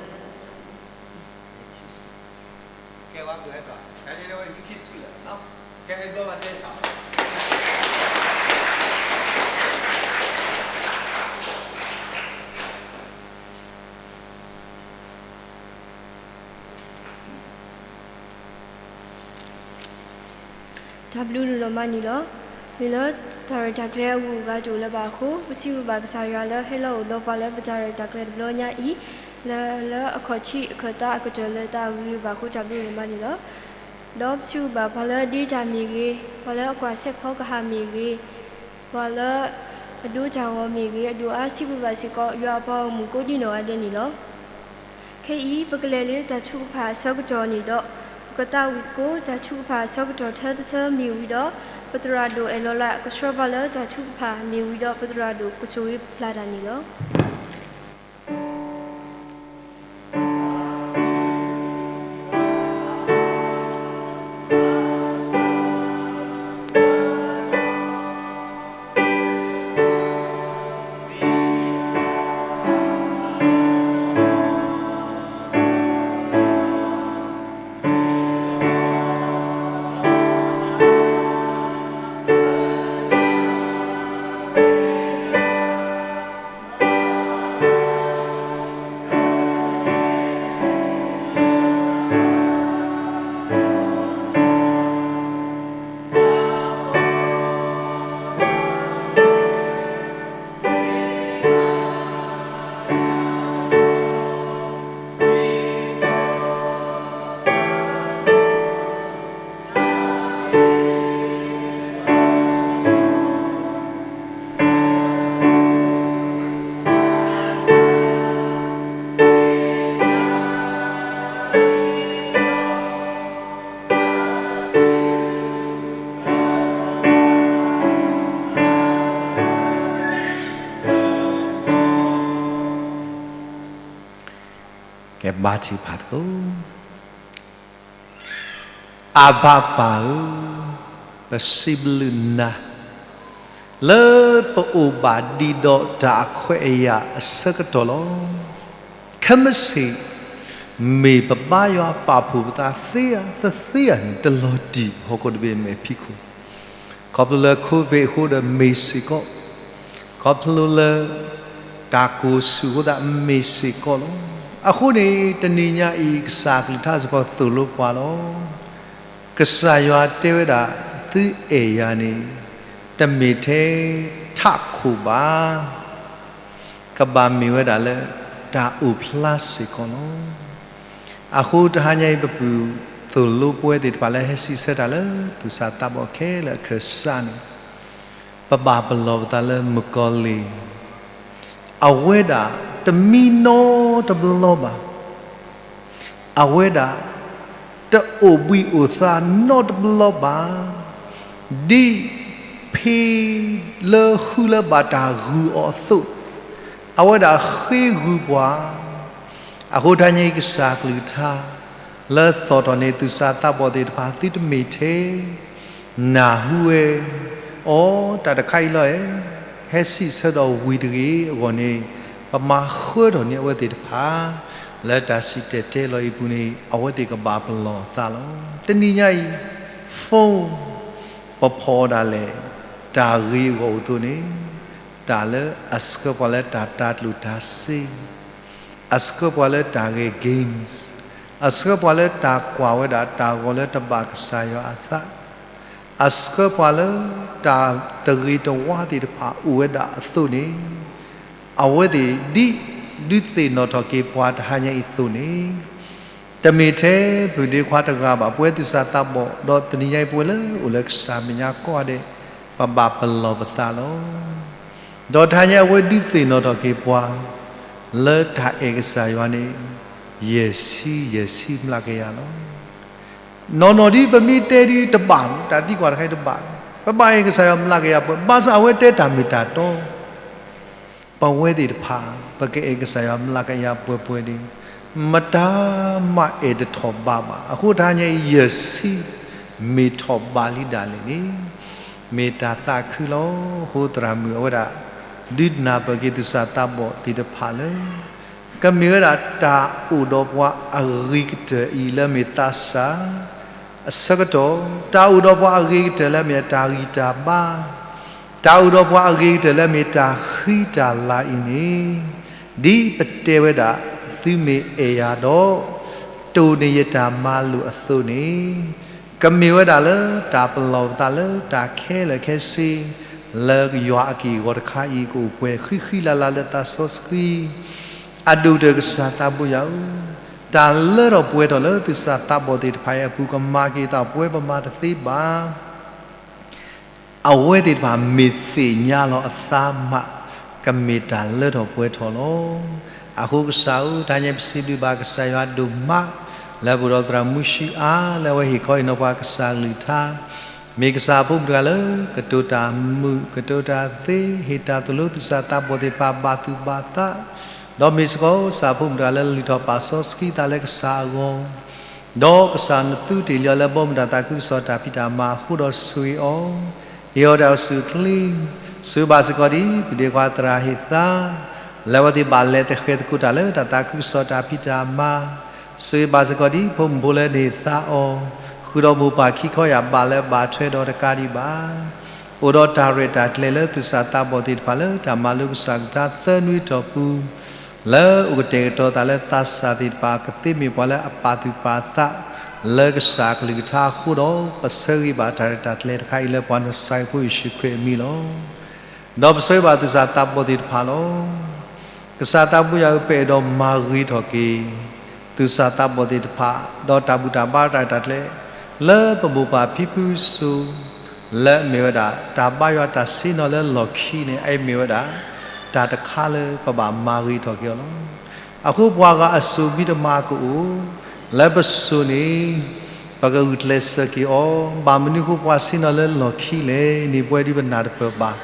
တၢ်ဘျုးဒိၣ်မးန့ၣ်လီၤ. မ့ၢ်လၢတၢ်ရဲၣ်တၢ်ကျဲၤအဂုၤအဂၤတအိၣ်လၢၤဘၣ်အဃိ ပစံးဘျုးဘၣ်ကစၢ်ယွၤလၢဟဲလီၤအိၣ်ဒီးပှၤလၢပတၢ်ရဲၣ်တၢ်ကျဲၤတဘျီညါအံၤ, လၢလၢအခီၣ်ထံးအခၢၣ်သးအကတၢၢ်လၢတၢ်ဂ့ၤဘၣ်အဃိ တၢ်ဘျုးဒိၣ်မးန့ၣ်လီၤ. ဒီးပစံးဘျုးဘၣ်ပှၤလၢဒ့တၢ်မ့ၢ်ဂ့ၤ, ပှၤလၢအကွၢ်စဲးဖီကဟၣ်မ့ၢ်ဂ့ၤ, ပှၤလၢအဒိးတၢ်ဂီၤမ့ၢ်ဂ့ၤ, အဒိၣ်အါစံးဘျုးဘၣ်စ့ၢ်ကီး ယွၤအပှၤဂီၢ်မုၢ်ကိးဒံနီၢ်ဂၤဒဲးန့ၣ်လီၤ. ခဲအံၤ ပကလဲၤလၢတၢ်ထုကဖၣ်အဆၢကတီၢ်န့ၣ်ဒီး ပကသးဝံၣ်သကိး တၢ်ထုကဖၣ်အဆၢကတီၢ်ထၢတဆၢမ့ၢ်ဝံၤဒီး ပသရၣ်ဒိၣ်အဲၣ်လီၤလး ကဆှၢပှၤလၢတၢ်ထုကဖၣ်မ့ၢ်ဝံၤဒီး ပသရၣ်ဒိၣ်ကဆိၣ်ဂ့ၤပျၢ်တၢ်န့ၣ်လီၤ. ကဲဘါထုကဖၣ်သကိး. အဘၣ်ပၢ်ဧၢ, ပစံးဘျုးနၤ လၢပအိၣ်ဘၣ်ဒံးဒီးတၢ်အခွဲးအယာ်အဆၢကတီၢ်လီၤ. ခဲမုၢ်ဆ့ၣ် မ့ၢ်ပဘါယွၤပာ်ဖှိၣ်ပသးသ့ဧါသသ့ဧါန့ၣ် တလီၤတံၢ်ဟီၣ်ခိၣ်တဘ့ၣ်မဲာ်ဖံးခိၣ် ခီဖျိလၢ COVID အဃိဒီးမ့ၢ်စ့ၢ်ကီး, ခီဖျိလၢ တၢ်ကိၢ်ဆူၣ်အဃိသတးမ့ၢ်စ့ၢ်ကီးလီၤ. အဃိန့ၣ် တနံၤညါအံၤ ကစၢ်အကလုၢ်ကထါစ့ၢ်ကီးသိၣ်လိပှၤလီၤ. ကစၢ်ယွၤတဲဝဲဒၣ် သုအဲၣ်ယၤန့ၣ် တမ့ၢ်ထဲထးခိၣ်ဘၣ် ကဘၣ်မ့ၢ်ဝဲဒၣ်လၢ တၢ်အိၣ်ဖျါစ့ၢ်ကီးလီၤ. အဃိတဟါညါအံၤ ပပုၢ်သိၣ်လိပဝဲသ့ၣ်တဖၣ်လၢဟဲဆံးဆၢတၢ်လၢသူၣ်စၢ်သးဘီၣ်ခဲလၢာ်အခၢၣ်စးန့ၣ် ပဘၣ်ပလီၢ်ပသးလၢမုၣ်ကီၤလံၢ် အဝဲဒၣ်တမံနီတဘျီဘၣ်. အဝဲဒၣ် တအိၣ်ဘှံးအိၣ်သါနီတဘျီဘၣ်. ဒ်ဖံလၢဃုလၢဘၣ်တၢ်ဂုာ်အီၤအသိး, အဝဲဒၣ်ဃ့ဂုာ်ပှၤ. အဃိတဟါညါအံၤကစၢ်ကလုၢ်ကထါ လၢသီၣ်ထီၣ်န့ၢ်သူၣ်စၢ်သးဘီၣ်သ့ၣ်တဖၣ် သုတမ့ၢ်ထဲ နၢ်ဟူဝဲ အိ တၢ်တခါအံၤလီၤအဲၣ်, ဟဲဆံးဆၢဒီးဝံၤတဂ့ၤအဂီၢ်န့ၣ် ပမၤဃၢထီၣ်န့ၢ်အဝဲသ့ၣ်တဖၣ် လၢတၢ်စံၣ်တဲၤတဲလီၤအံၤအပူၤန့ၣ် အဝဲသ့ၣ်ကဘၣ်ပလီၢ်သးလီၤ. တနံၤညါအံၤ phone ပဖီၣ်အီၤဒၣ်လဲာ် တၢ်ဂ့ၤအဂီၢ်အိၣ်အသိးန့ၣ် တၢ်လၢအဆှၢပှၤလၢတၢ်တၤကျိၣ်တၤစ့ အဆှၢပှၤလၢတၢ်ဂဲၤ games, အဆှၢပှၤလၢတၢ်ကွၢ်ဝဲဒၣ်တၢ်ဂီၤလၢတဘၣ်ကစၢ်ယွၤအသး, အဆှၢပှၤလၢတၢ်တဂ့ၤတဝါသ့ၣ်တဖၣ်အိၣ်ဝဲဒၣ်အသိးန့ၣ်, အဝဲသ့ၣ်ဒ်ဒုးသ့ၣ်နီၣ်ထီၣ်က့ၤပှၤတဟါညါအံၤအသိးန့ၣ်, တမ့ၢ်ထဲပုၢ်ဒ့ခွါတဂၤဘၣ်, ပဝဲသူၣ်စၢ်သးဘီၣ် ဒီးတနံၤညါအံၤပဝဲလၢအိၣ်လၢကစၢ်မဲာ်ညါကိးဂၤဒဲး ပဘၣ်ပလီၢ်ပသးလီၤ. ဒီးတဟါညါအဝဲဒုးသ့ၣ်နီၣ်ထီၣ်က့ၤပှၤ လၢတၢ်အဲၣ်ကစၢ်ယွၤန့ၣ် ယဲၢ်ဆံယဲၢ်ဆံမျးကယၤလီၤ. နီၢ်နီၢ်ဒ်ပမ့ၢ်တဲဒ်တဘၣ်, တၢ်သံကွၢ်တခါအံၤတဘၣ်, ပဘၣ်အဲၣ်ကစၢ်ယွၤမျးကယၤပှဲၤ, ဘၣ်ဆၣ်အဝဲတဲတၢ်မ့ၢ်တၢ်တီ ပဝဲသ့ၣ်တဖၣ် ပကအဲၣ်ကစၢ်ယွၤမျးကယၤပှဲၤပှဲၤန့ၣ် မတၤမးအဲၣ်တထီၣ်ဘးဘၣ်. အဃိတဟါညါအံၤ ယဲၢ်ဆံ မ့ၢ်ထီၣ်ဘးလံဒၣ်လဲာ်န့ၣ် မ့ၢ်တၢ်သးခုလီၤ. အဃိသရၣ်မုၣ်အဝဲဒၣ် ဒုးနၢ်ပၢၢ်က့ၤသူၣ်စၢ်သးဘီၣ်သ့ၣ်တဖၣ်လၢ ကမ့ၢ်ဝဲဒၣ်တၢ်အိၣ်ဒီးပှၤအဂ့ၤကတၢၢ်အံၤလၢမ့ၢ်သးစၢ် အဆၢကတီၢ်, တၢ်အိၣ်ဒီးပှၤအဂ့ၤကတၢၢ်လၢမ့ၢ်အတၢ်ဂံၢ်တၢ်ဘါ, တၢ်အိၣ်ဒီးပှၤအဂ့ၤကတၢၢ်လၢမ့ၢ်တၢ်ဃံတၢ်လၤအံၤန့ၣ်, ဒ်ပတဲဝဲဒၣ် သုမ့ၢ်အဲၣ်ယၤဒီး တိၢ်န့ၢ်ယတၢ်မၤလိာ်အသိးန့ၣ်, ကမ့ၢ်ဝဲဒၣ်လၢတၢ်ပလီၢ်ပသးလၢတၢ်ခဲလၢာ်ခဲဆ့ လၢယွၤအက့ၢ်အဂီၤတခါအံၤ ကအိၣ်ပှဲၤဃံဃံလၤလၤလၢသးစီဆှံ အဒိၣ်ကတၢၢ်ကစၢ်သးဘိယွၤဧၢ, တၢ်လၢထီၣ်ပှဲၤထီၣ်လၢသူၣ်စၢ်သးဘီၣ်သ့ၣ်တဖၣ်အံၤအပူၤ ကမၤက့ၤသးပဝဲပမၤတသ့ဘၣ်. အဝဲသ့ၣ်တဖၣ်မ့ၢ်သ့ၣ်ညါလီၤအသးမး ကမ့ၢ်တၢ်လၢထီၣ်ပှဲၤထီၣ်လီၤ. အဃိကစၢ်ဧၢ, တဟါညါပစံးဘျုးဘၣ်ကစၢ်ယွၤဒိၣ်မး လၢပအိၣ်ဒီးသရၣ်မူဆှံအါ လၢအဝဲဟ့ၣ်ခီဟ့ၣ်နီၤပှၤကစၢ်အကလုၢ်ကထါ, မ့ၢ်ကစၢ်အဖိမုၣ်တဂၤလၢ ကတိၤတၢ်မုာ် ကတိၤတၢ်သ့ ဟ့ၣ်တၢ်သိၣ်လိသူၣ်စၢ်သးဘီၣ်သ့ၣ်တဖၣ်ဘၣ်သူၣ်ဘၣ်သး, ဒီးမ့ၢ်စ့ၢ်ကီးကစၢ်အဖိမုၣ်တဂၤလၢလုၢ်ထီၣ်ပာ်စီဆှံသးလၢကစၢ်အဂီၢ် ဒီးကစၢ်နသူတ့ၢ်လံအီၤလၢဘီမုၢ်တၢ်သးခုကစီၣ်တၢ်ဖံးတၢ်မၤအဃိဒီးဆိၣ်ဂ့ၤအီၤ, ဟ့ၣ်အီၤတၢ်အိၣ်ဆူၣ်အိၣ်ချ့, ဆိၣ်ဂ့ၤဘၣ်စ့ၢ်ကီးဒ် ပဒ့ခွါသရၣ်ဟ့ၣ်သါ, လၢအဝဲသ့ၣ်ဘၣ်လဲၤသဃဲၤသကိးတၢ်လၢတၢ်သးခုကစီၣ်တၢ်ဖံးတၢ်မၤ, ဆိၣ်ဂ့ၤဘၣ်စ့ၢ်ကီးဒ် ဖိမုၣ်ဖိလၢနဟ့ၣ်သါအီၤ, ဃုာ်ဒီးမိၢ်ပၢ်ခံခီယၢ်ဘးလၢအဘၣ်ထွဲဒီးတကးဒံးဘၣ် အိၣ်ဒီးတၢ်ရဲၣ်တၢ်ကျဲၤလၢသူၣ်စၢ်သးဘီၣ်သ့ၣ်တဖၣ်လၢတၢ်မၤလိကစၢ်ကလုၢ်ကထါသၢနွံအတီၢ်ပူၤ, လၢအိၣ်ကတဲာ်ကတီၤသးလၢသးစၢ်သ့ၣ်တဖၣ် ကသ့မ့ၢ်ပှၤလၢအပာ်သူၣ်ပာ်သး လၢကစၢ်ကလုၢ်ကထါအဃိဒီး ပဆၢဂ့ၤဘၣ်တၢ်ရဲၣ်တၢ်ကျဲၤတခါအံၤလၢပှၤနၢၤစၤရ့းဖိယ့ၣ်ၡူးခရံာ်အမံၤလီၤ. ဒီးပဆၢဂ့ၤဘၣ်သူၣ်စၢ်သးဘီၣ်သ့ၣ်တဖၣ်လီၤ. ကစၢ်သးဘိယွၤဧၢ, ပအဲၣ်ဒိးမၤဂ့ၤထီၣ်က့ၤ သူၣ်စၢ်သးဘီၣ်သ့ၣ်တဖၣ် ဒီးတၢ်ဘူၣ်တၢ်ဘါတၢ်ရဲၣ်တၢ်ကျဲၤ လၢပမိၢ်ပၢ်ဖံဖုစိၤ လၢအမ့ၢ်ဝဲဒၣ် တၢ်ဘါယွၤတၢ်ဆ့ၣ်နီၤလၢလီၢ်ခံန့ၣ် အအံၤမ့ၢ်ဝဲဒၣ် တၢ်တခါလၢပဘၣ်မၤဂ့ၤထီၣ်က့ၤအီၤလီၤ. အဃိပှၤဂၤအစိၤမံတမၤကအိၣ် လၢပစိၤန့ၣ် ပကဂုာ်ကျဲးစၢးက့ၤအီၤ, ဘၣ်မနုၤအဃိပှၤဆ့ၣ်နီၤလၢလီၢ်ခံလဲၣ်န့ၣ် ပဝဲဒ်ပနၢ်တပၢၢ်ဘၣ်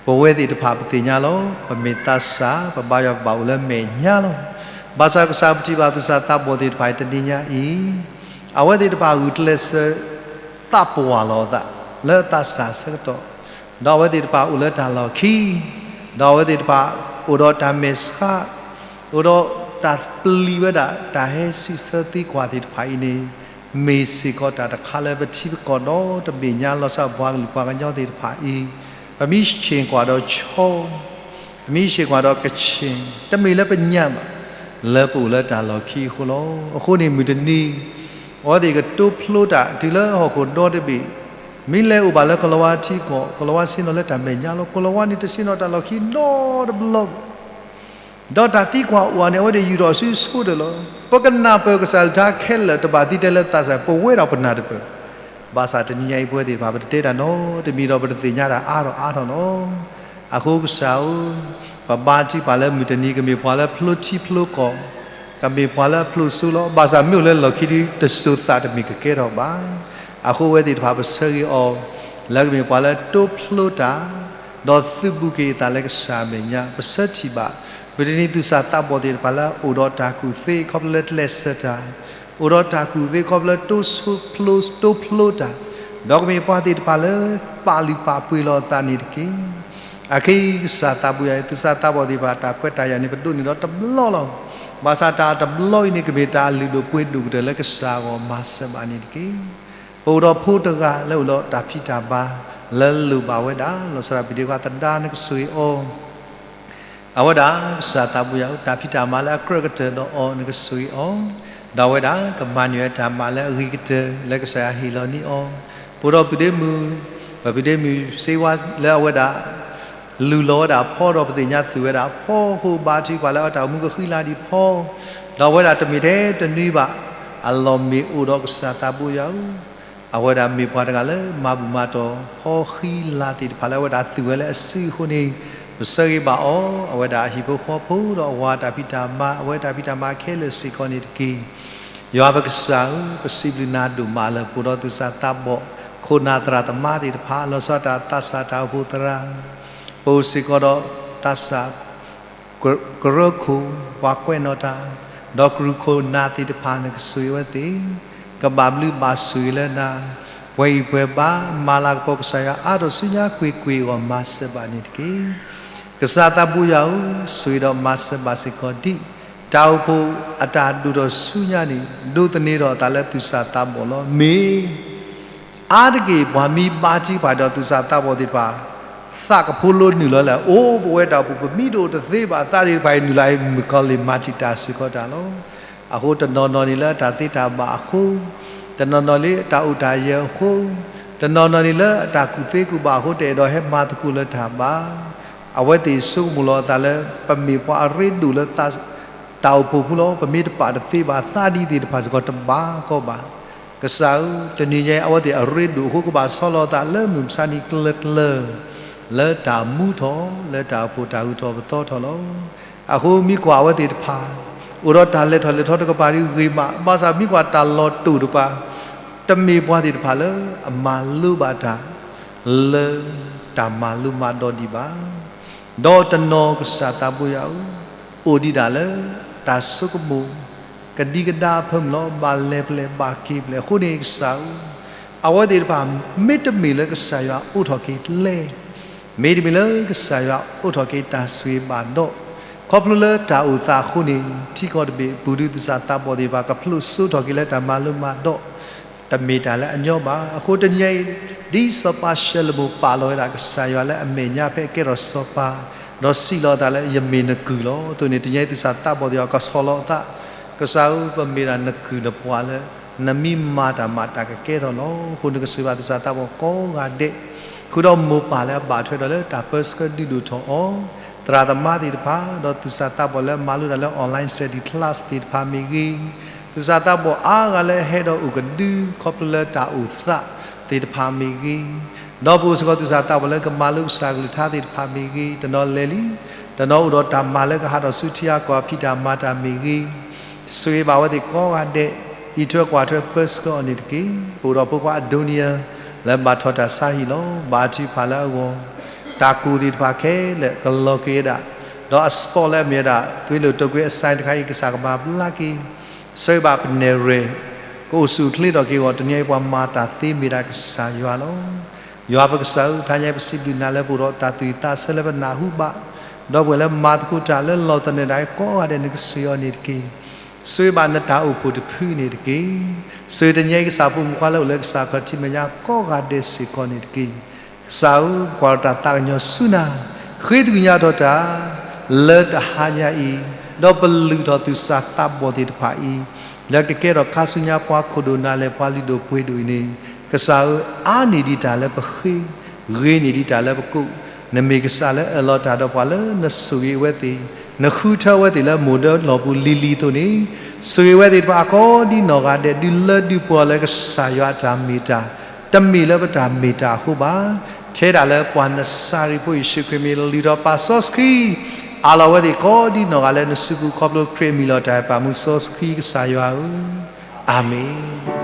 ပဝဲသ့ၣ်တဖၣ်ပသ့ၣ်ညါလီၤ. ပမ့ၢ်သးစၢ် ပဘါယွၤပဘၣ်အိၣ်လၢမဲာ်ညါလီၤ. ဘၣ်ဆၣ်ကစၢ်ပထံၣ်ဘၣ်သူၣ်စၢ်သးဘီၣ်သ့ၣ်တဖၣ်အံၤတနံၤညါအံၤ, အဝဲသ့ၣ်တဖၣ်ဂုာ်ကျဲးစၢး သးပှၢ်လီၤအသး လၢသးစၢ်အဆၢကတီၢ်, ဒီးအဝဲသ့ၣ်တဖၣ်အိၣ်လၢတၢ်လီၢ်ခံ, ဒီးအဝဲသ့ၣ်တဖၣ်အိၣ်ဒီးတၢ်မဲာ်ဆှး, အိၣ်ဒီးတၢ်ပျံၤဝဲဒၣ် တၢ်ဟဲစံးဆၢသံကွၢ်သ့ၣ်တဖၣ်အံၤန့ၣ် မ့ၢ်စ့ၢ်ကီးတၢ်တခါလၢပထံပကီၢ်ဒီတဘ့ၣ်ညါ လီၤဆီပှၤကလုာ်ပှၤကညီသ့ၣ်တဖၣ်အံၤ, ပမ့ၢ်ဆ့ၣ်ကွၢ်ဒီးခၠီ, ပမ့ၢ်ဆ့ၣ်ကွၢ်ဒီးကဆ့ၣ်, တမ့ၢ်လၢပညါဘၣ်, လၢပအိၣ်လၢတၢ်လီၢ်ခံအဃိလီၤ. အဃိန့ၣ်မုၢ်တနံၤ အဝဲသ့ၣ်ကတိဖျိတၢ် တုၤလၢဟီၣ်ခိၣ်ဒီတဘ့ၣ်, မ့ၢ်လဲၤအိၣ်ဘၣ်လၢကလၤဝါထံကီၢ်, ကလၤဝါဆ့ၣ်နီၤလၢတၢ်မဲာ်ညါလီၤ. ကလၤဝါန့ၣ်တဆ့ၣ်နီၤတၢ်လီၢ်ခံနီတဘျီဘၣ် ဒီးတၢ်သံကွၢ်အိၣ်အါန့ၣ် အဝဲသ့ၣ်ယူၢ်ထီၣ်အစုဆိကတၢၢ်လီၤ. ပကနၢ်ပၢၢ်ကစၢ်အကလုၢ်ကထါခဲလၢာ် တဘၣ်သံတဲလၢသးစၢ် ပဝဲဒၣ်ပနၢ်တပၢၢ်, ဘၣ်ဆၣ်တနံၤညါအံၤပဝဲသ့ၣ်တဖၣ် ပတတဲတၢ်နီတမံၤဒီး ပတသ့ၣ်ညါတၢ်အါထီၣ်အါထီၣ်လီၤ. အဃိကစၢ်ဧၢ, ပဘါထုကဖၣ်လၢမုၢ်တနံၤ ကမ့ၢ်ပှၤလၢဖျိထံဖျိကီၢ်, ကမ့ၢ်ပှၤလၢအဖျိစိလီၤ. ဘၣ်ဆၣ်မ့ၢ်အိၣ်လၢလီၢ်ခံဒီး တစိၤသးတမ့ၢ်ကကဲထီၣ်ဘၣ်. အဃိအဝဲသ့ၣ်တဖၣ်ပဆၢဂ့ၤအီၤ လၢကမ့ၢ်ပှၤလၢတိဖျိတၢ် ဒီးသုးဘူးက့ၤအသးလၢကစၢ်အမဲာ်ညါ ပဆၢထံၣ်ဘၣ် မုၢ်တနံၤသူၣ်စၢ်သးဘီၣ်သ့ၣ်တဖၣ်လၢအအိၣ်ဒီးတၢ်ကူၣ်သ့ ခီဖျိလၢကျဲးစၢးတၢ်, အိၣ်ဒီးတၢ်ကူၣ်သ့ခီဖျိလၢတိဖျိတၢ်, ဒီးကမ့ၢ်ပှၤသ့ၣ်တဖၣ်လၢပာ်လုၢ်ပာ်ပှ့ၤလီၤအသးန့ၣ်တက့ၢ်. အခဲအံၤကစၢ်သးဘိယွၤ သူၣ်စၢ်သးဘီၣ်သ့ၣ်တဖၣ် တၢ်ခွဲးတၢ်ယာ်န့ၣ် ပဒိးန့ၢ်ဒီးတဘျီလီၤ. ဘၣ်ဆၣ်တၢ်တဘျီအံၤန့ၣ် ကမ့ၢ်တၢ်လုၢ်ဒိၣ်ပှ့ၤဒိၣ်ကတၢၢ်လၢကစၢ်အဂီၢ် မၤစၢၤဘၣ်န့ၣ်တက့ၢ်. ပအိၣ်ဒီးဖိတဂၤလၢအိၣ်ဒီးတၢ်ဖံးတၢ်မၤ လၢလိၣ်ဘၣ်ဝဲဒၣ် လီၤဆီဒၣ်တၢ် ပဒ့ခွါသဒါ နကဆိၣ်ဂ့ၤအီၤ အဝဲဒၣ်ကစၢ်သးဘိယွၤ တၢ်ဖံးတၢ်မၤလၢအကြၢးကတၢၢ်ဒီးအီၤ နကဆိၣ်ဂ့ၤအီၤ, ဒီးအဝဲဒၣ်ကမၤန့ၢ်ဝဲတၢ်မၤလၢအဂ့ၤကတၢၢ် လၢကစၢ်ယွၤဟ့ၣ်လီၤန့ၢ်အီၤ, ပအိၣ်ဒီးပုၢ်ဒ့မုၣ်, ပပုၢ်ဒ့မုၣ်စ့ဝါလၢအဝဲဒၣ် လုၢ်လီၤဝဲဒၣ်ဖီဒီး ပသ့ၣ်ညါသူၣ်ဝဲဒၣ်ဖီ ဟိဘါထုကဖၣ်လၢအတၢ်အိၣ်မူကဃံလၤဒံးဖီ, ဒီးအဝဲဒၣ်တမ့ၢ်ထဲတနွံဘၣ်, အလီၢ်မ့ၢ်အိၣ်ဒီးကစၢ်သးဘိယွၤဧၢ, အဝဲဒၣ်မ့ၢ်ပှၤတဂၤလၢမၤဘူၣ်မၤတီၢ် ဖီဃံလၤသ့ၣ်တဖၣ်လၢအဝဲဒၣ်သူၣ်ဝဲလၢအစုအဃိန့ၣ်, ပဆၢဂ့ၤဘၣ်အီၤ, အဝဲဒၣ်အဟံၣ်ဖိဃီဖိဒီးအဝၤတၢ်ဖံးတၢ်မၤ အဝဲတၢ်ဖံးတၢ်မၤခဲလၢာ်စ့ၢ်ကီးန့ၣ်တက့ၢ်. ယွၤပကစၢ်ဧၢ, ပစံးဘျုးနၤဒိၣ်မးလၢပအိၣ်ဒီးသူၣ်စၢ်သးဘီၣ် ခိၣ်နၢ်သရၣ်သမါသ့ၣ်တဖၣ် လီၤဆီဒၣ်တၢ်သးစၢ်တၢ်အိၣ်ဖှိၣ်သရၣ်, ပအိၣ်စ့ၢ်ကီးဒီးသးစၢ် ကရၢခိၣ် ပှၤကွဲးနီၣ်တၢ်, ဒီးကရူၢ်ခိၣ်နၢ်သ့ၣ်တဖၣ် နကဆိၣ်ဂ့ၤအဝဲသ့ၣ်, ကဘၣ်ဘျုးဘၣ်ဆိၣ်ဂ့ၤလၢနၤ, ပှဲၤဂံၢ်ပှဲၤဘါ မၤလၤကပီၤကစၢ်ယွၤအါထီၣ်ဆူညါကွ့ၢ်ကွ့ၢ်အဂီၢ် မၤစၢၤဘၣ်န့ၣ်တက့ၢ်. ကစၢ်သးဘိယွၤဧၢ, ဆိၣ်ဂ့ၤဒီးမၤစၢၤဘၣ်စ့ၢ်ကီးဒံး တၢ်အိၣ်ဖှိၣ်အတၢ်ဒိၣ်ထီၣ်ဆူညါန့ၣ် ဒိးသန့ၤထီၣ်အသးလၢသူၣ်စၢ်သးဘီၣ်လီၤ. မ့ၢ် အါတက့ၢ်ပှၤမ့ၢ်ဘါထုကဖၣ်ဒီးသူၣ်စၢ်သးဘီၣ်သ့ၣ်တဖၣ်, သးကဖိလိနုာ်လီၤလၢ အိၣ်ပဝဲတၢ်အိၣ်ဖှိၣ် ပမ့ၢ်တအိၣ်တသ့ဘၣ် အသးသ့ၣ်တဖၣ်အံၤနုာ်လီၤ မုၣ်ကီၤလံၢ်မၤတံာ်တာ်စ့ၢ်ကီးတၢ်လီၤ. အဃိတနီၤနီၤန့ၣ်လၢတၢ်သ့တၢ်ဘၣ်အဃိ, တနီၤနီၤလၢအတၢ်အိၣ်တၢ်ယၢၤအဃိ, တနီၤနီၤန့ၣ်လၢအတၢ်ကူၣ်သ့ကူၣ်ဘၣ်အဃိ တအဲၣ်ဒိးဟဲမၤသကိးလၢၤတၢ်ဘၣ်. အဝဲသ့ၣ်ဆိကမိၣ်လီၤအသးလၢ ပမ့ၢ်ပှၤအရ့ဒိၣ်လၢ တၢ်အိၣ်ဖှိၣ်ပူၤလီၤ, ပမ့ၢ်တပာ်တသ့ဘၣ် သးဒ်သ့ၣ်တဖၣ်စ့ၢ်ကီးတဘၣ်ကီဘၣ်. ကစၢ်ဧၢ, တနံၤညါအံၤ အဝဲသ့ၣ်အရ့ဒိၣ်အဃိ ကဘၣ်ဆီလီၤအသးလၢမုၢ်မဆါနံၤကျၢၤကျၢၤ လၢတၢ်မူထီၣ် လၢတၢ်အိၣ်ဖှိၣ်တၢ်ဂုၤထီၣ်ပသီထီၣ်လီၤ. အဃိမ့ၢ်ကွၢ်အဝဲသ့ၣ်တဖၣ် အိၣ်ဒီးတၢ်လဲၤထီၣ်လဲၤထီတကပၤဒ်ဂ့ၤမး, ဘၣ်ဆၣ်မ့ၢ်ကွၢ်တၢ်လီၤတိၢ်တကပၤ တမ့ၢ်ပှၤသ့ၣ်တဖၣ်လၢအမၤလိဘၣ်တၢ် လၢတၢ်မၤလိမၤဒိးဒံးဘၣ်. ဒီးတနီၤကစၢ်သးဘိယွၤဧၢ, အိၣ်ဒံးဒၣ်လၢတၢ်ဆိကမိၣ် ကဒံကဒါအဖၢမုၢ်လီၤ, ဘၣ်လဲၤဖဲလဲၣ် ဘၣ်က့ၤဖဲလဲၣ်. အဃိန့ၣ်ကစၢ်ဧၢ, အဝဲသ့ၣ်တဖၣ်မ့တမ့ၢ်လၢကစၢ်ယွၤအိးထီၣ်က့ၤကျဲ မ့တမ့ၢ်လၢကစၢ်ယွၤအိးထီၣ်က့ၤတၢ်ဆိၣ်ဂ့ၤဘၣ်ဒီး, ခီဖျိလၢတၢ်အိၣ်သးအဃိန့ၣ် ထံကီၢ်တဘ့ၣ်အပူၤဒုး သူၣ်စၢ်သးဘီၣ်သ့ၣ်တဖၣ် ကဖျိးစိထီၣ်က့ၤလၢတၢ်မၤလိမၤဒိး တမ့ၢ်တၢ်လၢအညီဘၣ်. အဃိတနံၤအံၤ ဒ်စီၤပၤၡလိၤမိၣ်ပာ်လီၤဝဲဒၣ်ကစၢ်ယွၤလၢအမဲာ်ညါဖဲအကဲထီၣ်စီၤပၤ, ဒီးစံးလီၤအသးလၢယမ့ၢ်နကုၢ်လီၤ. အသိးန့ၣ် တနံၤအံၤသူၣ်စၢ်သးဘီၣ်သ့ၣ်တဖၣ်ကဆီၣ်လီၤအသး, ကစၢ်ဧၢ, ပမ့ၢ်ဒၣ်နကုၢ်နပှၤလၢ နမ့ၢ်မၤတၢ်မၤတၢ်ကကဲထီၣ်လီၤ. အဃိနကစၢ်ဘၣ်သူၣ်စၢ်သးဘီၣ်ကိးဂၤဒဲး, ဃုာ်ဒီးမိၢ်ပၢ်လၢအဘၣ်ထွဲဒီးလၢတၢ်ပၢဆှၢဒုးဒိၣ်ထီၣ်အီၤ, သရၣ်သမါသ့ၣ်တဖၣ်, ဒီးသူၣ်စၢ်သးဘီၣ်လၢအမၤလိတၢ်လၢ online study class သ့ၣ်တဖၣ်မ့ၢ်ဂ့ၤ, သူၣ်စၢ်သးဘီၣ်အါဂၤလၢအဟဲဒီးအိၣ်ကဒုခီဖျိလၢတၢ်အိၣ်သးသ့ၣ်တဖၣ်မ့ၢ်ဂ့ၤ, ဒီးပအိၣ်စ့ၢ်ကီးသူၣ်စၢ်သးဘီၣ်လၢကမၤလိကစၢ်ကလုၢ်ကထါသ့ၣ်တဖၣ်မ့ၢ်ဂ့ၤ, တနီၤလဲၤလံ, တနီၤအိၣ်ဒီးတၢ်မၤလၢကဟးထီၣ်ဆူထံဂၤကီၢ်ဂၤ ဖံးတၢ်မၤတၢ်မ့ၢ်ဂ့ၤ, ဆိၣ်ဂ့ၤဘၣ်အဝဲသ့ၣ်ကိးဂၤဒဲး, အံးထွဲကွၢ်ထွဲပၢဆှၢအီၤန့ၣ်တက့ၢ်. ပအိၣ်ဒီးဖိခွါအဒိနံယၤ လၢဘၣ်ထီၣ်တၢ်ဆါဟံၣ်လီၤ. ဘါထုကဖၣ်လၢအဂီၢ်, တၢ်ကူၣ်သ့ၣ်တဖၣ်ခဲလၢာ်ကလီၤက့ၤဝဲဒၣ်, ဒီးအ sport လၢအမ့ၢ်ဝဲဒၣ် သွေးလွှတ်တော်ကိုယ်စားလှယ် တခါအံၤ ကစၢ်ကဘၣ်ဘျါက့ၤ, ဆိၣ်ဂ့ၤဘၣ်ပနဲၣ်ရွဲၣ်, ကအိၣ်ဆူၣ်အိၣ်ချ့ထီၣ်က့ၤအဂီၢ် တနံၤအံၤပှၤမၤတၢ်သ့မ့ၢ်ဒၣ်ကစၢ်ယွၤလီၤ. ယွၤပကစၢ်ဧၢ, တဟါညါအံၤပစံးဘျုးနၤလၢပအိၣ်ဒီးတၢ်သူၣ်ဝံၣ်သးဆၢလၢပနၢ်ဟူဘၣ်, ဒီပုၢ်ဝဲၢ်လၢမၤသကိးတၢ်လၢလီၢ်သနၢၣ်ဒၣ်အံၤကိးဂၤဒဲး နကဆိၣ်ဂ့ၤအီၤန့ၣ်တက့ၢ်. ဆိၣ်ဂ့ၤဘၣ်နတၢ်အိၣ်ဖှိၣ်တဖုန့ၣ်တက့ၢ်. ဆိၣ်ဂ့ၤတနံၤအံၤကစၢ်ဖိမုၣ်ခွါလၢအိၣ်လၢကစၢ်ခီၣ်ထံးမဲာ်ညါကိးဂၤဒဲးစ့ၢ်ကီးန့ၣ်တက့ၢ်. ကစၢ်ဧၢ, ကွၢ်လီၤတၢ်သးကညီၤဆူနၤ, ဃ့တဂုာ်ညါထီၣ်တၢ် လၢတဟါညါအံၤ, ဒီးပလုၢ်ထီၣ်သူၣ်စၢ်သးဘီၣ်သ့ၣ်တဖၣ်အံၤ, လၢကကဲထီၣ်ခါဆူညါပှၤခိၣ်ဒိၣ်နၢ်လဲၣ် ပှၤလုၢ်ဒိၣ်ပှ့ၤဒိၣ်အံၤန့ၣ်, ကစၢ်ဧၢ, အါန့ၢ်ဒံးတၢ်လၢပဃ့, ဂ့ၤန့ၢ်ဒံးတၢ်လၢပကိး, နမ့ၢ်ကစၢ်လၢအၢၣ်လီၤတၢ်ဒီးပှၤလၢနဆိၣ်ဂ့ၤအဝဲသ့ၣ်, နဃုထၢအဝဲသ့ၣ်လၢမိၢ်ဒၢလီၢ်ပူၤလံၤလံၤအသိးန့ၣ်, ဆိၣ်ဂ့ၤဝဲသ့ၣ်တဖၣ်ကိးဒ်နီၢ်ဂၤဒဲး ဒုးလၢဒုးပှီၢ်လၢကစၢ်ယွၤအတၢ်မ့ၢ်တၢ်, တမ့ၢ်လၢပတၢ်မ့ၢ်တၢ်အဃိဘၣ်. ထဲဒၣ်လၢပှၤနစၤရ့းဖိယ့ၣ်ၡူးခရံာ်မံၤ လၢလုၢ်ထီၣ်ပာ်စီဆှံ, အးလီၤဝဲသ့ၣ်ကိးဒ်နီၢ်ဂၤလၢနစုပူၤခီဖျိခရံာ်အမံၤလီၤတၢ်အဲၣ်ပာ်မူစီဆှံကစၢ်ယွၤဧၢ, အၤမ့ၣ်.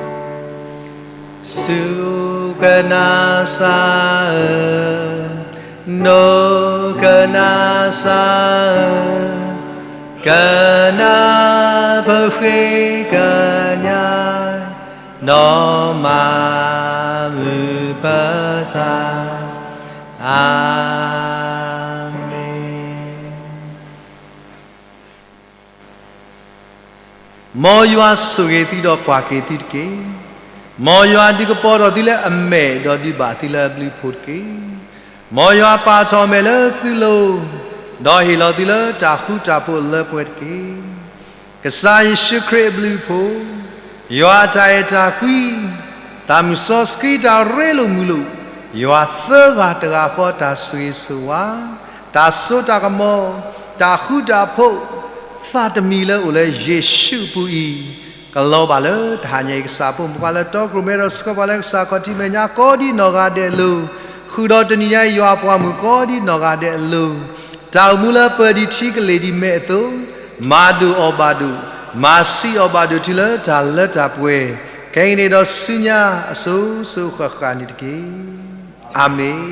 စူၢ်ကနၣ်စၢ်ဧၢ, နိကနၣ်စၢ်ဧၢ, ကနၣ်ပဃ့ကညး, နီၢ်မၤမုာ်ပသး, အၤမ့ၣ်. မ်ယွၤဆိၣ်ဂ့ၤသုဒီးကွၢ်က့ၤသုတက့ၢ်. မ်ယွၤဒုးကပီၤထီၣ်သုလၢအမဲာ် ဒီးဒုးဘၣ်သုလၢအဘျုးအဖှိၣ်တက့ၢ်. မ်ယွၤပာ်ထီၣ်အမဲာ်လၢသုလိၤ, ဒီးဟ့ၣ်လီၤသုလၢတၢ်ဃူတၢ်ဖိးလၢပှဲၤတက့ၢ်. ကစၢ်ယ့ၣ်ၡူးခရံာ်အဘျုးအဖှိၣ်, ယွၤအတၢ်အဲၣ်တၢ်ကွံ, သးမုၣ်စီဆှံတၢ်ရ့လိာ်မုာ်လိာ်, ယွၤသၢဂၤတဂၤဃီတၢ်ဆိၣ်ဂ့ၤဆိၣ်ဝါ, တၢ်စိတၢ်ကမီၤ, တၢ်ဃူတၢ်ဖိး, သးတမံၤလၢအိၣ်လၢယ့ၣ်ၡူးအပူၤအံၤ, ကလီၤဘၣ်လၢတဟါညါအံၤ ကစၢ်ဖိမုၣ်ခွါလၢတီခိၣ်ရိၣ်မဲဒီးဆှၢပှၤလၢကစၢ်ခီၣ်ထံးမဲာ်ညါကိးဒ်နီၢ်ဂၤဒဲးအလိၤ, ဃုာ်ဒီးတနံၤညါအံၤယွၤအပှၤမုၣ်ကိးဒ်နီၢ်ဂၤဒဲးအလိၤ, တၢ်အိၣ်မူလၢပၢၤဒံးထံကလ့ၢ်ဒံးမဲာ်အသိး, မၤဒိၣ်အီၣ်ဘၣ်ဒိၣ်, မၤဆံးအီၣ်ဘၣ်ဒိၣ်တုၤလၢတၢ်လၢတၢ်ပှဲၤ, ခဲကနံၣ်ဒီးဆူညါအစိၤစိၤဃၣ်ဃၣ်န့ၣ်တက့ၢ်. အၤမ့ၣ်.